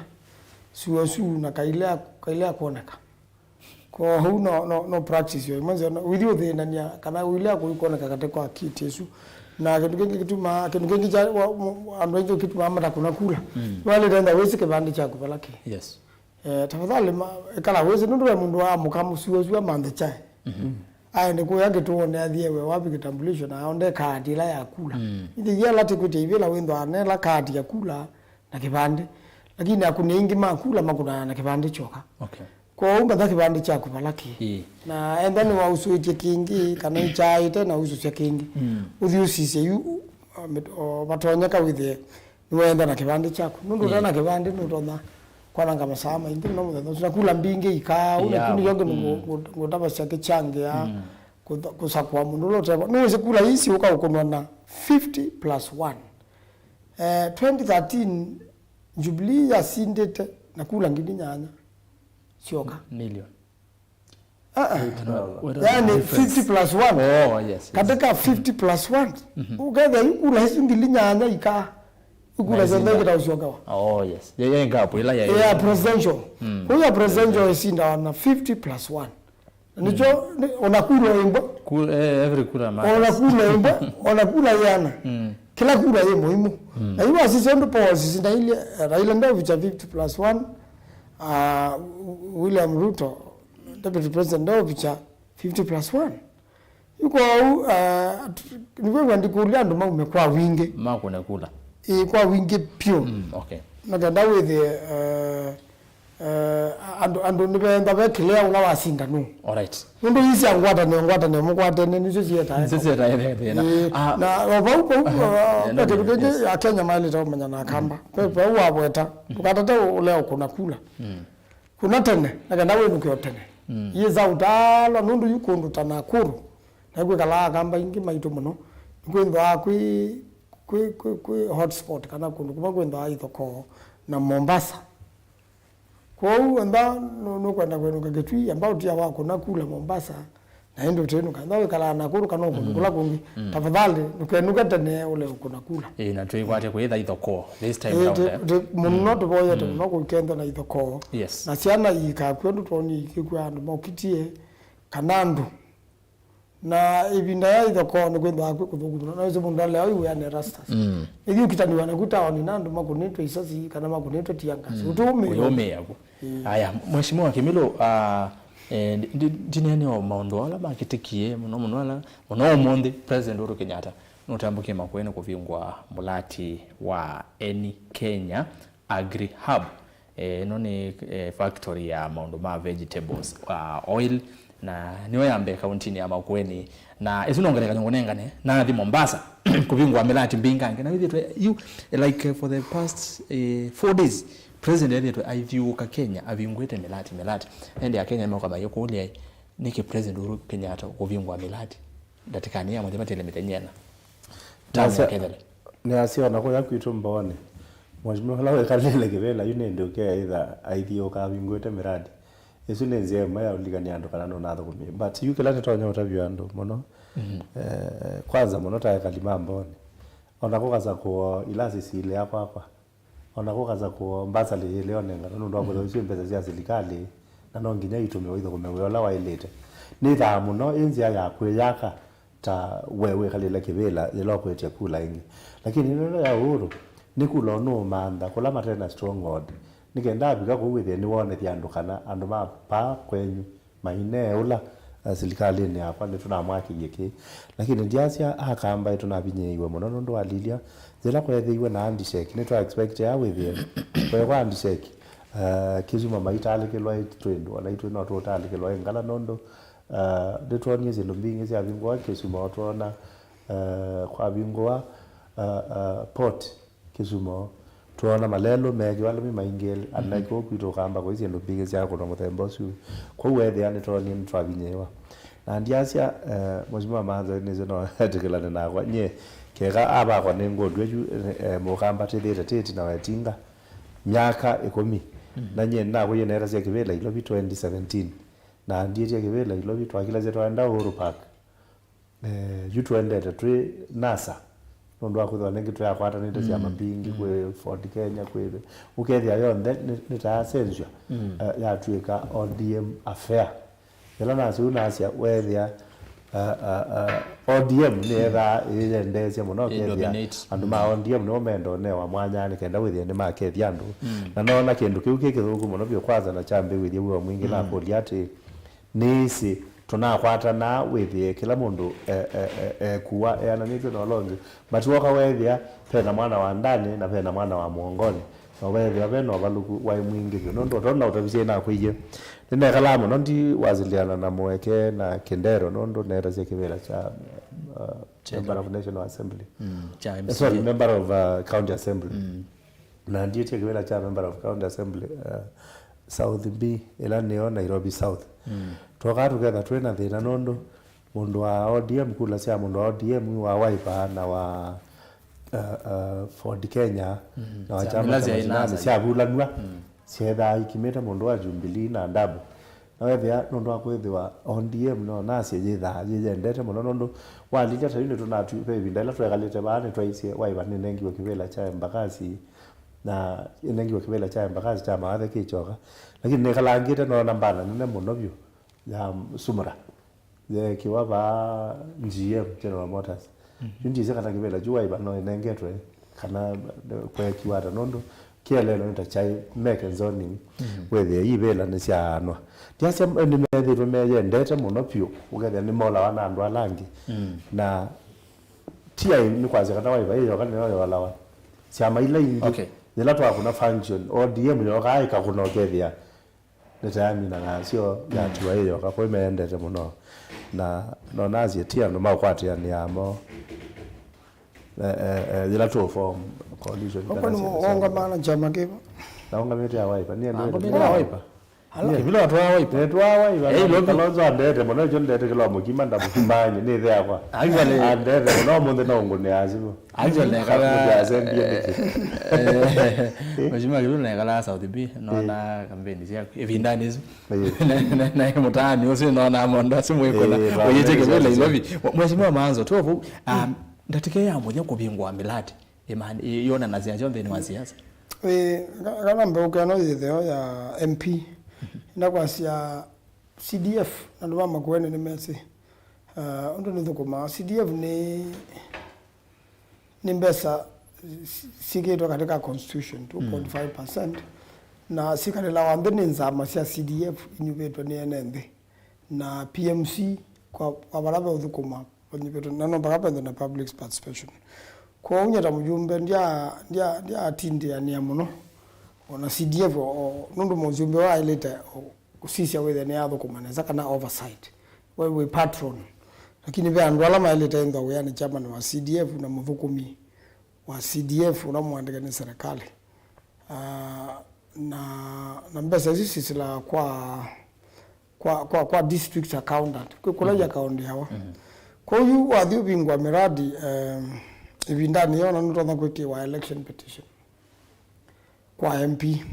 Sua su na kailea, kailea kuoneka. Kwoou no, no, no practice yo ĩmwe nzeo, no, ũithi ũthĩnania kana ũilea kũikoneka katĩ kwa kit ĩsu. Na kĩndũ kĩngĩ kĩtumaa, kĩndũ kĩngĩ kya, wa, mu-, andũ aingĩ kĩtumaa matakũna kula. Mm. Walĩte ntha wĩsĩ kĩvandĩ kyaku vala kĩ. Yes. Eh, tafadhali, ma-, ĩkala wĩsĩ, nũndũ ve mũndũ amũka mũsua ũsu amanthe kyaĩ. Mhm. Aende kũya kĩtũonĩ athie we wapi kitambulisho na aonde kaati ĩla ya kula. Mm. Ithe yala tikwĩtya ivĩla wĩnthwa anela kaati ya kula na kĩvandĩ. Lakini akũnĩ aingĩ ma kula makũnaa na kĩvandĩ kyoka. Okay. Kwoou mbatha kĩvandĩ kyaku vala kĩ. Ĩĩ. Na enda nĩwausũĩtye kĩngĩ, kana nĩkyaaĩte na usũsya kĩngĩ. Mm. Ũthi ũsisye yu, o, mit-, o, vatonyeka wĩthĩe nĩweenda na kĩvandĩ kyaku. Nũndũ ũte na kĩvandĩ nũtonya kwananga masaa maingĩ mũno mũthenya ũsu. Na kula mbingĩ ikaa, ũu Yeah, naku nĩyo ngĩ mm. ngũ-, ngũ-, ngũtavasya kĩkyangĩa, Mm. kũtha-, kũsakũa mũndũ ũla ũteva. Nĩwĩsĩ kula ii siũka ũkũnwa na fifty plus one. Eh, twenty thirteen, Jubilee yasindĩte na kula ngili nyanya syoka. Million. Ah, ah. What are the Yani, difference? fifty plus one. Oh, yes, yes. Katika fifty plus one, Mhm. ũkethĩa yu kula isu ngili nyanya ika, yu kula Na syonthe isinda. ikĩta ũsyokewa. Oh, yes. Yeah, yeah, ngapo, ila ya Yeah, presidential. Mm. Kũya presidential isindawa na fifty plus one. Nĩkyo, nĩ, ona kula ĩmwe. Ku-, eh, every kula matters. Ona kula ĩmwe, ona kula ĩana. Mm. Kĩla kula yĩ mũimu. Mm. Na yu wasisya ũndũ Paul sisindailie, eh, Raila ndeũvikya fifty plus one, ah, William Ruto, Deputy President, ndeũvikya fifty plus one. Yu kwoou, ah, t-, nĩwĩw'a ndikũlya andũ maume kwa wingĩ. Makũne kula. Ĩ, kwa wingĩ pyũ. Mm, okay. Na kenda wĩthĩe, eh, Eh, andũ, andũ nĩvenda vekĩlĩa ũla wasinda nũ. Alright. Nũndũ ii sya ngwatanĩo, ngwatanĩo mũkwatene nĩsyo sietae. Nĩsyo sietae thĩna. Ĩĩ, Ah. na o vau, vau, Aha. uh, Yeah, ve no, kĩndũ no, kĩngĩ yes. Akenya maĩlĩte ũmanya na Akamba. Ve, vau wavweta, ndũkatate ũlea ũkũna kula. Mm. Kuna tene, na kenda wĩnũke o tene. Mm. Yĩsa ũtaalwa, nũndũ yu kũndũ ta Nakuru, na kwĩkalaa Akamba ingĩ maitũ mũno, nĩkwĩthĩwa kwĩ, kwĩ, kwĩ, kwĩ hotspot kana kũndũ kuma kwĩthĩwa ithokoo na Mombasa. Kwoou enda nũ-, nũkwenda kwĩnũka Kĩtui, amba ũtia wa kũna kula Mombasa, na ĩndĩ ũtĩnũka. Enda wĩkalaa Nakuru kana ũkũndũ kũla kũngĩ. Mm. Tafadhali, ndũkenũke tene ũle ũkũna kula. Ĩĩ, na twĩkwate kwĩtha ithokoo this time Ĩĩ, round, tĩ-, eh? tĩ-, mũno Mm. tũvoyete Mm. mũno kũkendwa na ithokoo. Yes. Na syana iikakw'a ũndũ twonie ikĩkw'a andũ mokĩtie, kana andũ Na ĩvinda ya ithokoo nĩkwĩthĩwa kwĩ kũthũku mũno. Na wĩsĩ mũndũ alea ũiw'ĩa nĩ Erastus. Mm. Nĩthi ũkitaniwa naku taoni na andũ makũnĩtwe isasi kana makũnĩtwe tear gas. Mm. Ũtũũmĩĩa. Ũyũmĩĩa ku. Mm. Aya, Mheshimiwa Kimilu, ah, eh, ndi-, ndi-, ndinene o maũndũ ala makĩtĩkie mũno mũno ala, mũno ũmũnthĩ, President Uhuru Kenyatta nũtambũkie Makueni kũvingũa mũlati wa Eni Kenya Agri Hub. Eh, ĩno nĩ, eh, factory ya maũndũ ma vegetables, uh, oil, na nĩyo ya mbee kauntinĩ ya Makueni. Na ĩsu no ngelekany'o ngũnengane, nathi Mombasa kũvingũa mĩlati mbingange. Na wĩthĩtwe, you, like, eh, for the past, eh, four days, President ethĩtwe aithiũũka Kenya, avingũĩte mĩlati, mĩlati. Ende Akenya meũka mayĩkũlya, nĩkĩ President Uhuru Kenyatta kũvingũa mĩlati? Ndatĩkanĩ ya mũthya vatĩle mĩthenya ĩna. Tamu Nasa- ya kethele. Nĩasya ona kũya kwitũ Mbooni, mheshimiwa ũla wĩkalĩle kĩvĩla yu nĩ ĩndĩ ũkeĩtha aithiũũka avingũĩte mĩradi. Ĩsu nĩ nzĩa ĩmwe ya ũlikany'a andũ kana nũnathũkũmie. But yu kĩla nĩtonya ũtavya andũ mũno, Mhm. eh, kwanza mũno ta ekali ma Mbooni. Ona kũkasa kũo ilasi siilea kwakwa. Ona kũkasa kũo mbasali yĩlĩ onengana nũndũ wa kwĩthĩwa isu mbesa sya silikalĩ, na no nginya itũmĩwe ithũkũme wĩa ũla waĩlĩte. Nĩthaa mũno ĩ nzĩa ya kwĩyaka ta we wĩkalĩle kĩvĩla yĩla ũkwĩtya kula ĩngĩ. Lakini ĩno ya Uhuru, nĩ kula ũnũũmantha kũla mate na stronghold, nĩ kenda avika kũu wĩthĩe nĩwonethya andũ kana andũ ma paa kwenyu mainee ũla, eh, silikalĩnĩ yakwa nĩtũnamwakĩie kĩĩ. Lakini ndyasya Akamba nĩtũnavinyĩĩiwe mũno nũndũ wa Lilia. Yĩla kweethĩiwe na handshake, nĩtwa expect ya wĩthĩe kweekwa handshake, eh, Kisumu maitalĩkĩlwa ĩ twĩndũ, ona itwĩ no tũũtalĩkĩlwa ĩ ngala nũndũ, eh, nĩtwonie syĩndũ mbingĩ syavingũa Kisumu, twoona, eh, kwavingũa, eh, eh, port. Kisumu, twoona malelũ meekĩwa alũmi maingĩ, ana kũu kwitũ ũkamba kũi syĩndũ mbingĩ sya kũndũ mũthemba ũsu. Kwoou weethĩa nĩtwonie nĩtwavinyĩĩwa. Na ndyasya, eh, Mheshimiwa Manze nĩsĩ no etĩkĩlane nakwa. Nyie, keka avakwa nĩ ngũndũ ĩyu, eh, mũkamba tĩthĩte tĩti na wetinga myaka ĩkũmi. Mm. Na nyie nĩnakũie neetasya kĩvĩla Ilovi twenty seventeen. Na ndiĩtye kĩvĩla Ilovi, twakilasya twaenda Uhuru Park. Eh, yu tũendete twĩ NASA, nũndũ wa kwĩthĩwa nĩngĩ twĩakwatanĩte syama mbingĩ, kwĩ Ford Kenya, kwĩ, ũkethĩa yonthe nĩ, nĩtaasenzw'a, eh, yatw'ĩka O D M affair. Yĩla nasya ũu nasya, weethĩa, eh, eh, eh, O D M nĩyethaa ĩyendeesya mũno, ũkethĩa andũ ma O D M nĩmo menda ũnewa mwanya nĩ kenda wĩthĩe nĩmakethya andũ. Na noona kĩndũ kĩu kĩ kĩthũku mũno vyũ kwanza na kyambĩw'ĩthya wĩwa mwingĩ, nakũlya atĩ, Nĩĩsĩ tũnakwatanaa wĩthĩe kĩla mũndũ e, e, e, ekuwa eananĩtw'e na ũla ũngĩ. But woka weethĩa vena mwana wa ndani na vena mwana wa mũongonĩ, Na weethĩwa ve na ũvalũku waĩ mwingĩ vyũ, nũndũ o tondũ na ũtavisye nakwĩie, nĩnekalaa mũno ndiwasiliana na Mũeke na Kĩndero, nũndũ neetasya kĩvĩla kya, uh, Member of National Assembly. Mm, kya Eh, sorry, M C A. Member of, uh, County Assembly. Mm. Na ndiĩtye kĩvĩla kya Member of County Assembly, uh, South B, ĩla nĩyo Nairobi South. Mm. Twokaa tũketha twĩ na thĩna nũndũ mũndũ wa O D M, kula sya mũndũ wa O D M, wa Wiper na wa, uh, uh, Ford Kenya, mm, na wa kyama kya mashinani syavulanw'a, mm, syethaa ikimĩte mũndũ wa Jubilee na Ndabu. Na wethĩa nũndũ wa kwĩthĩwa O D M no nasye yĩthaa yĩyendete mũno, nũndũ walilya ta yu nĩtũnatu ve ĩvinda ĩla twekalĩte vaa nĩtwaisye Wiper nĩnengiwe kĩvĩla kya Embakasi, na ĩnengiwe kĩvĩla kya Embakasi kya mawathe kĩ kyoka. Lakini nĩkalangĩte noona mbana nene mũno vyũ ya Sumra yeekiwa vaa G M, General Motors. Mhm. Yu ndisye kana kĩvĩla kyu Wiper no ĩnengetwe kana, eh, kweekiwa ata, nũndũ kĩeleelo nĩ ta kyaĩ meke zoning, mhm, wĩthĩe ivĩla nĩsyaanwa. Ndiasya, eh, nĩmethĩtwe meyendete mũno vyũ, ũkethĩa nĩmolawa na andũ ala angĩ. Mm. Na ti ai nĩ kwasya kana Wiper ĩyoka nĩyo yolawa. Syama ila ingĩ, okay, yĩla twakũna function, O D M yokaa ĩkakũna ũkethĩa nĩtayaminaga syo yatiwa ĩyoka, kwa meyendete mũno. Na nonasye ti andũ maũkwatĩanĩa mo, eh, eh, eh, yĩla tũ form coalition. Ũko nĩ wongamana kyama kĩva? Naũngamĩte ya Wiper. Niĩ andũ Naũngamĩte ya Wiper. Ala, kĩvila watwaa Wiper. Netwaa Wiper. Eh, na Ilovi. Kalonzo andete mũno, ekyo ndete kĩla mũkima ndamũkimanye, nĩ ĩthe yakwa. Actually. Andete mũno, ũmũnthĩ no ngũnĩa simũ. Actually, nekala, eh, Mheshimiwa Kilu nekala South B, nona kampeni syaku ĩvindanĩ ĩsu. Eh. Na, na, na mũtaani ũsu nona mondo asu mwĩkũna. Eh, ũyĩte kĩvĩla Ilovi. Mheshimiwa Maanzo, tuovu, um, ndatĩka ya mũthya kũvingũa mĩlati. Ĩman-, ĩ-, yonanasya kyo nthĩnĩ wa siasa? Ĩĩ, ka-, kana mbeũka ĩno yĩtheo ya M P, ndakwasya C D F, na andũ ma Makueni nĩmesĩ, uh, ũndũ nĩthũkũmaa. C D F nĩ, nĩ mbesa si-, syĩkĩtwe katika constitution, two point five percent, na sikalĩlawa nthĩ nĩ nzama sya C D F inyuvĩtwe nĩ ene nthĩ, na P M C kwa, kwa vala veũthũkũma vanyuvĩtwe, na no mpaka vethwe na public participation. Kwoou nyie ta mũjumbe, ndya-, ndya-, ndyaatindĩanĩa mũno, o na C D F, o, o, nũndũ mũjumbe waĩlĩte, o, kũsisya wĩthĩe nĩyathũkũma nesa kana oversight. We wĩ patron. Lakini ve andũ ala maĩlĩte ĩnthwa wĩanĩ, chairman wa C D F na mũthũkũmi wa C D F ũla mũandĩke nĩ serikali. Ah, na, na mbesa isu sisĩlaa kwa, kwa, kwa, kwa district accountant, kwĩ kũla, mhm, ikaundiawa. Mhm. Kwoou yu wathi ũvingũa mĩradi, em, ĩvindanĩ yĩĩ, ona nũtonya kwĩkĩwa election petition kwa M P.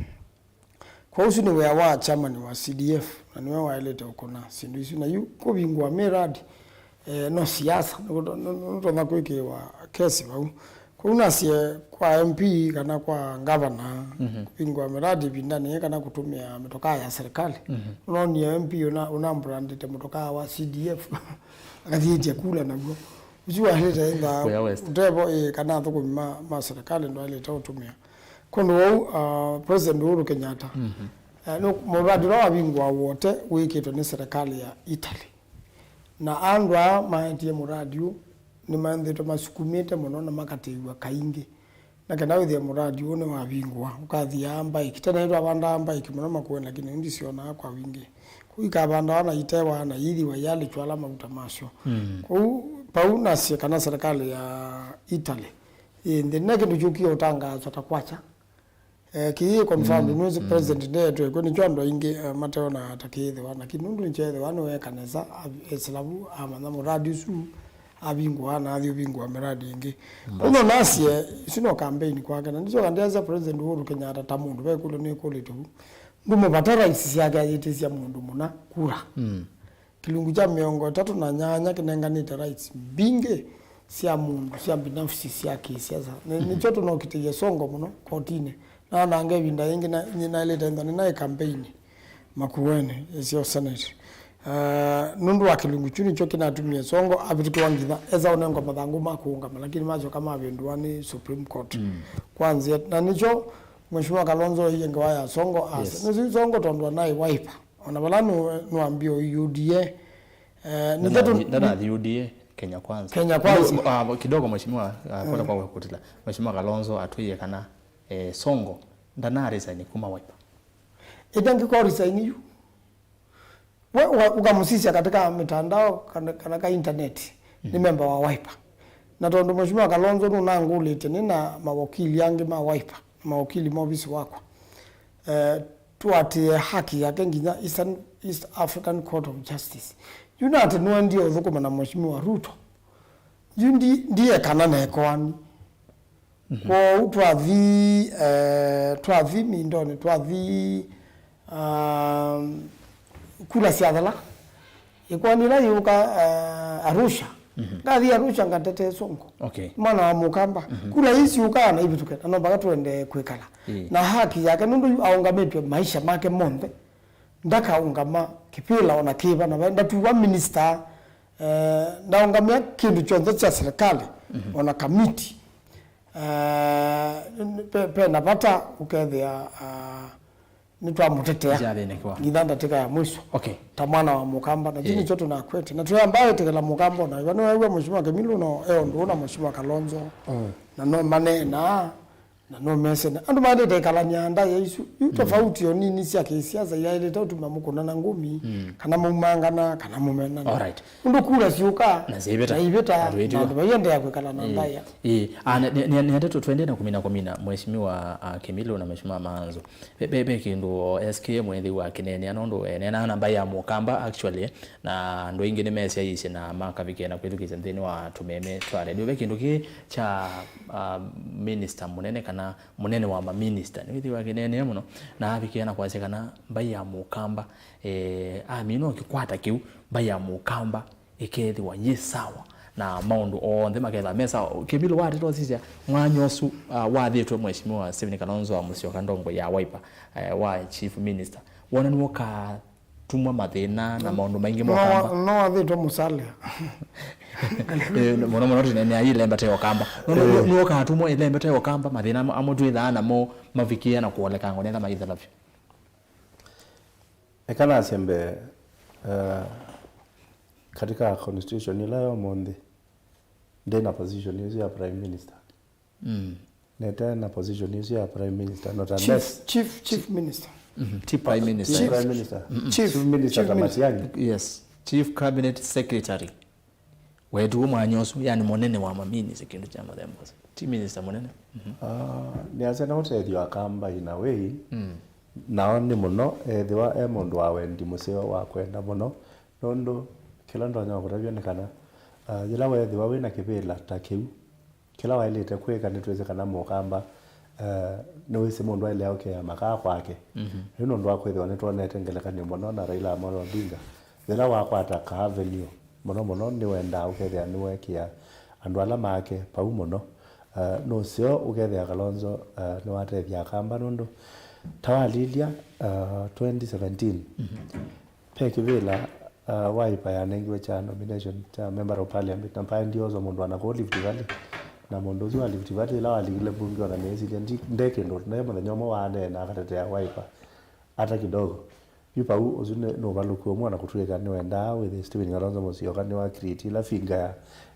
Kwoou ũsu nĩ wĩa wa chairman wa C D F, na nĩwe waĩlĩte ũkũna syĩndũ isu. Na yu kũvingũa mĩradi, eh, no siasa, nũto-, nũ-, nũtonya kwĩkĩwa kesi vau. Kwoou nasye kwa M P kana kwa ngavana, mhm, kũvingũa mĩradi ĩvindanĩ yĩĩ kana kũtũmĩa mĩtokaa ya serikali. Mhm. Nũnonie M P ũna, ũnambrandĩte mũtokaa wa C D F, akathiĩtye kula naw'o. Ũsu waĩlĩte ĩtha Kuya West. Ũtevo, ĩĩ, kana athũkũmi ma, ma serikali ndwaĩlĩte ũtũmĩa. Kũndũ ũu, uh, President Uhuru Kenyatta, mhm, eh, nũ-, mũradi ũla wavingũa wote wĩkĩtwe nĩ serikali ya Italy. Na andũ aa maetie mũradi ũũ nĩmanthĩtwe masukumĩte mũno na makatĩĩw'a kaingĩ. Na kenda wĩthĩe mũradi ũũ nĩwavingũa, ũkathiaa mbaĩki. Tene nĩtwavandaa mbaĩki mũno Makueni, lakini ĩu ndisyonaa kwa wingĩ. Kũu ikavandawa na itewa na iithiwa ialĩtw'a ala mauta masyo. Mm. Kwoou, vau nasye kana serikali ya Italy ĩ nthĩ, nĩ kĩndũ kyũkie ũtangaaswa ta kwakya. Eh, kĩyĩ confirmed, mm, nĩwĩsĩ, mm, president ndeetwe kw'o, nĩkyo andũ aingĩ, eh, mateona ta kĩĩthĩwa, lakini nũndũ nĩkyeethĩwa nĩweeka nesa, av-, esĩla vu amanya mũradi ũsu avingũa na athi ũvingũa mĩradi ĩngĩ. Mm. Ũno nasye, isu no campaign kwake, na ndisyoka ndyasya President Uhuru Kenyatta ta mũndũ, ve kũlyo nĩkũlĩtwe vu. Ndũmũvata rights syake ayĩtĩsya mũndũ mũna kura. Mm. Kĩlungu kya mĩongo ĩtatũ na nyanya kĩnenganĩte rights mbingĩ sya mũndũ, sya binafsi, sya kĩsiasa. Nĩ-, mhm, nĩkyo tũnokitĩie Songo mũno kotinĩ. Na ananga ĩvinda yĩngĩ na, nĩ naĩlĩte ĩtha nĩnaĩ campaign Makueni, ĩseo Senate. Eh, nũndũ wa kĩlungu kyu nĩkyo kĩnatumie Songo avĩtũkĩwa nginya esa ũnengwa mathangũ ma kũũngama, lakini masyoka mavĩndũwa nĩ Supreme Court. Mm. Kwa nzĩa, na nĩkyo Mheshimiwa Kalonzo aiye ngewa ya Songo, asa. Yes. Nĩsĩ Songo tondũ anaĩ Wiper. Ona vala nũ-, nũambie U D A, eh, nĩ ndatũ-, ndanathi U D A, Kenya Kwanza. Kenya Kwanza. Kidogo, ah, kidogo mheshimiwa, ah, kwenda, mm, kwa kutila. Mheshimiwa Kalonzo atwĩe kana, eh, Songo Ndana resign kuma Wiper. Ĩtangĩko resign yu. We, we ũkamũsisya katika mitandao kana, kana ka internet, nĩ memba wa Wiper. Na tondũ Mheshimiwa Kalonzo nũnangũlĩte, nĩ na mawakili angĩ ma Wiper, mawakili ma ovisi wakwa. Eh, tũatĩe haki yake nginya Eastern, East African Court of Justice. Yu nate nũendie ũthũkũma na Mheshimiwa Ruto. Yu ndi, ndiekana na ekoani. Kwoou twathi, eh, twathi mindonĩ, twathi, um, kula syathela. Ĩkoani ĩla yĩũka, eh, Arusha. Ngathi Arusha ngatete Sonko. Okay. Mwana wa Mũkamba. Kula ii syũkaa na ivĩtũke, na no mpaka tũendee kwĩkala. Ĩĩ. Na haki yake, nũndũ yu aũngamĩtw'e maisha make monthe. Ndakaũngama kĩvĩla ona kĩva, na ndatuwa minister, eh, ndaũngamĩa kĩndũ kyonthe kya serikali, ona kamiti. Eh, pe, pe na vata ũkethĩa, ah, nĩtwamũtetea nginya ndatĩka ya mwiso. Okay. Ta mwana wa Mũkamba, na kyu nĩkyo tũnakwete. Na twĩamba ĩtĩkĩla Mũkamba ona ĩva nĩwew'a Mheshimiwa Kĩmilũ no e ũndũ ũna Mheshimiwa Kalonzo. Na no maneenaa, na no mesene. Andũ maendete ĩkalany'a ndaĩa isu. Yu tofauti o nini sya kĩsiasa iaĩlĩte ũtuma mũkũnana ngumi, kana maumangana, kana mũmenana. All right. Ũndũ kura syũkaa, na syĩvĩta. Na ivĩta, na andũ maiendeea kwĩkala na ndaĩa. Ĩĩ. Ah, nĩ, nĩ, nĩ, nĩenda tũ-, twende na kũmina, kũmina Mheshimiwa, ah, Kĩmilũ na Mheshimiwa Maanzo. Ve, ve, ve kĩndũ o S K M ethĩwa akĩneenea, nũndũ, eh, neenaa na mbaĩ ya Mũkamba, actually, na andũ aingĩ nĩmesyaĩĩsye na makavikĩa na kwĩthukĩĩsya nthĩnĩ wa tũmeme twa redio. Ve kĩndũ kĩĩ kya, ah, minister mũnene kana mũnene wa maminista, nĩwĩthĩwa akĩneenea mũno, na avikĩa na kwasya kana mbaĩ ya Mũkamba, eh, amina ũkĩkwata kĩu, mbaĩ ya Mũkamba ĩkethĩwa yĩ sawa, na maũndũ onthe makethĩwa me sawa. Kĩmilũ wateta ũsisya mwanya ũsu, ah, wathĩtwe Mheshimiwa Stephen Kalonzo wa Musyoka, ndongoi ya Wiper, eh, wa chief minister, wona nĩw'o ũkatumwa mathĩna na maũndũ maingĩ mo Kamba? No wathĩtwe Musalia. Eh, mũno mũno tũneenea ilembete yo Kamba. No, no, no, nĩw'o ũkatumwa ilembete yo Kamba, mathĩna amwe twĩthaa namo mavikĩĩa na kũolekanga nĩtha maithela vyũ. Eka nasye mbee, eh, katika constitution ĩla ya ũmũnthĩ, ndĩ na position ĩsu ya prime minister. Mm. Nete na position ĩsu ya prime minister, not unless chief, chief, chief minister. Mhm. Chief prime minister. Chief prime minister. Mm-mm. Chief, chief minister ta Matiang'i. Yes. Chief cabinet secretary. Weetiwe mwanya ũsu, yani mũnene wa maminista, kĩndũ kya mũthemba ũsu. Ti minista mũnene. Mhm. Ah, nĩasya na ũtethyo Akamba in a way, nao nĩ mũno, ethĩwa e mũndũ wa wendi mũseo wa kwenda mũno, nũndũ kĩla ndonya kũtavya nĩ kana, ah, yĩla weethĩwa wĩ na kĩvĩla ta kĩu, kĩla waĩlĩte kwĩka, nĩtwĩsĩ kana Mũkamba, eh, nĩwĩsĩ mũndũ aĩle aũkĩĩa makaa kwake. Mhm. Rĩu nũndũ wa kwĩthĩwa nĩtwonete ngelekany'o mũno na Raila Amolo Odinga, yĩla wakwata ka avenue, mũno mũno nĩwendaa ũkethĩa nĩweekĩa andũ ala make vau mũno. Eh, nũseo ũkethĩa Kalonzo, eh, nĩwatethya Akamba nũndũ ta walilya, eh, twenty seventeen, mhm, ve kĩvĩla, uh, Wiper yanengiwe kya nomination kya member of parliament, na vaendie osa mũndũ wa nakũu Rift Valley, na mũndũ ũsu wa Rift Valley ĩla walikile mbunge ona nĩesilye ndi, nde kĩndũ, nde mũthenya ũmwe waanee na akatetea Wiper ata kidogo. Yu vau ũsu nĩ, nũvalũku ũmwe ona kũtw'ĩka nĩwendaa wĩthĩe Stephen Kalonzo Musyoka nĩwa create ĩla finger ya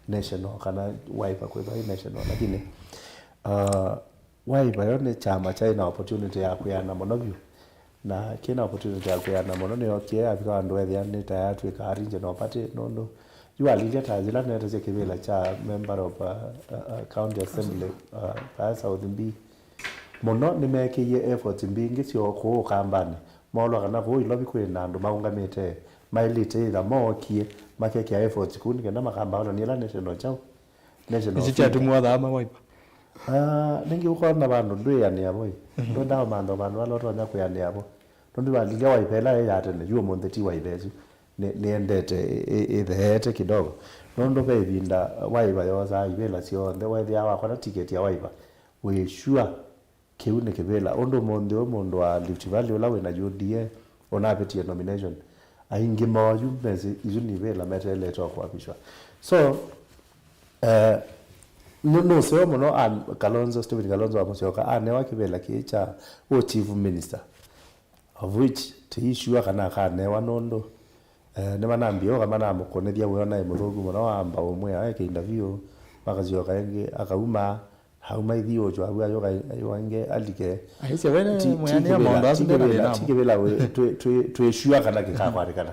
national kana Wiper kwĩthwa ĩ national, lakini, uh, Wiper yo nĩ kyama kyaĩ na opportunity ya kwĩana mũno vyũ, na kĩ na opportunity ya kwĩana mũno nĩyookie yavika vandũ weethĩa nĩ ta yatw'ĩka a regional party, nũndũ yu walilya ta yĩla neetasya kĩvĩla kya member of, uh, uh, uh, county assembly, uh, vaa South B. Mũno nĩmeekĩie efforts mbingĩ syo kũũ Kambanĩ, moolwa kana kũũ Ilovi kwĩ na andũ maũngamĩte maĩlĩte ĩtha mookie makekĩa efforts kũu nĩ kenda makamba onany'a ĩla national kyaũ. Nĩsyo kyatumwa thama Wiper. Ah, nĩngĩ ũkona vandũ ndwĩanĩa vo ĩ. Mhm. Ndwendaa ũmantha vandũ vala ũtonya kwĩanĩa vo. Nũndũ walilya Wiper ĩla yaĩ ya tene, yu ũmũnthĩ ti Wiper ĩsu. Nĩ, nĩendete ĩ, ĩ, ĩtheete kidogo. Nũndũ ve ĩvinda Wiper yosaa ivĩla syonthe, wethĩaa wakona ticket ya Wiper, wĩ sure kĩu nĩ kĩvĩla. Ũndũ ũmũnthĩ ũyũ mũndũ wa Rift Valley ũla wĩna U D A ũnavĩtie nomination, aingĩ moo yu mesĩ isu nĩ ivĩla meteelete o kũavishwa. So, eh, nũ-, nũseo mũno a-, Kalonzo, Stephen Kalonzo wa Musyoka anewa kĩvĩla kĩĩ kya ũ chief minister, of which tũisure kana akanewa nũndũ, eh, nĩmanambie ũka manamũkũnĩthya wĩona ĩ mũthũku mũno, wamba ũmwĩa eke interview, makasyoka ĩngĩ akauma, Auma ithiũũkyo, avu ayũka, ayũka ĩngĩ alike. Aisye we nĩ Ti- ti mwĩanĩa kĩvĩla- maũndũ asu ti ndĩ na kĩvĩla- thĩna ti mo. Kĩvĩla wĩ- twĩ- twĩ- twĩsua kana kĩkakwatĩkana.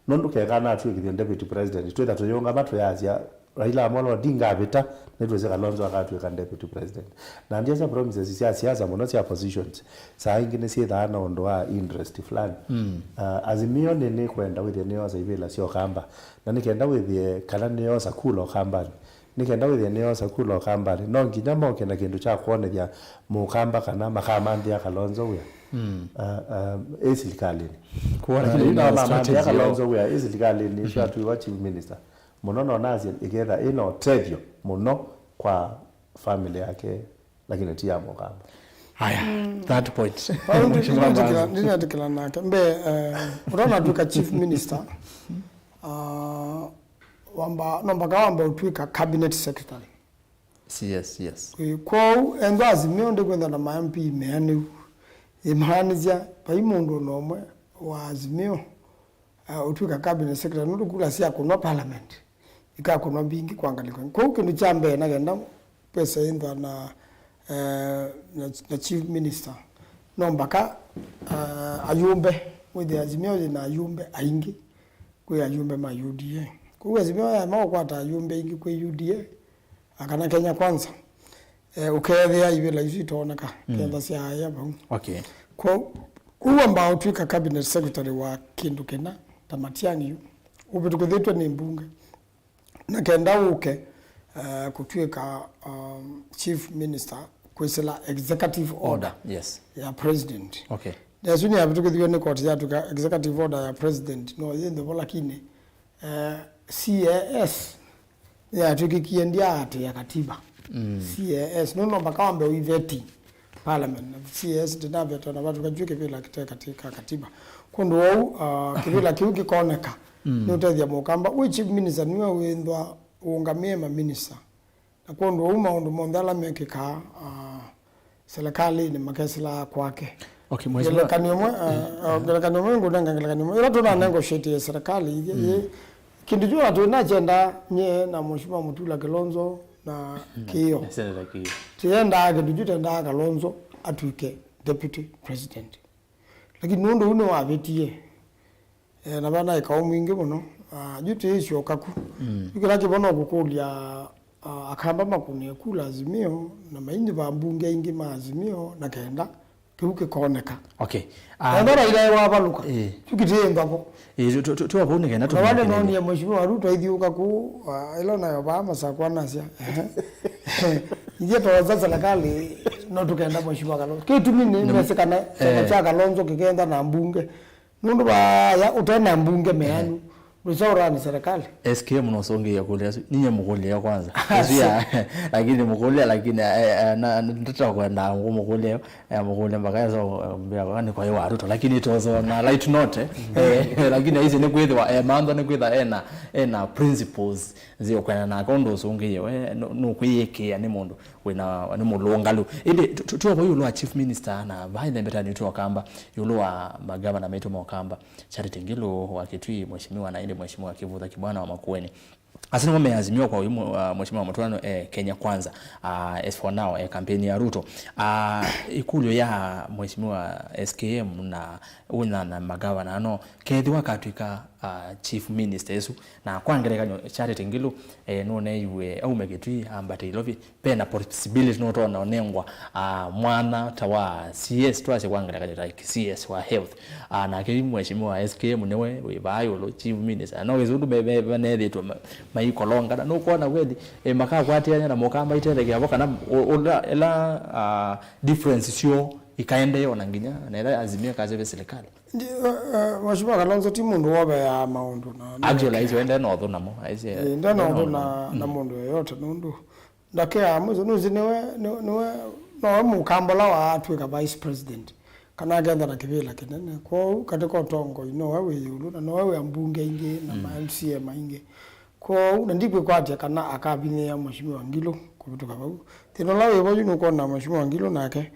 Nũndũ keka natw'ĩkĩthye deputy president, twĩtha tũyĩũngama twĩasya, Raila Amolo Odinga avĩta, nĩtwĩsĩ Kalonzo akatw'ĩka deputy president. Na ndyasya promises sya siasa mũno sya positions, saa ingĩ nĩsyĩthaa na ũndũ wa interest fulani. Uh, Azimio nĩ nĩkwenda wĩthĩe nĩyosa ivĩla sya Ũkamba, na nĩkenda wĩthĩe kana nĩyosa kula Ũkambanĩ. Nĩkenda wĩthĩe nĩyosa kula Ũkambanĩ, no nginya moke na kĩndũ kya kwonethya Mũkamba kana makamanthĩa Kalonzo wĩa uh, uh, ĩ silikalĩnĩ. Kuona Lakini kĩndũ ĩndĩ na mamantĩa strategy yao. Kalonzo wĩa ĩ silikalĩnĩ, ĩsu atw'ĩwa chief minister. Mũno no nasye ĩketha ĩna ũtethyo mũno kwa family yake, lakini ti ya Mũkamba. Haya, that point. Mheshimiwa Mbathi. Ndinetĩkĩla nake. Mbee, eh, ũtanatw'ĩka chief minister, ah, wamba, no mpaka wambe ũtw'ĩka cabinet secretary. Yes, yes. Ĩ, kwoou, ethwa Azimio ndĩkwenda na ma M P meanĩu, yĩmaanĩsya vai mũndũ o na ũmwe wa Azimio, uh, ũtw'ĩka cabinet secretary, nũndũ kula sya kũnwa parliament ikakũnwa mbingĩ kwa ngalĩko. Kwoou kĩndũ kya mbee, na kenda pesa ĩnthwa na, uh, na, na chief minister, no mpaka, uh, ayũmbe, wĩthĩa Azimio yĩ na ayũmbe aingĩ kwĩ ayũmbe ma U D A. Kwoou Azimio yaema ũkwata ayũmbe aingĩ kwĩ U D A, akana Kenya Kwanza, eh, ũkeethĩa ivĩla isu itooneka, mm, kenda syaaya vau. Okay. Kwoou wamba ũtw'ĩka cabinet secretary wa kĩndũ kĩna, ta Matiang'i yu, ũvĩtũkĩthĩtw'e nĩ mbunge, na kenda ũke, eh, kũtw'ĩka, um, chief minister kwĩsĩla executive order. Order, yes. Ya president. Okay. Na ĩsu nĩyavĩtũkĩthiw'e nĩ koti yatw'ĩka executive order ya president, no yĩnthĩvo, lakini, eh, C A S nĩyatw'ĩkĩkie ndyaatĩĩa katiba. Mm. C A S, nũndũ no mpaka wambe ũiveti parliament. Na C A S ndĩnavetwa na vatũka juu kĩvĩla kĩte katĩ ka katiba. Kũndũ wou, uh, kĩvĩla kĩu kĩkoneka, mm, nĩũtethya Mũkamba. Wĩ chief minister nĩwe wĩnthwa ũũngamĩe maminista. Na kwondũ ũu maũndũ monthe ala mekĩkaa, ah, silikalĩnĩ makesĩlaa kwake. Okay, Mheshimiwa. Ngelekany'o ĩmwe, ah, ah, ngelekany'o ĩmwe, ngelekany'o ĩmwe. Ĩla tũnanegotiate silikalĩ, yĩ, mm, yĩ, kĩndũ kyu atwĩ nakyendaa nyie na Mheshimiwa Mutula Kilonzo na, mm, Kĩo. Na Senator Kĩo. Tĩyendaa kĩndũ kyu, tendaa Kalonzo atw'ĩke deputy president. Lakini nũndũ ũu nĩwavĩtie, eh, na vanaĩ kaũ mwingĩ mũno, ah, yu tĩĩsyoka ku. Mm. Yu kĩla kĩvo no kũkũlya, ah, Akamba makũnĩe kula Azimio, na mainyĩva mbunge ingĩ ma Azimio, na kenda kĩu kĩkoneka. Okay. Ah, enda Raila wavalũka. Eh. Yu kĩtĩĩmba vo. Eh, tu- tu- tu- tuwa vau nĩ kenda. Na wale tũmĩkĩlĩle. Nonie Mheshimiwa Ruto aithiũka ku, ah, ĩla nayo vaa Masakwa nasya. Ehe. Ithyĩ twosa serikali, no tũkenda Mheshimiwa Kalonzo. Kĩtumi nĩ, nĩ mesĩkana kyama, eh, kya Kalonzo kĩkenda na mbunge. Nũndũ vaya ũte na mbunge meanu, ndũsa ũrani serikali. S K M nũsũngĩie kũlya asu. Ninyie mũkũlya kwanza. Asu ya, lakini mũkũlya, lakini, eh, eh, na, na, ndata kwenda ngũmũkũlya, eh, mũkũlya mpaka esa, eh, mbĩa kwa nĩ kwa wa Ruto, lakini tozo na light note, eh, eh, lakini aisi nĩ kwĩthĩwa, eh, mantha nĩ kwĩtha ena, ena principles zio kwenda nake ũndũ ũsũngĩie we, nũ-, nũkwĩyĩkĩa nĩ mũndũ wĩna, nĩ mũlũngalu. Ĩndĩ tu- tu- tuovo ĩũlũ wa chief minister na vai thembetanĩ tuokamba ĩũlũ wa magavana maitũ mokamba, Charity Ngilu wa Kitui, Mheshimiwa, na ĩndĩ Mheshimiwa Kivutha Kibwana wa Makueni. Asu nĩmo meazimio kwa ũyu mwe- ah, Mheshimiwa Mũtũano, eh, Kenya Kwanza, ah, as for now, eh, kampeni ya Ruto. Ah, ĩkũlyo ya Mheshimiwa S K M na ũnyanya magavana ano, kethĩwa katwĩka, ah, chief minister ĩsu, na kwa ngelekany'o Charity Ngilu, eh, nũneiwe aume Kitui ambate Ilovi, pena possibility nũtona ũnengwa, ah, mwana ta wa C S, twasye kwa ngelekany'o ta C S wa health. Ah, nake yu Mheshimiwa S K M nĩwe wĩ vaa ĩũlũ, chief minister. No wĩsĩ ũndũ me- me- manethĩtwe ma- maikolongana. Nũkwona kweli, eh, makakwatĩania na mũkamba itethekeavo kana ũ- ũla- ĩla, ah, difference syoo ikaendee ona nginya na ĩla Azimio kaseve serikali. Ndi- eh, eh, Mheshimiwa Kalonzo ti mũndũ woveaa maũndũ na, na actually, aisye we ndena ũthũ namo, aisye, eh, ndena ũthũ na, na mũndũ yoyote nũndũ ndakĩaa mũico, nũsĩ nĩwe, nĩ- nĩwe, nowe mũkamba ũla waatw'ĩka vice president, kana aketha na kĩvĩla kĩnene. Kwoou katĩ ka ũtongoi, nowe wĩ ĩũlũ, na nowe wĩ ambunge aingĩ, na ma M C A maingĩ. Kwoou, na ndikwĩkwatya kana akavinyĩĩa Mheshimiwa Ngilu kũvĩtũka vau. Thĩna ũla wĩ vo yu nũkwona Mheshimiwa Ngilu nake,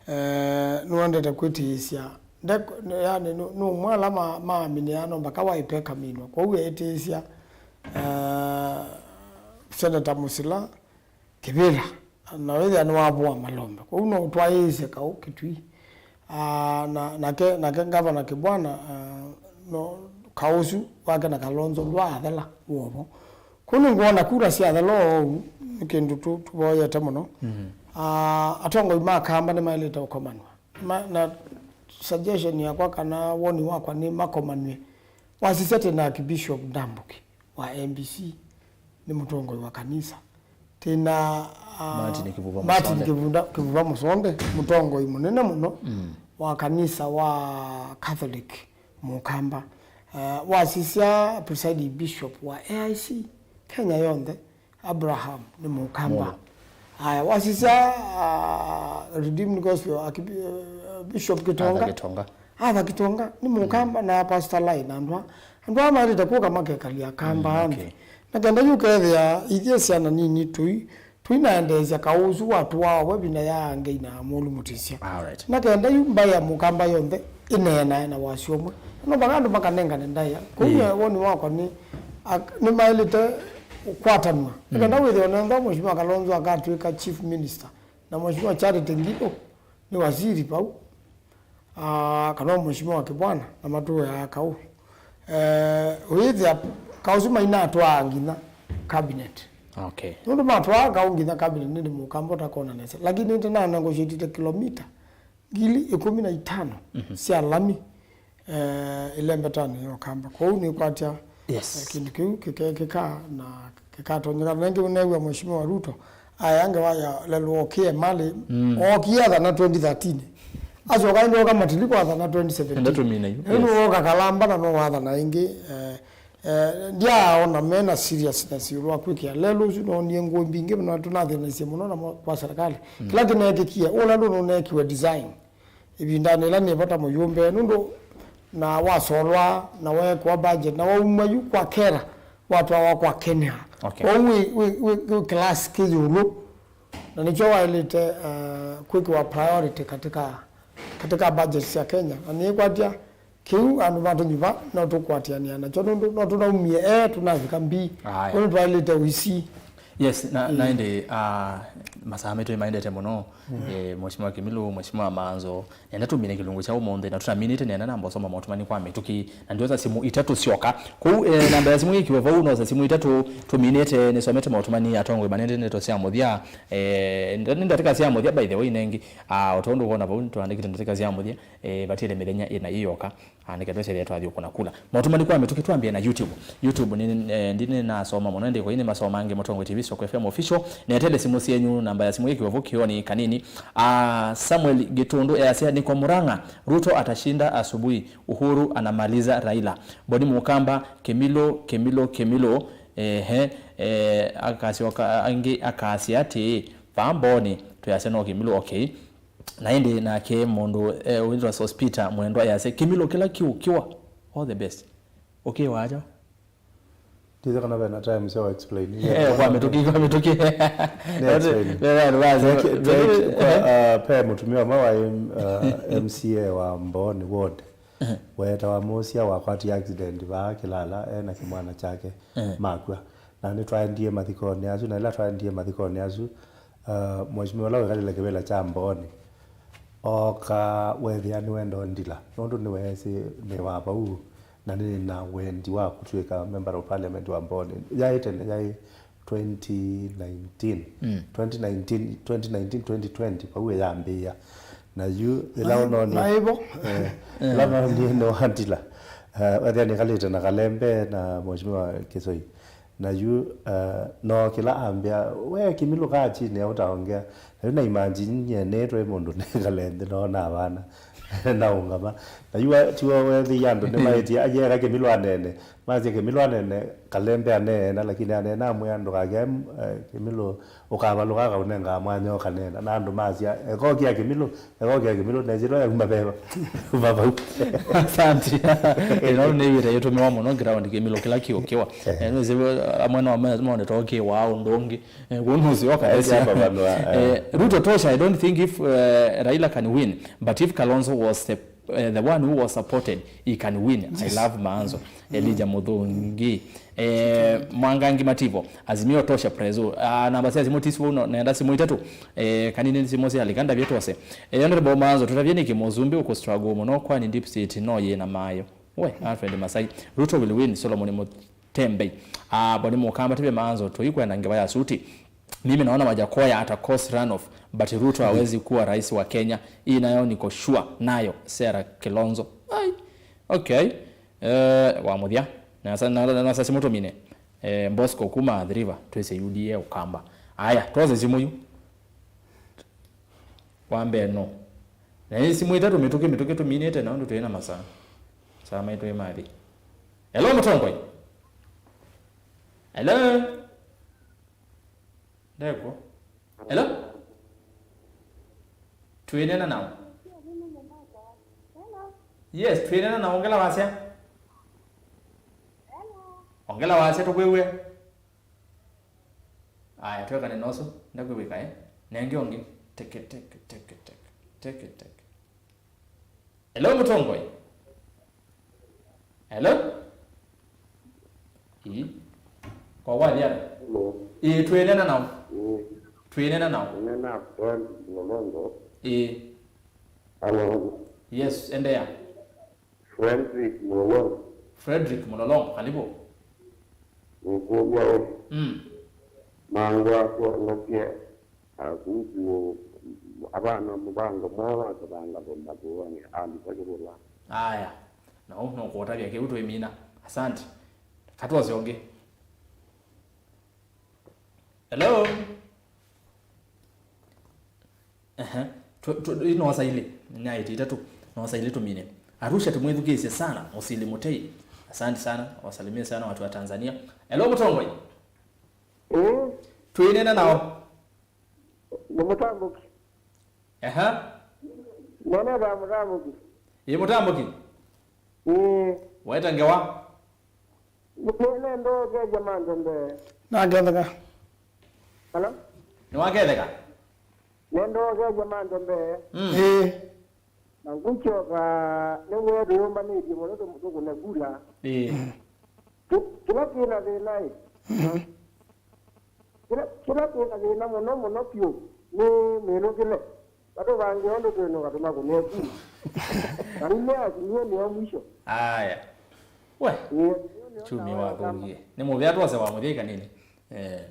eh, nũendete kwĩtĩĩsya. Nde- yani, nũ- nũmwe ala ma- maaminĩaa no mpaka waipekaminwa. Kwoou eĩtĩĩsya, eh, Senator Musila, kĩvĩla, na wĩthĩa nĩwavũa malombe. Kwoou no ũtwaĩĩsye kaũ Kitui. Ah, na, nake, nake Ngavana Kibwana, ah, no, kaũ ũsu wake na Kalonzo ndwaathela w'ovo. Kwoou nĩngwona kura syathela oou, nĩ kĩndũ tũ-, tũvoyete mũno. Ah, atongoi ma Kamba nĩmaĩlĩte ũkomanw'a. Ma-, na suggestion yakwa kana woni wakwa nĩ makomanw'e. Wasisya twĩ na Archbishop Ndambuki wa M B C, nĩ mũtongoi wa kanisa. Twĩ na, ah, Martin Kivuva Martin Mũsonde. Kivunda-, Kivuva Mũsonde, mũtongoi mũnene mũno wa kanisa wa Catholic Mũkamba. Ah, wasisya presiding bishop wa A I C Kenya yonthe, Abraham nĩ Mũkamba. Mũlo. Aya, wasisya, ah, Redeemed Gospel, Archbi-, eh, Bishop Kitonga. Arthur Kitonga. Arthur Kitonga nĩ Mũkamba na Pastor Lai na andũ a-, andũ aa maĩlĩte kũka makekalya Kamba Mm, anthĩ. Okay. Na kenda yu kethĩa ithyĩ syana nini tũi, tũinaendeesya kaũ ũsu watũaa we ĩvinda ya Ngei na Mũlũ Mũtĩsya. All right. Na kenda yu mbaĩ ya Mũkamba yonthe ĩneenae na wasyo ũmwe. No mpaka andũ makanengane ndaĩa. Kũu Yeah. woni wakwa nĩ, ak-, nĩmaĩlĩte kũkwatanw'a. Nĩkenda wĩthĩwe nenda Mheshimiwa Kalonzo akatw'ĩka chief minister, na Mheshimiwa Charity Ngilu nĩ waziri vau, ah, kana Mheshimiwa Kibwana, na matũaa kaũ. Eh, ũyĩthĩa kaũ ũsu mainatwaa nginya cabinet. Okay. Nũndũ matwaa kaũ nginya cabinet, nĩndĩ Mũkamba ũtakona nesa. Lakini nĩtĩ na negotiatĩte kilomita ngili ĩkũmi na itano sya lami, eh, ĩlembetanĩ ya Ũkamba. Kwoou nĩkwatya, Yes. eh, kĩndũ kĩu kĩke-, kĩka-, na kĩkatonyeka. Na ĩngĩ nĩnew'a Mheshimiwa Ruto aya ngewa ya lelũ okie malĩ, Mm. ookie athana twenty thirteen. Asyoka ĩndĩ oka matiliko athana twenty seventeen. Enda tũmine yu. Ĩndĩ Yes. woka kalamba na no wathana ĩngĩ, eh, Eh, ndyaaona me na seriousness ĩũlũ wa kwĩkĩa lelũ ũsu. Noonie ngũĩ mbingĩ mũno, tũnathĩnisye mũno na mo-, kwa serikali. Mm. Kĩla kĩneekĩkie, ũ lelũ nũneekiwe design ĩvindanĩ ĩla nĩ vata mũyũmbe, nũndũ na wasolwa, na weekwa budget, na waumwa yu kwa kera, watwawa kwa Kenya. Okay. Kwoou wĩ, wĩ, wĩ, wĩ class kĩ ĩũlũ, na nĩkyo waĩlĩte, eh, kwĩkĩwa priority katika, katika budget sya Kenya. Na nĩkwatya Kĩu andũ matũnyuva no tũkwatĩanĩa nakyo, nũndũ no tũnaumie A, tũnavika B. Aya. Kwoou nĩtwaĩlĩte ũisi. Yes, na, na ĩndĩ, ah, masaa maitũ nĩmaendete mũno. Eh, Mheshimiwa Kimilu, Mheshimiwa Manzo, nenda tũmine kĩlungu kya ũmũnthĩ, na tũtaminĩte nenda namba ũsoma maũtũmani kwa mĩtũkĩ, na ndiosa simũ itatũ syoka. Kwoou, eh, namba ya simũ yĩkiwe vau, nosa simũ itatũ, tũminĩte, nĩsomete maũtũmani atongoi manende ndeto sya mũthya. Eh, nda-, nĩ ndatĩka sya mũthya, by the way, nengi, ah, o tondũ wona vau, tũandĩkĩte ndatĩka sya mũthya, eh, vatĩle mĩthenya ĩna yĩyoka. Ah, nĩkethwa ĩsyathĩa twathi ũkũna kula. Maũtũmani kwa mĩtũkĩ twambĩe na YouTube. YouTube nĩ, eh, ndi nĩnasoma mũno, ĩndĩ kwa nĩ masoma angĩ Mũtongoi T V, Soko F M Official. Netele simũ syenyu, namba ya simũ yĩkiwe vau kĩoni kanini. Ah, Samuel Gĩtũndũ easya, "Niko Murang'a, Ruto atashinda asubuhi, Uhuru anamaliza Raila." Boni Mukamba, "Kĩmilũ, Kĩmilũ, Kĩmilũ." Ehe, eh, akasyoka angĩ akasya atĩĩ, "Vaa Mboni, twĩasya no Kĩmilũ, okay." Na ĩndĩ nake mũndũ, eh, wĩtwa Sospita Mwendwa yasya, "Kĩmilũ kĩla kĩũkĩwa, all the best." Ũkĩwa ata? Ndĩsĩ kana vena time sya explain. Eh, kwa mĩtũkĩ, kwa mĩtũkĩ. Nĩ explain. Vena advice. Teki, teki, kwa, uh, pe mũtumĩa ũmwe wa M-, uh, M C A wa Mboni Ward. Weetawa Mũsya wakwatie accident vaa Kĩlala, e na kĩmwana kyake, makw'a. Na nĩtwaendie mathikonĩ asu, na ĩla twaendie mathikonĩ asu, uh, mheshimiwa ũla wĩkalĩle kĩvĩla kya Mboni, ooka weethĩa nĩwenda ũndila, nũndũ nĩweesĩ nĩ wa vau, na nĩ na wendi wa kũtw'ĩka member of parliament wa Mboni. Yaĩ tene, yaĩ twenty nineteen. Mm. Twenty nineteen, twenty nineteen, twenty twenty, vau ĩyambĩĩa. Na yu, ĩla ũnoni, na ĩvo. Eh, ĩla ũnoni nĩ wandila. Eh, weethĩa nĩkalĩte na Kalembe na mheshimiwa Kisoi. Na yu, eh, no kĩla ambĩa, "We Kĩmilũ kaa chini ya utaongea." Na yu na imagine nyie nĩtwe mũndũ nĩkale nthĩ noona vana naũngama. Na yu wa-, tiwe weethĩa andũ nĩmaĩtie, "Ayeka Kĩmilũ anene." Masya Kĩmilũ anene, Kalembe aneena, lakini aneena amwĩa, "Ndũkakĩe, eh, Kĩmilũ ũkavalũka akaũnengaa mwanya ũkaneena." Na andũ masya, "Eka ũkĩa Kĩmilũ, eka ũkĩa Kĩmilũ." Nĩsĩ no yauma veva. Uma vau. Asante. Ĩno nĩ ĩvĩta yĩtũmĩwa mũno ground Kĩmilũ kĩla kĩũkĩwa. Eh. Eh, nĩsĩ amwe no me-, mone to kĩwaa ũndũ ũngĩ. Eh, kũu nũsyoka. Eh, nĩsya. Syapavanwa, eh. Eh, Ruto tosha, I don't think if, eh, Raila can win, but if Kalonzo was the Eh, the one who was supported, he can win. I love Maanzo. Elijah Muthungi. Eh, Mwangangi Mativo, Azimio tosha, Prezo. Ah, namba cia simũ tisi vau, no, nenda simũ itatũ. Eh, kanini simũ cia lika ndavye twose. Eh, Honorable Maanzo, tutavye nĩkĩ mũsumbĩ ũkũ struggle mũno, kwani deep state no yĩ na mayo? We, Alfred Masai. Ruto will win, Solomon Mutembei. Ah, Boni Mukamba, tavye Maanzo, tuikwenda ngewa ya suti. Mimi naona Wajakoya ata cause runoff, but Ruto hawezi kuwa rais wa Kenya. Hii nayo niko sure nayo. Sarah Kilonzo. Ai. Okay. Eh, wa mũthya. Nasa, na, na, nasa simũ tũmine. Eh, Bosco kuma Athi River, twĩsĩ U D A Ukamba. Aya, twose simũ yu. Wa mbee no. Na hii simũ itatũ mĩtũkĩ, mĩtũkĩ tũminĩte na ũndũ twĩ na masaa. Saa maitũ ĩ mathi. Hello, Mũtongoi. Hello. Ndekwo. Hello? Twĩneena nao. Yes, twĩneena nao. Ongela wasya. Ongela wasya tũkwĩw'e. Aya, twekane noso. Ndakwĩw'ĩka, eh? Nenge ũngĩ. Teke, teke, teke, teke. Teke, teke. Hello, Mũtongoi. Hello? Ii. Kwa waliana? Hello. Ii, twĩneena nao. Ii. Twĩneena nao. Nena friend Mulongo. Ii. Hello. Yes, endelea. Frederick Mulongo. Frederick Mulongo, karibu. Nĩkũlya ĩ. Mm. Mangwa kũonokye. Akuku avana mũvango mwaũ wa kĩvanga vũmba kũonĩ andũ vakĩvũla. Aya. No, no kũtavya kĩu twĩmina. Asante. Katwose ũngĩ. Hello? Ehe. Tu, tu, ino wasa ile. Nyaiti itatu. No wasa ile tumine. Arusha tumwethukisye sana. Osili Mutei. Asante sana. Wasalimie sana watu wa Tanzania. Hello, Mutongoi. Eh? Twĩneena nao. Nĩ mũtambũki. Ehe. Nene va mũtambũki. Ĩ mũtambũki? Ĩĩ. Waĩta ngewa? Nĩ, nĩ ndũũkethya mantũ mbee. Naketheka. Hello? Nĩwaketheka? Nĩ ndũũkethya mantũ mbee. Mm. Ĩĩ. Na ngũkyoka nĩw'e tũyũmbanĩtye mũno tũ-, tũkũne kula. Ĩĩ. Kĩ-, kĩla kĩna thĩna ĩ. Mhm. Kĩla, kĩla kĩna thĩna mũno mũno vyũ nĩ mĩnũkĩle. Vatũvangĩe ũndũ twĩnũka tũmakũne kula. Na nĩme akinie nĩo mwisho. Aya. We. Ĩĩ, nĩo Chumi nĩo wathũkie. Nĩ mũvea twose wa mũthya kanini. Eh,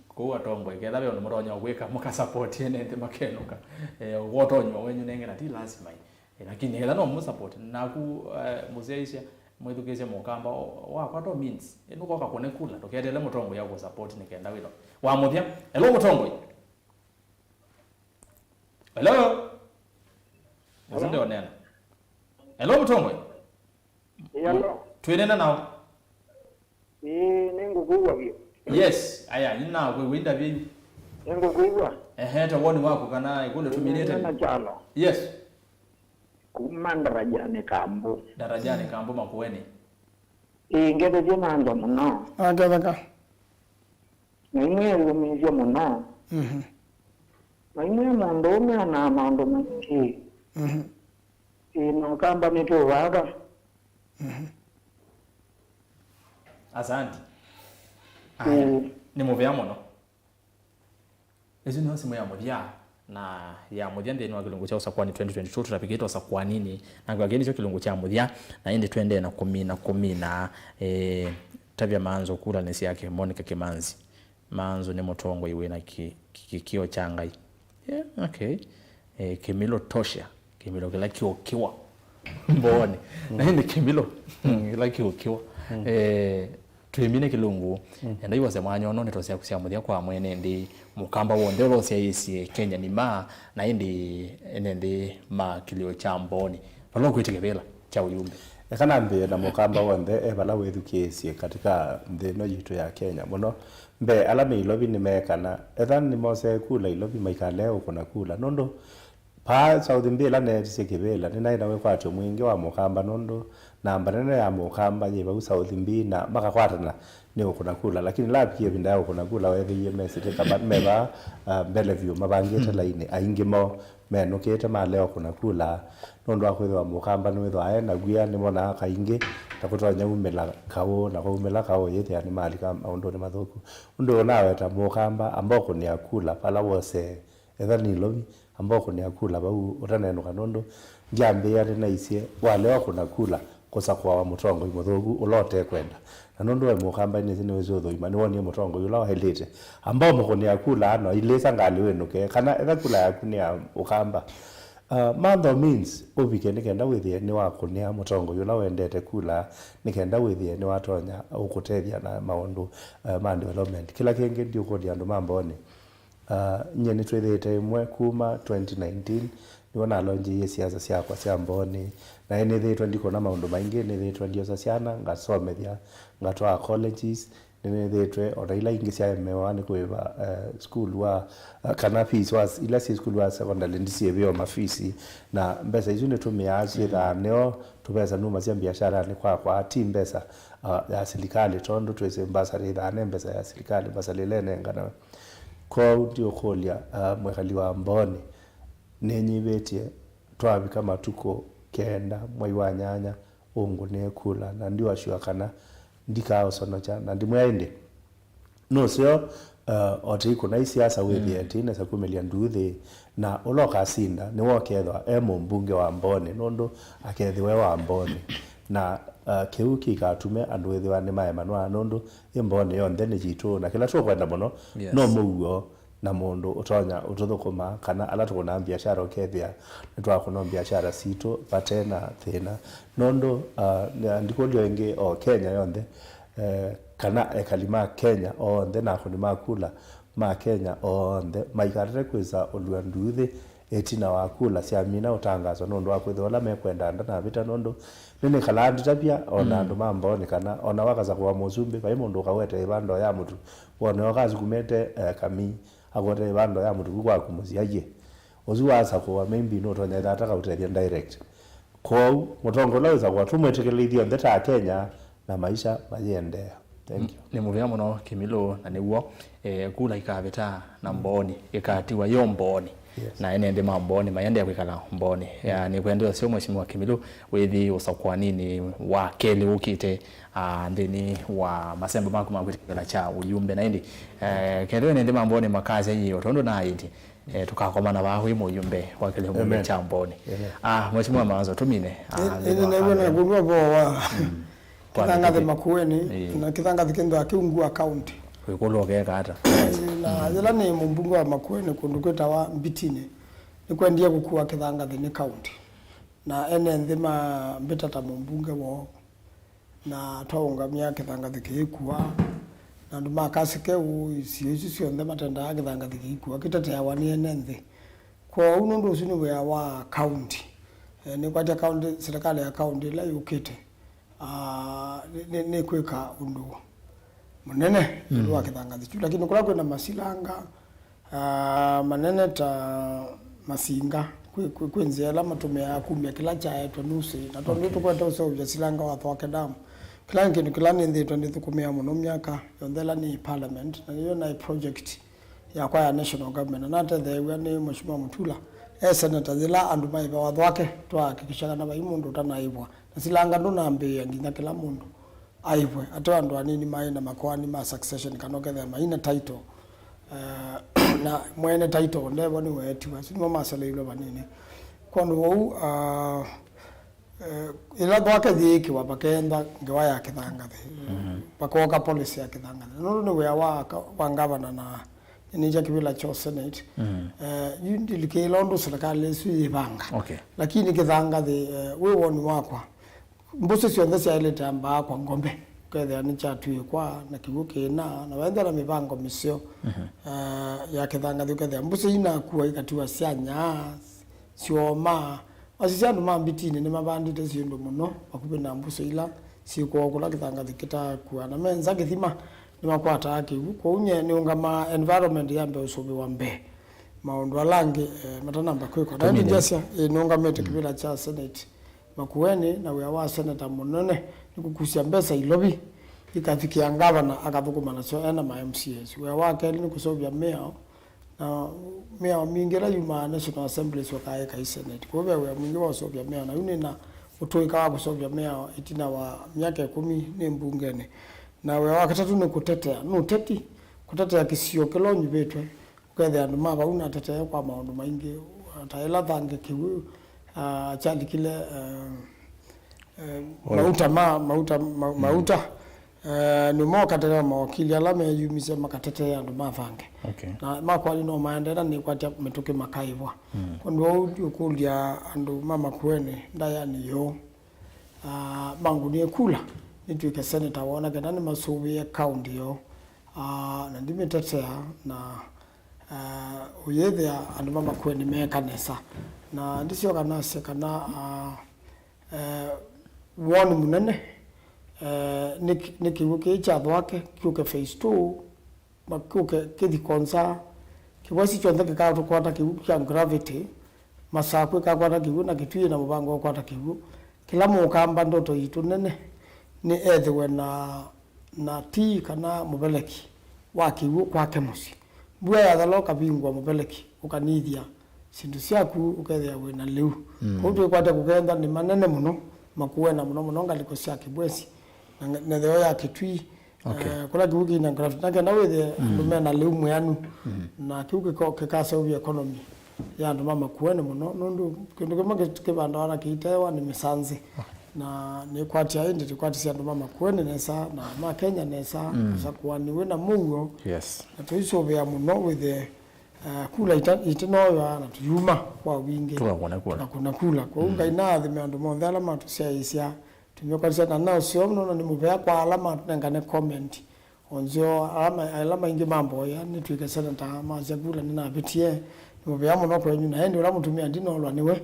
kũu atongoi, ketha ve ũndũ mũtonya kwĩka, mũkasapoti ene nthĩ makenũka. Eh, wotonywa wenyu nenge na ti lasima. Eh, lakini etha no mũsapoti, naku, eh, mũsyaisya, mwĩthukĩĩsya mũkamba, o-, wakwa to means. Eh, nũkoka kũne kula, ndũketele mũtongoi ya kũsapoti nĩ kenda wĩtho. Wa mũthya, hello mũtongoi. Hello? Hello? Ũsu ndio nena. Hello mũtongoi. Hello. Twĩnena nao. Ĩĩ, nĩngũkwĩw'a vyũ. Yes, aya, nĩnakwĩw'a, ĩndavya yu. Nĩngũkwĩw'a. Ehe, ta woni waku kana ĩkũlyo tũminĩte. Nena kyalo. Yes. Kuma Ndarajanĩ Kambũ. Ndarajanĩ Kambũ Makueni. Ĩĩ, ngethethye Mantha mũno. Aketheka. Na imwe yĩũmĩĩsya mũno. Mhm. Na imwe mũndũũme anaa maũndũ maingĩ. Mhm. Ĩĩ, na Ũkamba nĩtũvaka. Mhm. Asante. Aya, mm, nĩ mũvea mũno. Ĩsu nĩyo simũ ya mũthya, na ya mũthya nthĩnĩ wa kĩlungu kya Ũsakwani twenty twenty-two. Tũtavikĩte Ũsakwaninĩ, na kwa kĩĩ nĩkyo kĩlungu kya mũthya, na ĩndĩ tũendee na kũmina, kũmina, eh, tavya Maanzo kula nĩ syake, Monica Kimanzi. Maanzo nĩ mũtongoi wĩna kĩ-, kĩ-, kĩkĩo kya Ngai. Yeah, okay. Eh, kĩmilo tosha. Kĩmilo kĩla kĩũkĩwa mboonĩ. Mm. Na ĩndĩ kĩmilo, mm, kĩla kĩũkĩwa. Mm. Eh, twĩmine kĩlungu. Mm. Enda iwose mwanya ũno ndeto syaku sya mũthya kwa mwene nthĩ, mũkamba w'onthe ũla ũsyaĩĩsye Kenya nima, na ĩndĩ ene nthĩ ma kĩlĩo kya mboonĩ. Vala ũkwĩtĩkĩla kya ũyumbe. Eka nambĩĩe na mũkamba w'onthe e vala wĩthukĩĩsye katika nthĩ ĩno yitũ ya Kenya mũno. Mbee, ala me Ilovi nĩmeekana, etha nĩmosee kula Ilovi maikalee ũkũna kula, nũndũ vaa South B ĩla neetisye kĩvĩla, nĩnaĩ na wĩkwatyo mwingĩ wa mũkamba, nũndũ namba nene ya mũkamba yĩ vau South B, na makakwatana nĩ ũkũna kula, lakini lavikie ĩvinda ya ũkũna kula, weethĩie mesĩte kama me vaa, ah, mbele vyũ mavangĩte lainĩ, aingĩ moo menũkĩte malea ũkũna kula, nũndũ wa kwĩthĩwa Mũkamba nĩwĩthĩwa e na wia, nĩmonaa kaingĩ ta kũtonya umĩla kaũ, na kwaumĩla kaũ yĩthĩa nĩmalika maũndũnĩ mathũku. Ũndũ ũnaweta Mũkamba amba ũkũnĩa kula vala wosee. Etha nĩ Ilovi, amba ũkũnĩa kula vau ũtanenũka, nũndũ ndyambĩĩa nĩnaisye walea ũkũna kula kũsakũawa mũtongoi mũthũku ũla ũtekwenda. Na nũndũ we Mũkamba nĩsĩ nĩwĩsĩ ũthũima, nĩwonie mũtongoi ũla waĩlĩte, amba ũmũkũnĩa kula ano ilĩsa ngalĩ wĩnũke, kana etha kula yaku nĩ ya Ũkamba. Uh, mantho means ũvike nĩ kenda wĩthĩe nĩwakũnĩa mũtongoi ũla wendete kula, nĩ kenda wĩthĩe nĩwatonya ũkũtethya na maũndũ, uh, ma development. Kĩla kĩngĩ ndiũkũlya andũ ma Mbooni. Ah, nyie nĩtwĩthĩĩte ĩmwe kuma twenty nineteen, nĩw'o nalonjie siasa syakwa sya Mbooni. Na nĩthĩĩtwe ndikũna maũndũ maingĩ, nĩthĩĩtwe ndiosa syana, ngasomethya, ngatwaa colleges, nĩnĩthĩĩtwe o na ila ingĩ syaemewa nĩ kũĩva, eh, school wa, eh, kana fees wa s-, ila syĩ school wa secondary ndisiĩvĩe o mafees. Na mbesa isu nĩtũmĩaa syĩthaa nĩo tũvesa numasya mbiasharanĩ kwakwa, ti mbesa, ah, ya silikalĩ, tondũ twĩsĩ mbasarĩ ĩthaa ne mbesa ya silikalĩ, mbasarĩ ĩla ĩnenganawe. Kwoou ndiũkũlya, ah, mwĩkali wa Mbooni, nĩnyivĩtye twavika matukũ kenda mwei wa nyanya ũngũnĩe kula, na ndiũasua kana ndikaaũsonokya. Na ndimwĩa ĩndĩ, nũseo, ah, o tei kũna isiasa wĩthĩe tei nesa kumĩlya nduuthĩ, na ũla ũkasinda nĩwe ũkethwa e mũmbunge wa Mbooni, nũndũ akethĩwa e wa Mbooni. Na, ah, kĩu kĩikatume andũ ĩthĩwa nĩmaemanwa, nũndũ ĩ Mbooni yonthe nĩ yitũ, na kĩla tũkwenda mũno no mũuo na mũndũ ũtonya ũtũthũkũma, kana ala tũkũnaa mbiashara ũkethĩa nĩtwakũna mbiashara sitũ vate na thĩna. Nũndũ, ah, na ndikũlyo ĩngĩ, o Kenya yonthe, eh, kana ekali ma Kenya onthe na akũni ma kula ma Kenya onthe maikatate kwĩsa ũlua nduuthĩ ĩtina wa kula syamina ũtangaso, nũndũ wa kwĩthĩwa ũla mekwenda ndanavĩta, nũndũ nĩnĩkalaa nditavya o na andũ ma Mbooni kana o na wakasakũwa mũsumbĩ, vai mũndũ ũkawete ĩvandoo ya mũtu, wone ũkasukumĩte, eh, kamii akwete ĩvandoo ya mũtu ku kwaku mũsyĩ aiye. Ũsu wasakũwa, maybe nũtonya ĩthata kaũtethya direct. Kwoou, mũtongo ũla wĩsakũwa, tũmwĩtĩkĩlĩthye onthe ta Akenya, na maisha mayĩendeea. Thank you. Nĩ mũvea mũno, Kĩmilũ, na nĩw'o, eh, kula ikavĩta na Mbooni, ĩkatiwa yo Mbooni. Yes. Na ene nthĩ ma Mbooni maendee kwĩkala Mbooni. Ya, nĩkwendea ũseo Mheshimiwa Kĩmilũ, wĩthi ũsakũaninĩ wa kelĩ ũkĩte, ah, nthĩnĩ wa masemba maku ma kwĩtĩkĩla kya ũyumbe. Na ĩndĩ, eh, kethĩwa ene nthĩ ma Mbooni makasya yĩo, tondũ na ĩndĩ, eh, tũkakomana vaa wĩ mũyumbe wa kĩlĩo mũyumbe kya Mbooni. Ah, Mheshimiwa Mawazo, tũmine, ah, ĩndĩ nĩw'o nakũlwa vo wa Kĩthangathĩ Makueni, na Kĩthangathĩ kĩndũ kĩu ngua county. Wĩkũlwa ũkeka ata? Na yĩla nĩ mũmbunge wa Makueni kũndũ kwĩtawa Mbitinĩ, nĩkwendie kũkua Kĩthangathĩ nĩ county. Na ene nthĩ mambĩta ta mũmbunge woo. Na twaũngamĩa Kĩthangathĩ kĩikua, na andũ ma Kasike ũũ, isio isu syonthe matendaa Kĩthangathĩ kĩikua, kĩteteawa nĩ ene nthĩ. Kwoou nũndũ ũsu nĩ wĩa wa kaunti. Eh, nĩkwatya kaunti, serikali ya kaunti ĩla yũkĩte, ah, nĩ, nĩ, nĩkwĩka ũndũ mũnene ĩũlũ wa Kĩthangathĩ kyu. Lakini kũla kwĩna masilanga, ah, manene ta masinga, kwĩ, kwĩ, kwĩ nzĩa ĩla matũmĩaa kumya kĩla kyaetwe nusĩ. Na tondũ tũkwete ũseũvya silanga wa Thwake Dam, kĩla nĩ kĩndũ kĩla nĩnthĩĩtwe ndĩthũkũmĩa mũno myaka yonthe ĩla nĩ parliament, na nĩyo naĩ project yakwa ya national government, na natetheew'a nĩ Mheshimiwa Mutula e senator yĩla andũ maĩvawa Thwake, twahakikisha kana vai mũndũ ũtanaĩvwa. Na silanga ndũnambĩĩa nginya kĩla mũndũ aĩvwe. Ate andũ anini maĩ na makoani ma succession kana ũkethĩa maina title. Eh, na mwene title ndevwa nĩweetiwa. Asu nĩmo maseleilwe vanini. Kwondũ vau, ah, eh, ĩla Thwake yĩĩkĩwa, vakenda ngewa ya Kĩthangathĩ. Vakooka policy ya Kĩthangathĩ. Nũndũ nĩ wĩa wa ka-, wa ngavana na nĩnĩkya kĩvĩla kyo Senate. Eh, yu ndilikĩĩla ũndũ serikali ĩsu yĩvanga. Okay. Lakini Kĩthangathĩ, eh, wĩ woni wakwa, mbũsĩ syonthe syaĩlĩte ambaa kwa ngombe, ũkethĩa nĩkyatw'ĩkwa na kĩw'ũ kĩna, na wenda na mĩvango mĩseo, eh, ya Kĩthangathĩ, ũkethĩa mbũsĩ inakua ikatiwa sya nyaa, syoma. Wasisya andũ ma Mbitinĩ nĩmavandĩte syĩndũ mũno vakuvĩ na mbũsĩ ila syĩkwoo kũla Kĩthangathĩ kĩtakua, na menza kĩthima nĩmakwataa kĩw'ũ. Kwoou nyie nĩũngamaa environment yambe ũsũvĩwa mbee maũndũ ala angĩ, eh, matanamba kwĩkwa. Na ĩndĩ ndyasya, ĩĩ, nĩũngamĩte kĩvĩla kya Senate Makueni, na wĩa wa seneta mũnene nĩ kũkusya mbesa Ilovi, Ikavikĩa ngavana akathũkũma nasyo ena ma M C As. Wĩa wa kelĩ nĩ kũseũvya mĩao, na mĩao mingĩ ĩla yumaa National Assembly ĩsyokaa ĩkaĩ Senate. Kwoou ve wĩa mwingĩ wa ũseũvya mĩao, na yu nĩ na ũtũĩka wa kũseũvya mĩao ĩtina wa myaka ĩkũmi nĩ mbungenĩ. Na wĩa wa katatũ nĩ kũtetea, nĩ ũteti, kũtetea kĩsio kĩla ũnyuvĩtwe, ũkethĩa andũ ma vau natetee kwa maũndũ maingĩ, ta ĩla Thange Kĩw'ũ, ah, kyalikile, eh, eh, mauta ma, mauta, ma, mauta, eh, nĩmo ũkatetee mawakili ala meyumisye makatetee andũ ma Thange. Okay. Na makwani no maendee na nĩkwatya mĩtũkĩ makaĩvwa. Mm. Kwondũ ũu ũkũlya andũ ma Makueni ndayanĩ yoo, ah, mangunie kula nĩtw'ĩke seneta woo, na kenda nĩmasũvĩe kaũndĩ yoo. Ah, na ndimĩtetea, na, ah, ũyĩthĩa andũ ma Makueni meeka nesa. Na ndisyoka nasye kana, ah, eh, woni mũnene, eh, nĩ, nĩ kĩw'ũ kĩĩ kya Thwake kyũke phase two, ma kyũke kĩthi Konza, kĩw'asi kyonthe kĩkatũkwata kĩw'ũ kya gravity, Masakũ ĩkakwata kĩw'ũ, na Kitui ĩna mũvango wa kũkwata kĩw'ũ. Kĩla mũkamba ndoto yitũ nene nĩ ethĩwe na, na tii kana mũveleki wa kĩw'ũ kwake mũsyĩ. Mbua yathela ũkavingũa mũveleki, ũkanithya syĩndũ syaku, ũkethĩa wĩ na lĩu. Mm. Kwoou twĩkwatya kũkentha nĩ manene mũno, Makueni mũno mũno ngalĩko sya Kĩbwesi, na nge-, netheo ya Kĩtui, okay, eh, kũla kĩw'ũ kĩina gravity. Na kenda wĩthĩe andũ mena lĩu mwĩanu, na kĩu kĩko-, kĩkaseũvya economy ya andũ ma Makueni mũno, nũndũ kĩndũ kĩmwe kĩ-, kĩvandawa na kĩitewa nĩ mĩsanzĩ. Na nĩkwatya ĩndĩ tũkwatĩsya andũ ma Makueni nesa, na ma Kenya nesa, ũsakũani wĩ na mũuo. Yes. Na tũisũvĩa mũno wĩthĩe, eh, kula ita-, itinoywa na tũyuma kwa wingĩ. Tũkakũna kula. Tũkakũna kula. Kwoou Ngai naathime andũ monthe ala matũsyaĩĩsya. Tũmĩkwatisya na nao seo mũno, na nĩ mũvea kwa ala matũnengane comment. O nzeo, ala ma-, ala maingĩ mamboya nĩtw'ĩke seneta, masya kula nĩnavĩtie. Nĩ mũvea mũno kwenyu, na ĩndĩ ũla mũtumĩa ndinolwa nĩwe.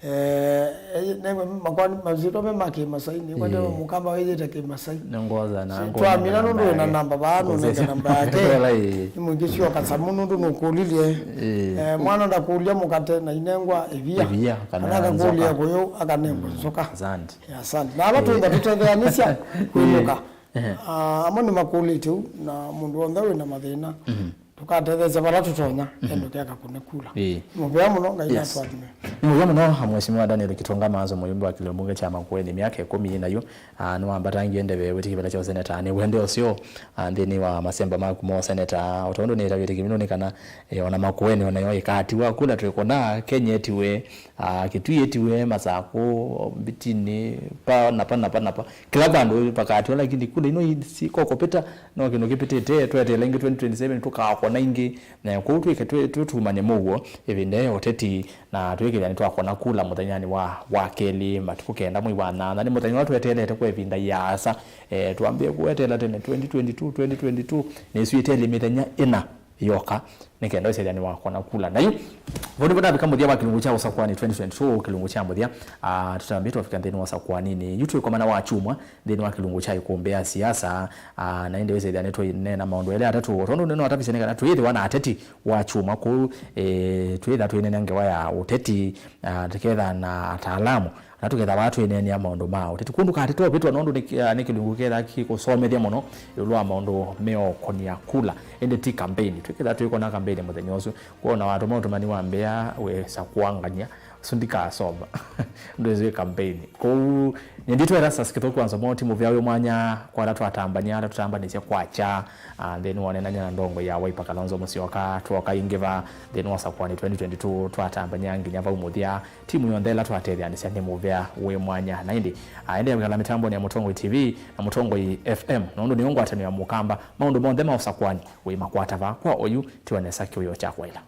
Eh, eh, newe makwani, masyĩtwa me ma Kĩmasai, nĩkwate mũkamba wĩyĩte Kĩmasai. Nĩngoza na si, ngona twamina nũndũ wĩ na namba vaa, nũnenge namba yake. Nĩ mwingĩ sio kasamu nũndũ nũkũlilye. Eh, mwana ndakũlya mũkate na inengwa ĩvia. Ĩvia, kana kana akakũlya nzoka. Kũyũ akanengwa nzoka. Asante. Asante. Na ala twĩtha tũtetheanĩsya kwĩnũka. Ehe. Ah, amwe nĩmakũlĩte ũu, na mũndũ w'onthe wĩ na mathĩna, tũkatetheesya vala tũtonya, endũke akakũne kula. Ĩĩ. Mũvea mũno, Ngai natũathime. Nĩ mũvea mũno, Mheshimiwa Daniel Kitonga Maanzo, mũyumbe wa kĩlio mbunge kya Makueni myaka ĩkũmi nayu, ah, nĩwambatangie ndeve wĩtĩkĩvĩla kya ũseneta. Nĩ wende ũseo, ah, nthĩnĩ wa masemba maku ma ũseneta, o tondũ nĩtavĩte kĩmino nĩ kana, eh, ona Makueni onayo ĩkatiwa kula twĩkona, Kenya ĩtiwe, ah, Kitui ĩtiwe, Masakũ, Mbitini, pa, napa, napa, napa. Kĩla vandũ pakatiwa, lakini kula ino sikokopita, no kĩndũ kĩpĩtĩte, tweteela ĩngĩ twenty twenty-seven, tũkakona ĩngĩ, na kwoou twĩke twĩ, twĩtumany'e mũuo ĩvinda ya ũteti, na twĩkĩthĩa nĩtwakona kula mũthenyanĩ wa, wa kelĩ, matukũ kenda mwei wa nyanya. Nĩ mũthenya ũla tweteelete kwa ĩvinda yaasa, eh, twambĩe kũweteela tene, twenty twenty-two, twenty twenty-two, nĩswĩteli mĩthenya ĩna yoka, nĩ kenda ũsethya nĩwakona kula. Na yu, vau nĩvo ndavika mũthya wa kĩlungu kya ũsakũani twenty twenty-two, kĩlungu kya mũthya. Ah, tũtambĩte twafika nthĩnĩ wa ũsakũaninĩ. Yu twĩkomana wa kyumwa nthĩnĩ wa kĩlungu kya ĩkũmbĩ ya siasa. Ah, na ĩndĩ wĩsethya nĩtũineena maũndũ elĩ atatũ, o tondũ nĩnatavisye nĩ kana twĩthĩwa na ateti wa kyumwa kũu, eh, twĩtha twĩneena ngewa ya ũteti, ah, tũketha na ataalamu. Na tũkethĩwa twĩneenea maũndũ ma ũteti. Kũndũ katete ũvĩtwa nũndũ nĩ, ah, nĩ kĩlungu kethaa kĩkũsomethya mũno ĩũlũ wa maũndũ meũkonia kula. Ĩndĩ ti kambeini. Twĩkethĩwa twĩkona kambeini mũthenya ũsu. Kwona watũma ũtũmani wa mbĩa wĩsa kũangany'a. Ũsu ndikasoma. Ndwĩsĩ kambeini. Kwoou, nyie nditwa Erastus Kĩthũku wa Nzomo, ti mũvea wĩ mwanya kwa ala twatambany'a, ala tũtambanĩsye kwakya, ah, nthĩnĩ wa ũneenany'a na ndongoi ya Wiper Kalonzo Musyoka, twoka ĩngĩ va nthĩnĩ wa ũsakũani twenty twenty-two, twatambany'a nginya vau mũthya. Timu yonthe ĩla twatetheanĩsya nĩ mũvea wĩ mwanya. Na ĩndĩ, ah, endeea kwĩkala mĩtambonĩ ya Mũtongoi T V na Mũtongoi F M, nũndũ nĩyo ngwatanĩo ya Mũkamba. Maũndũ monthe ma ũsakũani wĩmakwata vaa. Kwa oyu, tiwa nesa kĩwĩoo kya kwaĩla.